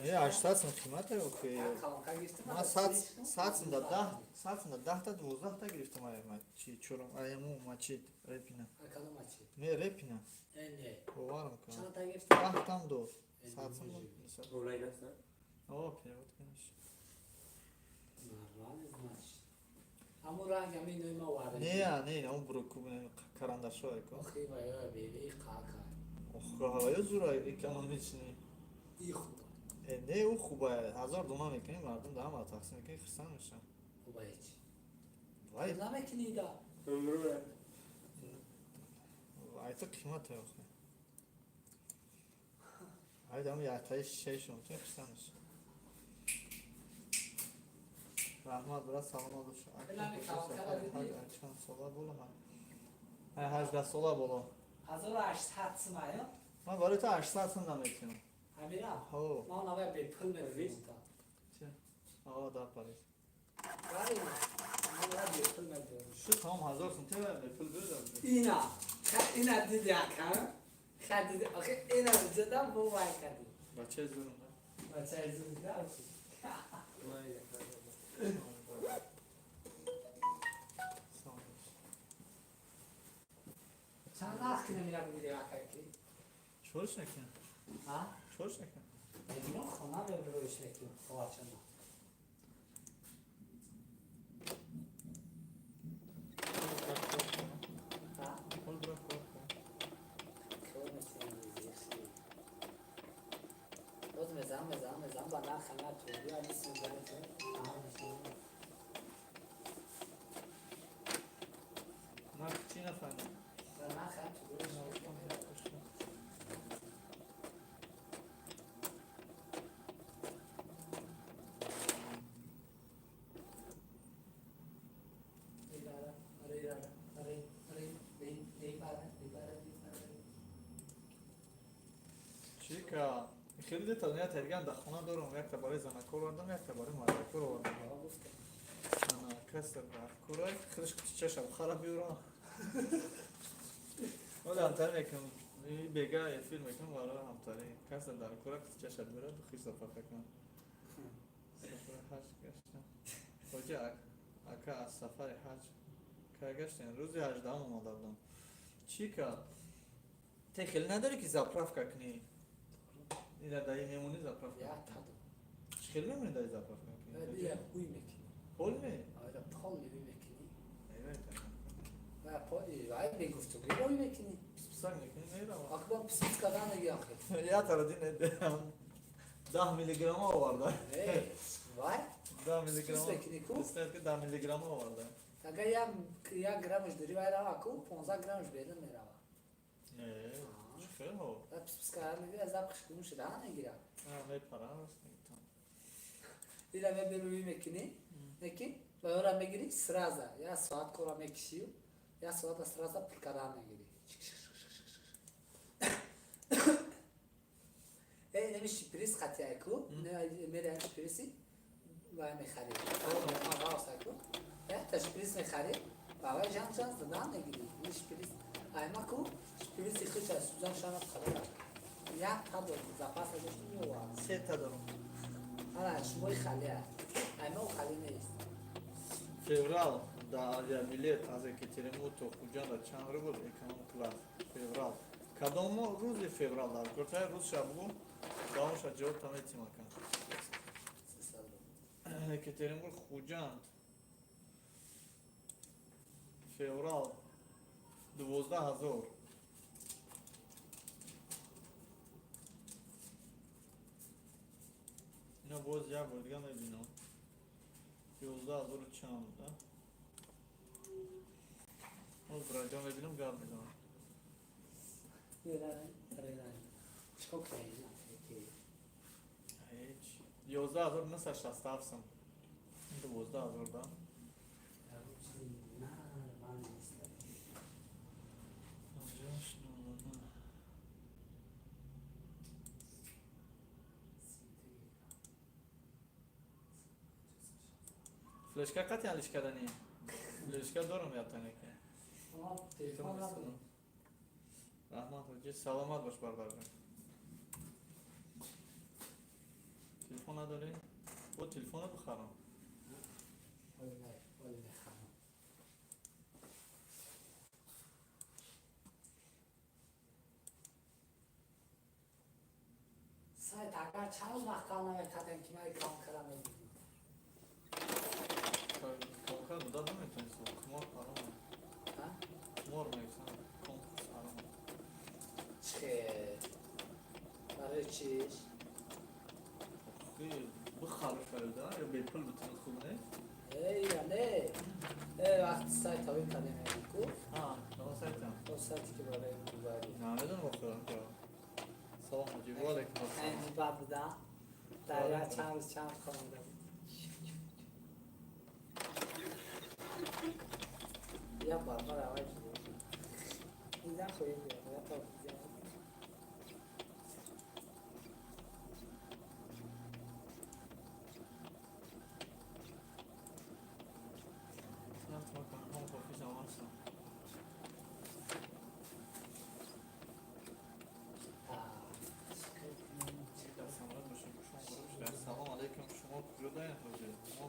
Е, 800 сум қимате охи. Калонка гирифтам. Ман 100 сум да 10, 100 сум да 10-та, 12-та гирифтам ай ма чи чорум, ай му мачит репина. Кадом мачит? Не, репина. Э, не. Боварам кун. Чанд та гирифтам? 10 там дод. 100 сум. Онлайн аст, на? О, перевод куниш. Нормально, значит. Ҳамун ранг ҳамин нои ма оварда. Не, не, он бруку карандашҳое ку. Охи ва ё беби қака. Ох, ҳаваё зура экономичный. И хуб. Не, ӯ хуба, 1000 дона мекунем, мардум да ҳама тақсим мекунем, хурсанд мешаванд. Хуба ҳеч. Вай. Намекунӣ да. Айто қимате охе. Ай дам яктаи шишаишон мекунем, хурсанд мешаванд. Раҳмат, брат, саломат бош. Чанд сола боло ман? 18 сола боло. 1800 сумая? Ман барои ту 800 сум наметиҳам. Ҳамира? Ҳо. Ман аввал бепул мефурӯхтам. О, да, Париж. Вале ман аввал бепул мефурӯхтам. Шу тамом 1000 сум те бепул бизар. Ина, ина диди ака? Ха диди, охе ина дида бо вай кади. Бачаи зурум, да? Бачаи зурум, да? Чанд нарх ки намира бигири ака ки? Чорш накун. Ҳа? Чорш накун. Мегирам хона мебироиш накун, хоҳарчана. Ҳа? Боз мезанам, мезанам, мезанам, ба нарх ҳама тури, ами сумзани ту. Нарх чӣ нафаҳмидам? Ба нарх ҳама тури. Чӣ ка? Хеле дета дунё терган дар хона дорам, якта барои занакор овардам, якта барои мардакор овардам. Ана каса дар кора, худаш кутичаша бухара биёрам. Ода ҳамтарӣ мекунам, бега эфир мекунам барои ҳамтарӣ. Каса дар кора кутичаша биёрад, хис заправка кунам. Сафари ҳаҷ гаштам. Хоҷа ака аз сафари ҳаҷ кай гаштем? Рӯзи 18 омада будам. Чӣ ка? Те хеле надорӣ ки заправка кунӣ? Ина даи мемонӣ заправка? Я таду. Чӣ хеле мемонӣ даи заправка кунӣ? Я ҳуй мекунӣ. Пол ме? Ара пол ҳуй мекунӣ. Ва пол вай мегуфту ки ҳуй мекунӣ. Писписак мекунӣ мерава. Ак ба писпис кардан нагирам хел. Я тара дин 10 миллиграмма оварда. Вай? 10 миллиграмма. Писпис мекунӣ ку? Писпис ки 10 миллиграмма оварда. Агар як граммаш дорӣ вай рава ку 15 граммаш берун мерава. Не, чӣ хел ҳо? Писпис кардан нагира, запахш гум шуда нагира. Мепарам, рост мегӯям. Ира мебируи мекунӣ, неки ва ёра мегирӣ сразу, як соат кора мекишӣ, як соата сразу пур кардан мегирӣ. Э, неми шприц қатия ку, мераем шприси вай мехарӣ. Ку. Якта шприц мехарӣ, ва вай жан жан задан мегирӣ. Ин шприц айма ку, шприси хича сузан шана қарора. Як та дорам, запаса доштум меовард. Се та дорам. Ана шумои халия. Айма халӣ нест. Феврал да авиабилет аз Екатеринбург то Хуҷанда чанд рубл эконом класс? Феврал. Кадом рӯзи феврал дар куртаи рӯзша бугу, давомша ҷавоб та метим ака. Екатеринбург Хуҷанд феврал 12 000. Ино боз як бор дига мебинам. 11 000 чанд буда? Боз браҷон мебинам, гап мезанам. Чикор кунем? Ҳеч. 11 967 сум. 12 000 да? Нормально нест. 58,09. Флешка қатъи алиш кардани? Флешка дорам ятанеке. Телефон надорам. Раҳмат ҳоҷи, саломат бош бародарҷон. Телефон надорӣ? Бо телефонро бихарам. Оли не, оли мехарам. Сайт агар чанд рӯз маҳкам намекардем ки ман кам кардам мебудем. Конкур буда наметавонист, қимор ҳаром. Қимор мегӯсам, конкурс ҳаром. Чӣ? Барои чиш? Ки бихарш карда ё бепул битунад, хуб не? Эй, я не. Вақти сайт ҳавӣ кардем ку. Кадом сайтам? Он сайте ки барои мубари. Намедонам охирам. Салом ҳоҷи, ва алайкум ассалом. Панҷ бад буда. Дар як чанд рӯз чанд хонда буд. Я барбар авай шуда. Дидам хоҳем я то дидам. Нафт макон, ҳам ҳофизам ҳастам. Дар самолёт бошем, шумо ғуруб шуда. Салом алейкум, шумо куҷо даем ҳоҷи? Мо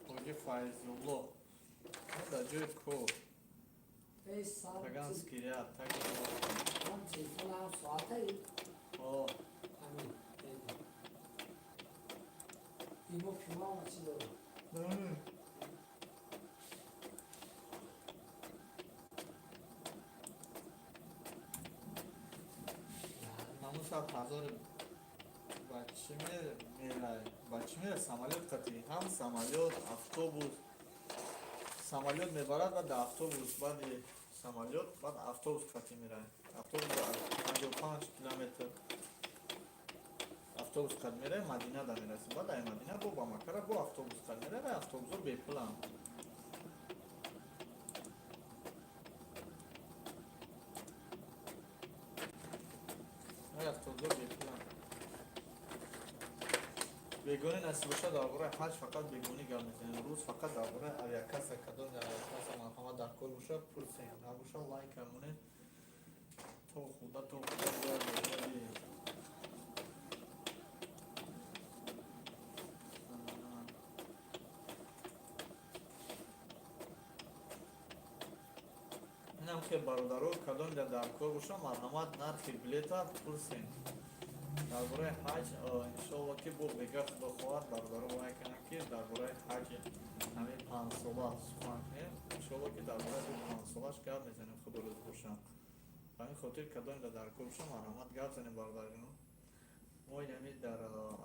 ҳоҷи Файзулло. Мо дар ҷои кор. Эй, сар. Таганский ряд, так. Ҳам телефон ҳам соатаи. О, Ҳамин. Имо пима чӣ дорад? Ҳамун 100 000 ба чӣ мерай? Ба чӣ мерай? Самолёт қатӣ. Ҳам самолёт, автобус. Самолёт мебарад, баъд автобус, баъди самолёт, баъд автобус қатӣ мерай. Автобус 55 километр автобус қад мерай, Мадина да мерасӣ. Баъд ай Мадина бо ба Маккара бо автобус қад мерай ва автобусҳо бепуланд. Ай автобусҳо бепуланд. Бегонӣ насиб бошад, дар бораи ҳаҷ фақат бегонӣ гап мезанем. Рӯз фақат дар бораи авиакасса, кадом авиакасса марҳамат дар кор бошад, пурсем. Набошад, лайк монед. То худа, то худа бояд бояди. Инам хел бародаро, кадом дар кор бошад, марҳамат, нархи билета пурсем. Дар бораи ҳаҷ иншоалло ки бо бега худо хоҳад, бародаро вай кунанд ки дар бораи ҳаҷи ҳамин 5-сола сухан кунем. Иншоалло ки дар бораи 5-солаш гап мезанем, худо рӯз бошад. Ба ҳамин хотир кадом дар кор бошад, марҳамат, гап занем, бародарҷонон. Мо инами дар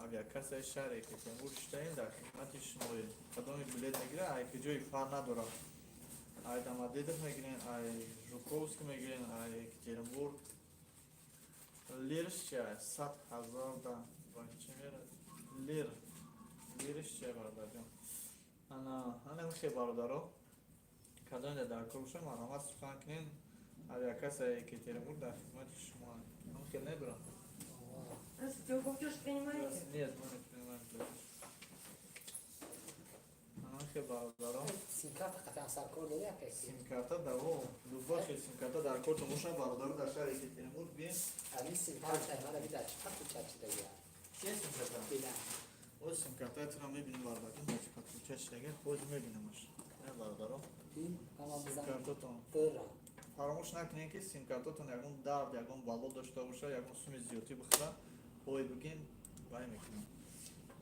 авиакассаи шаҳри Екатеринбург шидаем, дар хидмати шумоем. Кадоми билет мегирад, ай ки ҷои фарқ надорад. Ай Домодедов мегирен, ай Жуковский мегирен, ай Екатеринбург. Лирш чия? 100 000 да ба чӣ мерад? Лир. Лирш чия, бародарҷон? Ана, ана хе бародаро. Кадоме дар кор бошад, марҳамат, сухан кунен. Авиакассаи Екатеринбург дар хидмати шумо. Ҳам хел небирам? Здравствуйте, вы платеж принимаете? Нет, мы не принимаем платеж. Ана хе бародаро. Симкарта қатъан саркор дори яка? Симкарта даво, любой хел симкарта дар кортон бошад, бародаро, дар шаҳри Екатеринбург биен. Ҳамин симкарта мара бида чӣ подключать шудагия? Чия симкарта? Бина. Оз симкартаятонро мебинем, бародарҷон, дар чӣ подключать шудагия, боз мебинамаш. Не, бародаро. Бин, ама бизан. Симкартатон. Дора. Фаромӯш накунед, ки симкартатон ягон дард, ягон бало дошта бошад, ягон суми зиёдтӣ бихӯрад, ой бигин, вай мекунам.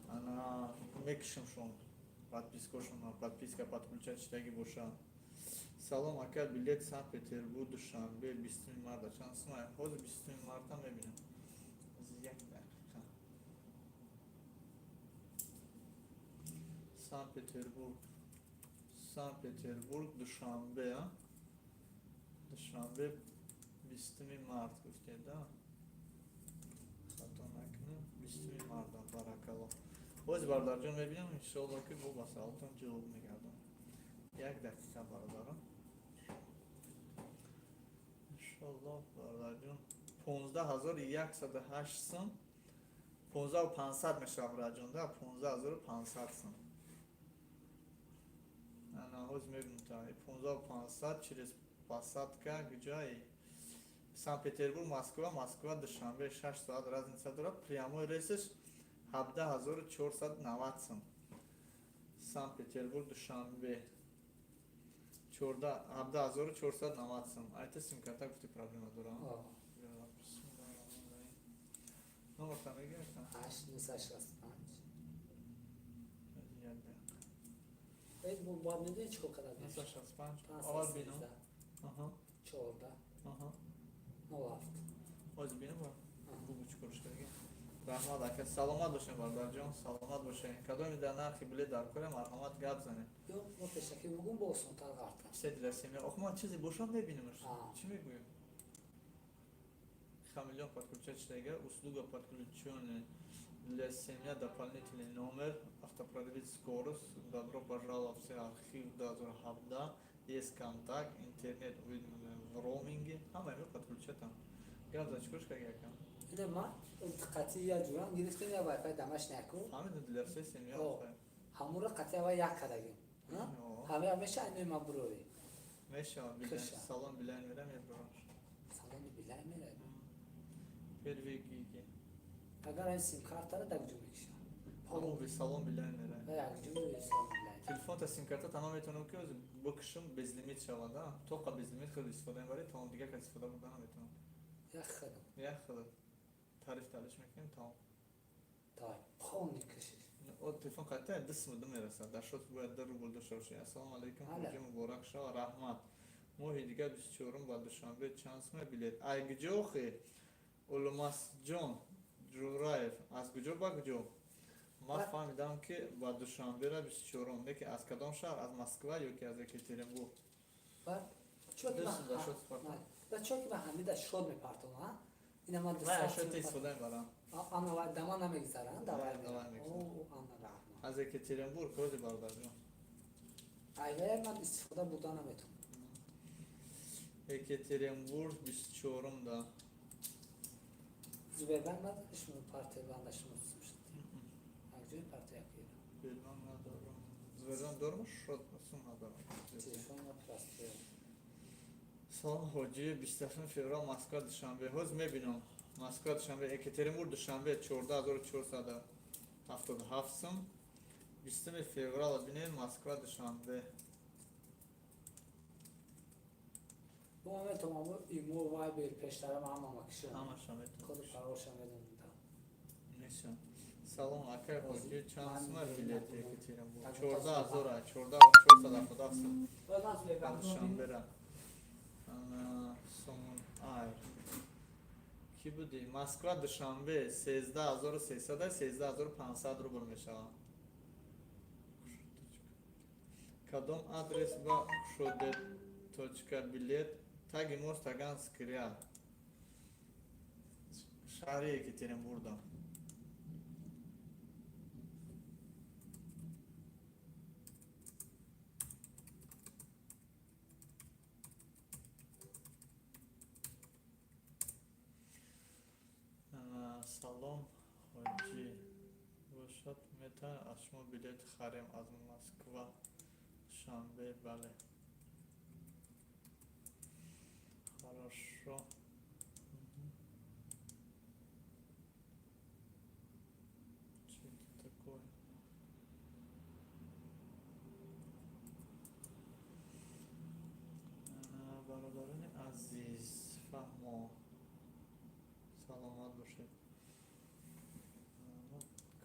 Ана мекушам шон. Подпискашон, подписка подключать шудагӣ бошад. Салом, ака, билет Санкт Петербург Душанбе 20 марта чанд сум? Ҳозир 20 марта мебинам. Як дақиқа. Санкт Петербург. Санкт Петербург Душанбе, а? Душанбе 20 март гуфтед, да? Хато накунем. 20 марта, баракалло. Боз бародарҷон мебинам, иншоалло ки бо ба саволтон ҷавоб мегардам. Як дақиқа, бародарон. Иншоалло, бародарҷон, 15 108 сум, 15 500 мешавад, бародарҷон, да, 15 500 сум. Ана ҳозир мебинам та 15 500 через посадка куҷои? Санкт Петербург Москва, Москва Душанбе 6 соат разница дорад. Прямой рейсش 17 490 сум. Санкт Петербург Душанбе 17 490 сум. Айта симкарта гуфти, проблема дорам. Номерта мегирифтам? 8965. Як дақиқа. Эй, бо бояд медонӣ чӣ кор карда? 965. Аввал бинам. Аҳа. 14. Аҳа. 07. Ҳозир бинам, ба бугу чӣ корш кардаги. Раҳмат, ака, саломат бошем, бародарҷон, саломат бошем. Кадоми дар нархи билет дар кора, марҳамат, гап занед. Ё мо пешакӣ бугум, бо осонтар ғартам. Все для семьи. Ох, ман чизе бошам, мебинемаш. Чӣ мегӯем? Хамелеон подключать шудага, услуга подключенная для семья, дополнительный номер, автопродлить скорость, добро пожаловать все архив 2017, есть контакт, интернет в роуминге. Ҳама ино подключатам. Гап за чӣ кошка, якам? Ине ма қатъи я ҷурам гирифтем, я вайфай дамаш няку. Фаҳмидам, для всей семья. Ҳамура қатъи ава як кардагим. Ҳамеа меша инои ма бурорӣ. Мешава, Билайн, салон Билайн мерам, мебурам. Салони Билайн мерам. Первый гиги. Агар ин сим-картара дар куҷо мекиша? Ҳамон салон Билайн мерам. Як ҷои салон Билайн. Телефонта сим-карта тамом метавонам, ки бикушам, безлимит шавад, тоқа безлимит худ истифода мебарӣ, тамом, дигар кас истифода бурда наметавонам. Як худам. Як худам. Тариф талиш мекунем, тамом. Давай, полный кушиш. О, телефон қайта 2 сум ду мерасад. Дар шот бояд 2 рубл дошта бошӣ. Ассалому алайкум, ҳоҷи, муборак шава, раҳмат. Моҳи дигар 24-ум ба Душанбе чанд сума билет? Ай куҷо охи? Улумасҷон Ҷураев, аз куҷо ба куҷо? Ман фаҳмидам, ки ба Душанбера 24-ум, лекин аз кадом шаҳр? Аз Москва ё ки аз Екатеринбург? Чо ки ман ҳамида шод мепартом, а? Ина ман шод истифода мебарам. Ана дама намегзарам, давай. Давай. Ана, раҳмат. Аз Екатеринбург, ҳози, бародарҷон. Айвая ман истифода бурда наметавонам. Екатеринбург 24-ум да. Сбербанк ман шумо партия шумо шуд. Акҷои партия кира. Сбербанк надорам. Сбербанк дорам, шод сум надорам. Телефон ма простой. Салом, ҳоҷӣ, 27 феврал Москва Душанбе. Ҳоз мебинам. Москва Душанбе, Екатеринбург Душанбе 14,477 сум. 20 феврал бинем, Москва Душанбе. Бо метавонам имо, вайбер, пештарам ҳама макишам. Ҳамаша метавонам. Коду паролша медонам. Меша. Салом, акай ҳоҷӣ, чанд сума билет Екатеринбург? 14 000, 14,477 сум. Душанбера. Сомон Айр. Кӣ будӣ? Москва Душанбе 13 300, 13 500 рубл мешавад. Кадом адрес ба кушодед точка билет? Таги мост, Таганский ряд. Шаҳри Екатеринбургда. Салом, ҳоҷӣ, бошад, метавонем аз шумо билет харем аз Москва Душанбе? Бале, хорошо. Что это такое? Бародарони азиз, фаҳмо, саломат бошед.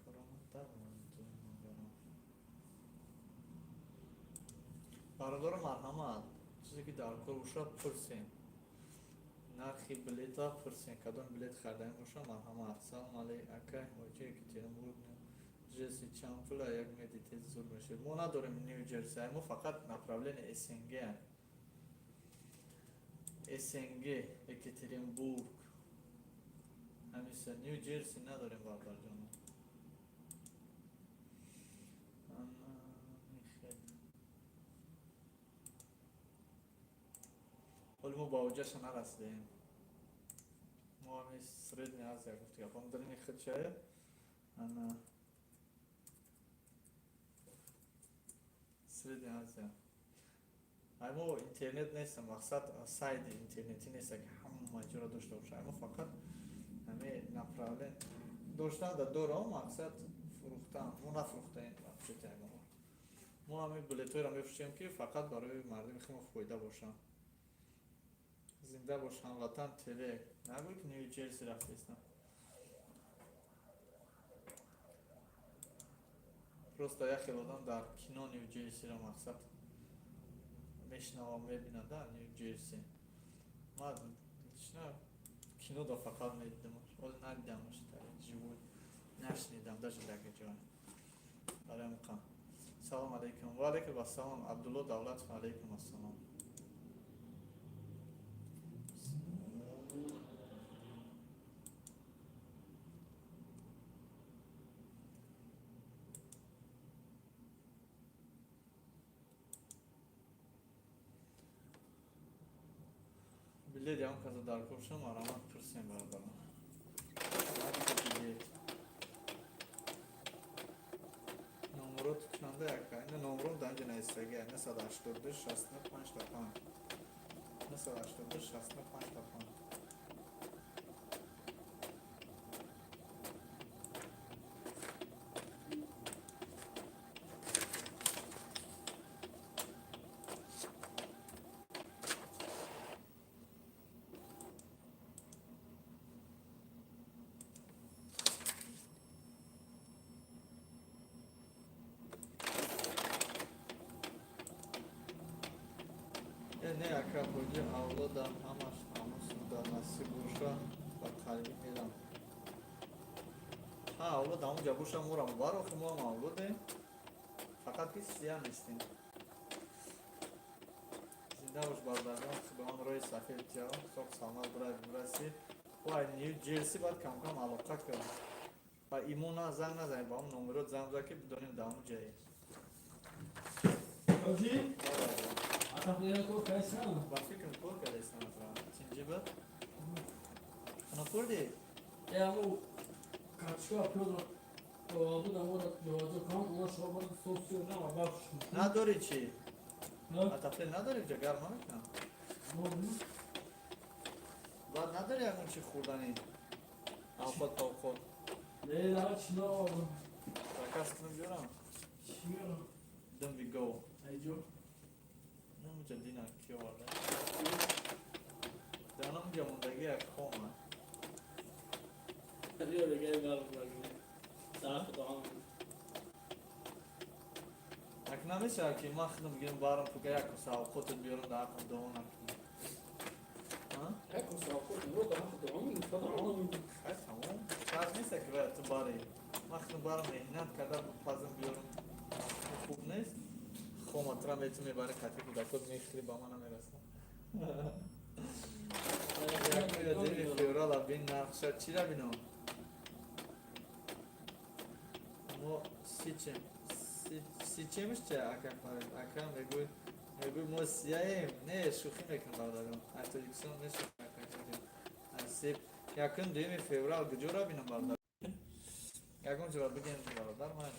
Каромат дармонд. Бародаро, марҳамат, чизе ки дар кор бошад, пурсем, нархи билета пурсем, кадом билет хариданӣ боша, марҳамат. Салом алейк, акай ҳоҷи, Екатеринбург Ҷерси чанд пула? Як меди, тез зуд мешед. Мо надорем Нью Ҷерси, мо фақат направление СНГ, СНГ, Екатеринбург, ҳамиса. Нью Ҷерси надорем, бародарҷоно. Михел ҳоли мо ба оҷаша нарасидаем. Мо ҳами Средняя Азия гуфти гапам дарини худшая ана Средняя Азия. Ай мо интернет нест, мақсад, сайти интернетӣ нест, ки ҳама ҷоро дошта боша. Ай мо фақат ҳами направлен доштан да дорам, мақсад, фурӯхтан мо нафурӯхтаем вообще. Ай мо ҳами билетҳоеро мефурӯшем, ки фақат барои мардуми хумо фоида бошанд. Зинда бош, Ҳамватан ТВ. Нагӯй, ки Нью Ҷерси рафтестам. Просто як хел одам дар кино Нью Ҷерсиро, мақсад, мешинава, мебинада Нью Ҷерси. Ман лично Кино да фақат медидамаш, ҳоло надидамаш живой, нашнидам даже дар ҷой. Барои муқам. Салом алейкум. Ва алейкум ассалом. Абдулло Давлатов, алейкум ассалом. Билет ягон каса дар кор шуд, марамат пурсем, бародарон. Билет. Номерот чанда, яка? Ина номером дар инҷа навистагия: 982 65 та 5, 982 65 та 5. Не, ака ҳоҷи, авлодам ҳамаш ҳамусу дар насиб боша, ба қалбӣ мерам. Ҳа, авлод ҳамунҷа боша, морам бар, охи моам авлодем, фақат ки сия нестем. Зинда бош, бародарон, худованд роҳи сафед тиё, соқ саломат бираси. Вай, Нью Ҷерси баъд камкам алоқа кард. Ба имо на занг назанед, ба он номерот занг зад, ки бидонем дар он ҷае. Ҳоҷӣ, отопление кор кардисам? Ба фикрам, кор кардастам. Тинҷи буд? Хона хӯрдӣ? Э, аму картошка, пёзро буд, амора ҷоаҷо кам, она шоба сосиё на баб. Надорӣ чӣ? Отопление надорӣ ҷа, гарм намекунам? Баъд надорӣ ягон чи хӯрданӣ? Авқот повқот? Не, на чи наовардам. Заказ кунам, биёрам? Чӣ биёрам? Дум го. Айҷо? Намуҷа дина ки оварда. Дар намуҷа мондагӣ як хома. Рио дига гарм лаги. Сара худо. Ак намешавад, ки ман худам бигирам барам, фука як коса авқотат биёрам, дар ҳаққам дуо накунам? Як коса авқот ро дар ҳаққи дуо мегирам. Хай, тамом. Шарт нест, ки бояд ту барӣ. Ман худам барам, меҳнат карда пазам, биёрам. Хуб нест? Хоматра мету мебари, қати кӯдакот мехӯри, ба ман намерасад. 1-ми феврала бин нархша чира бинам? Мо сичем. Сичемш че, ака Фарид? Ака мегӯй, мо сияем. Не, шӯхӣ мекунам, бародарон. Аз Тоҷикистон мешӯхӣ, насиб. 1-дуюми феврал куҷоро бинам, бародар? Ягон ҷоро бигем, бародар, ман.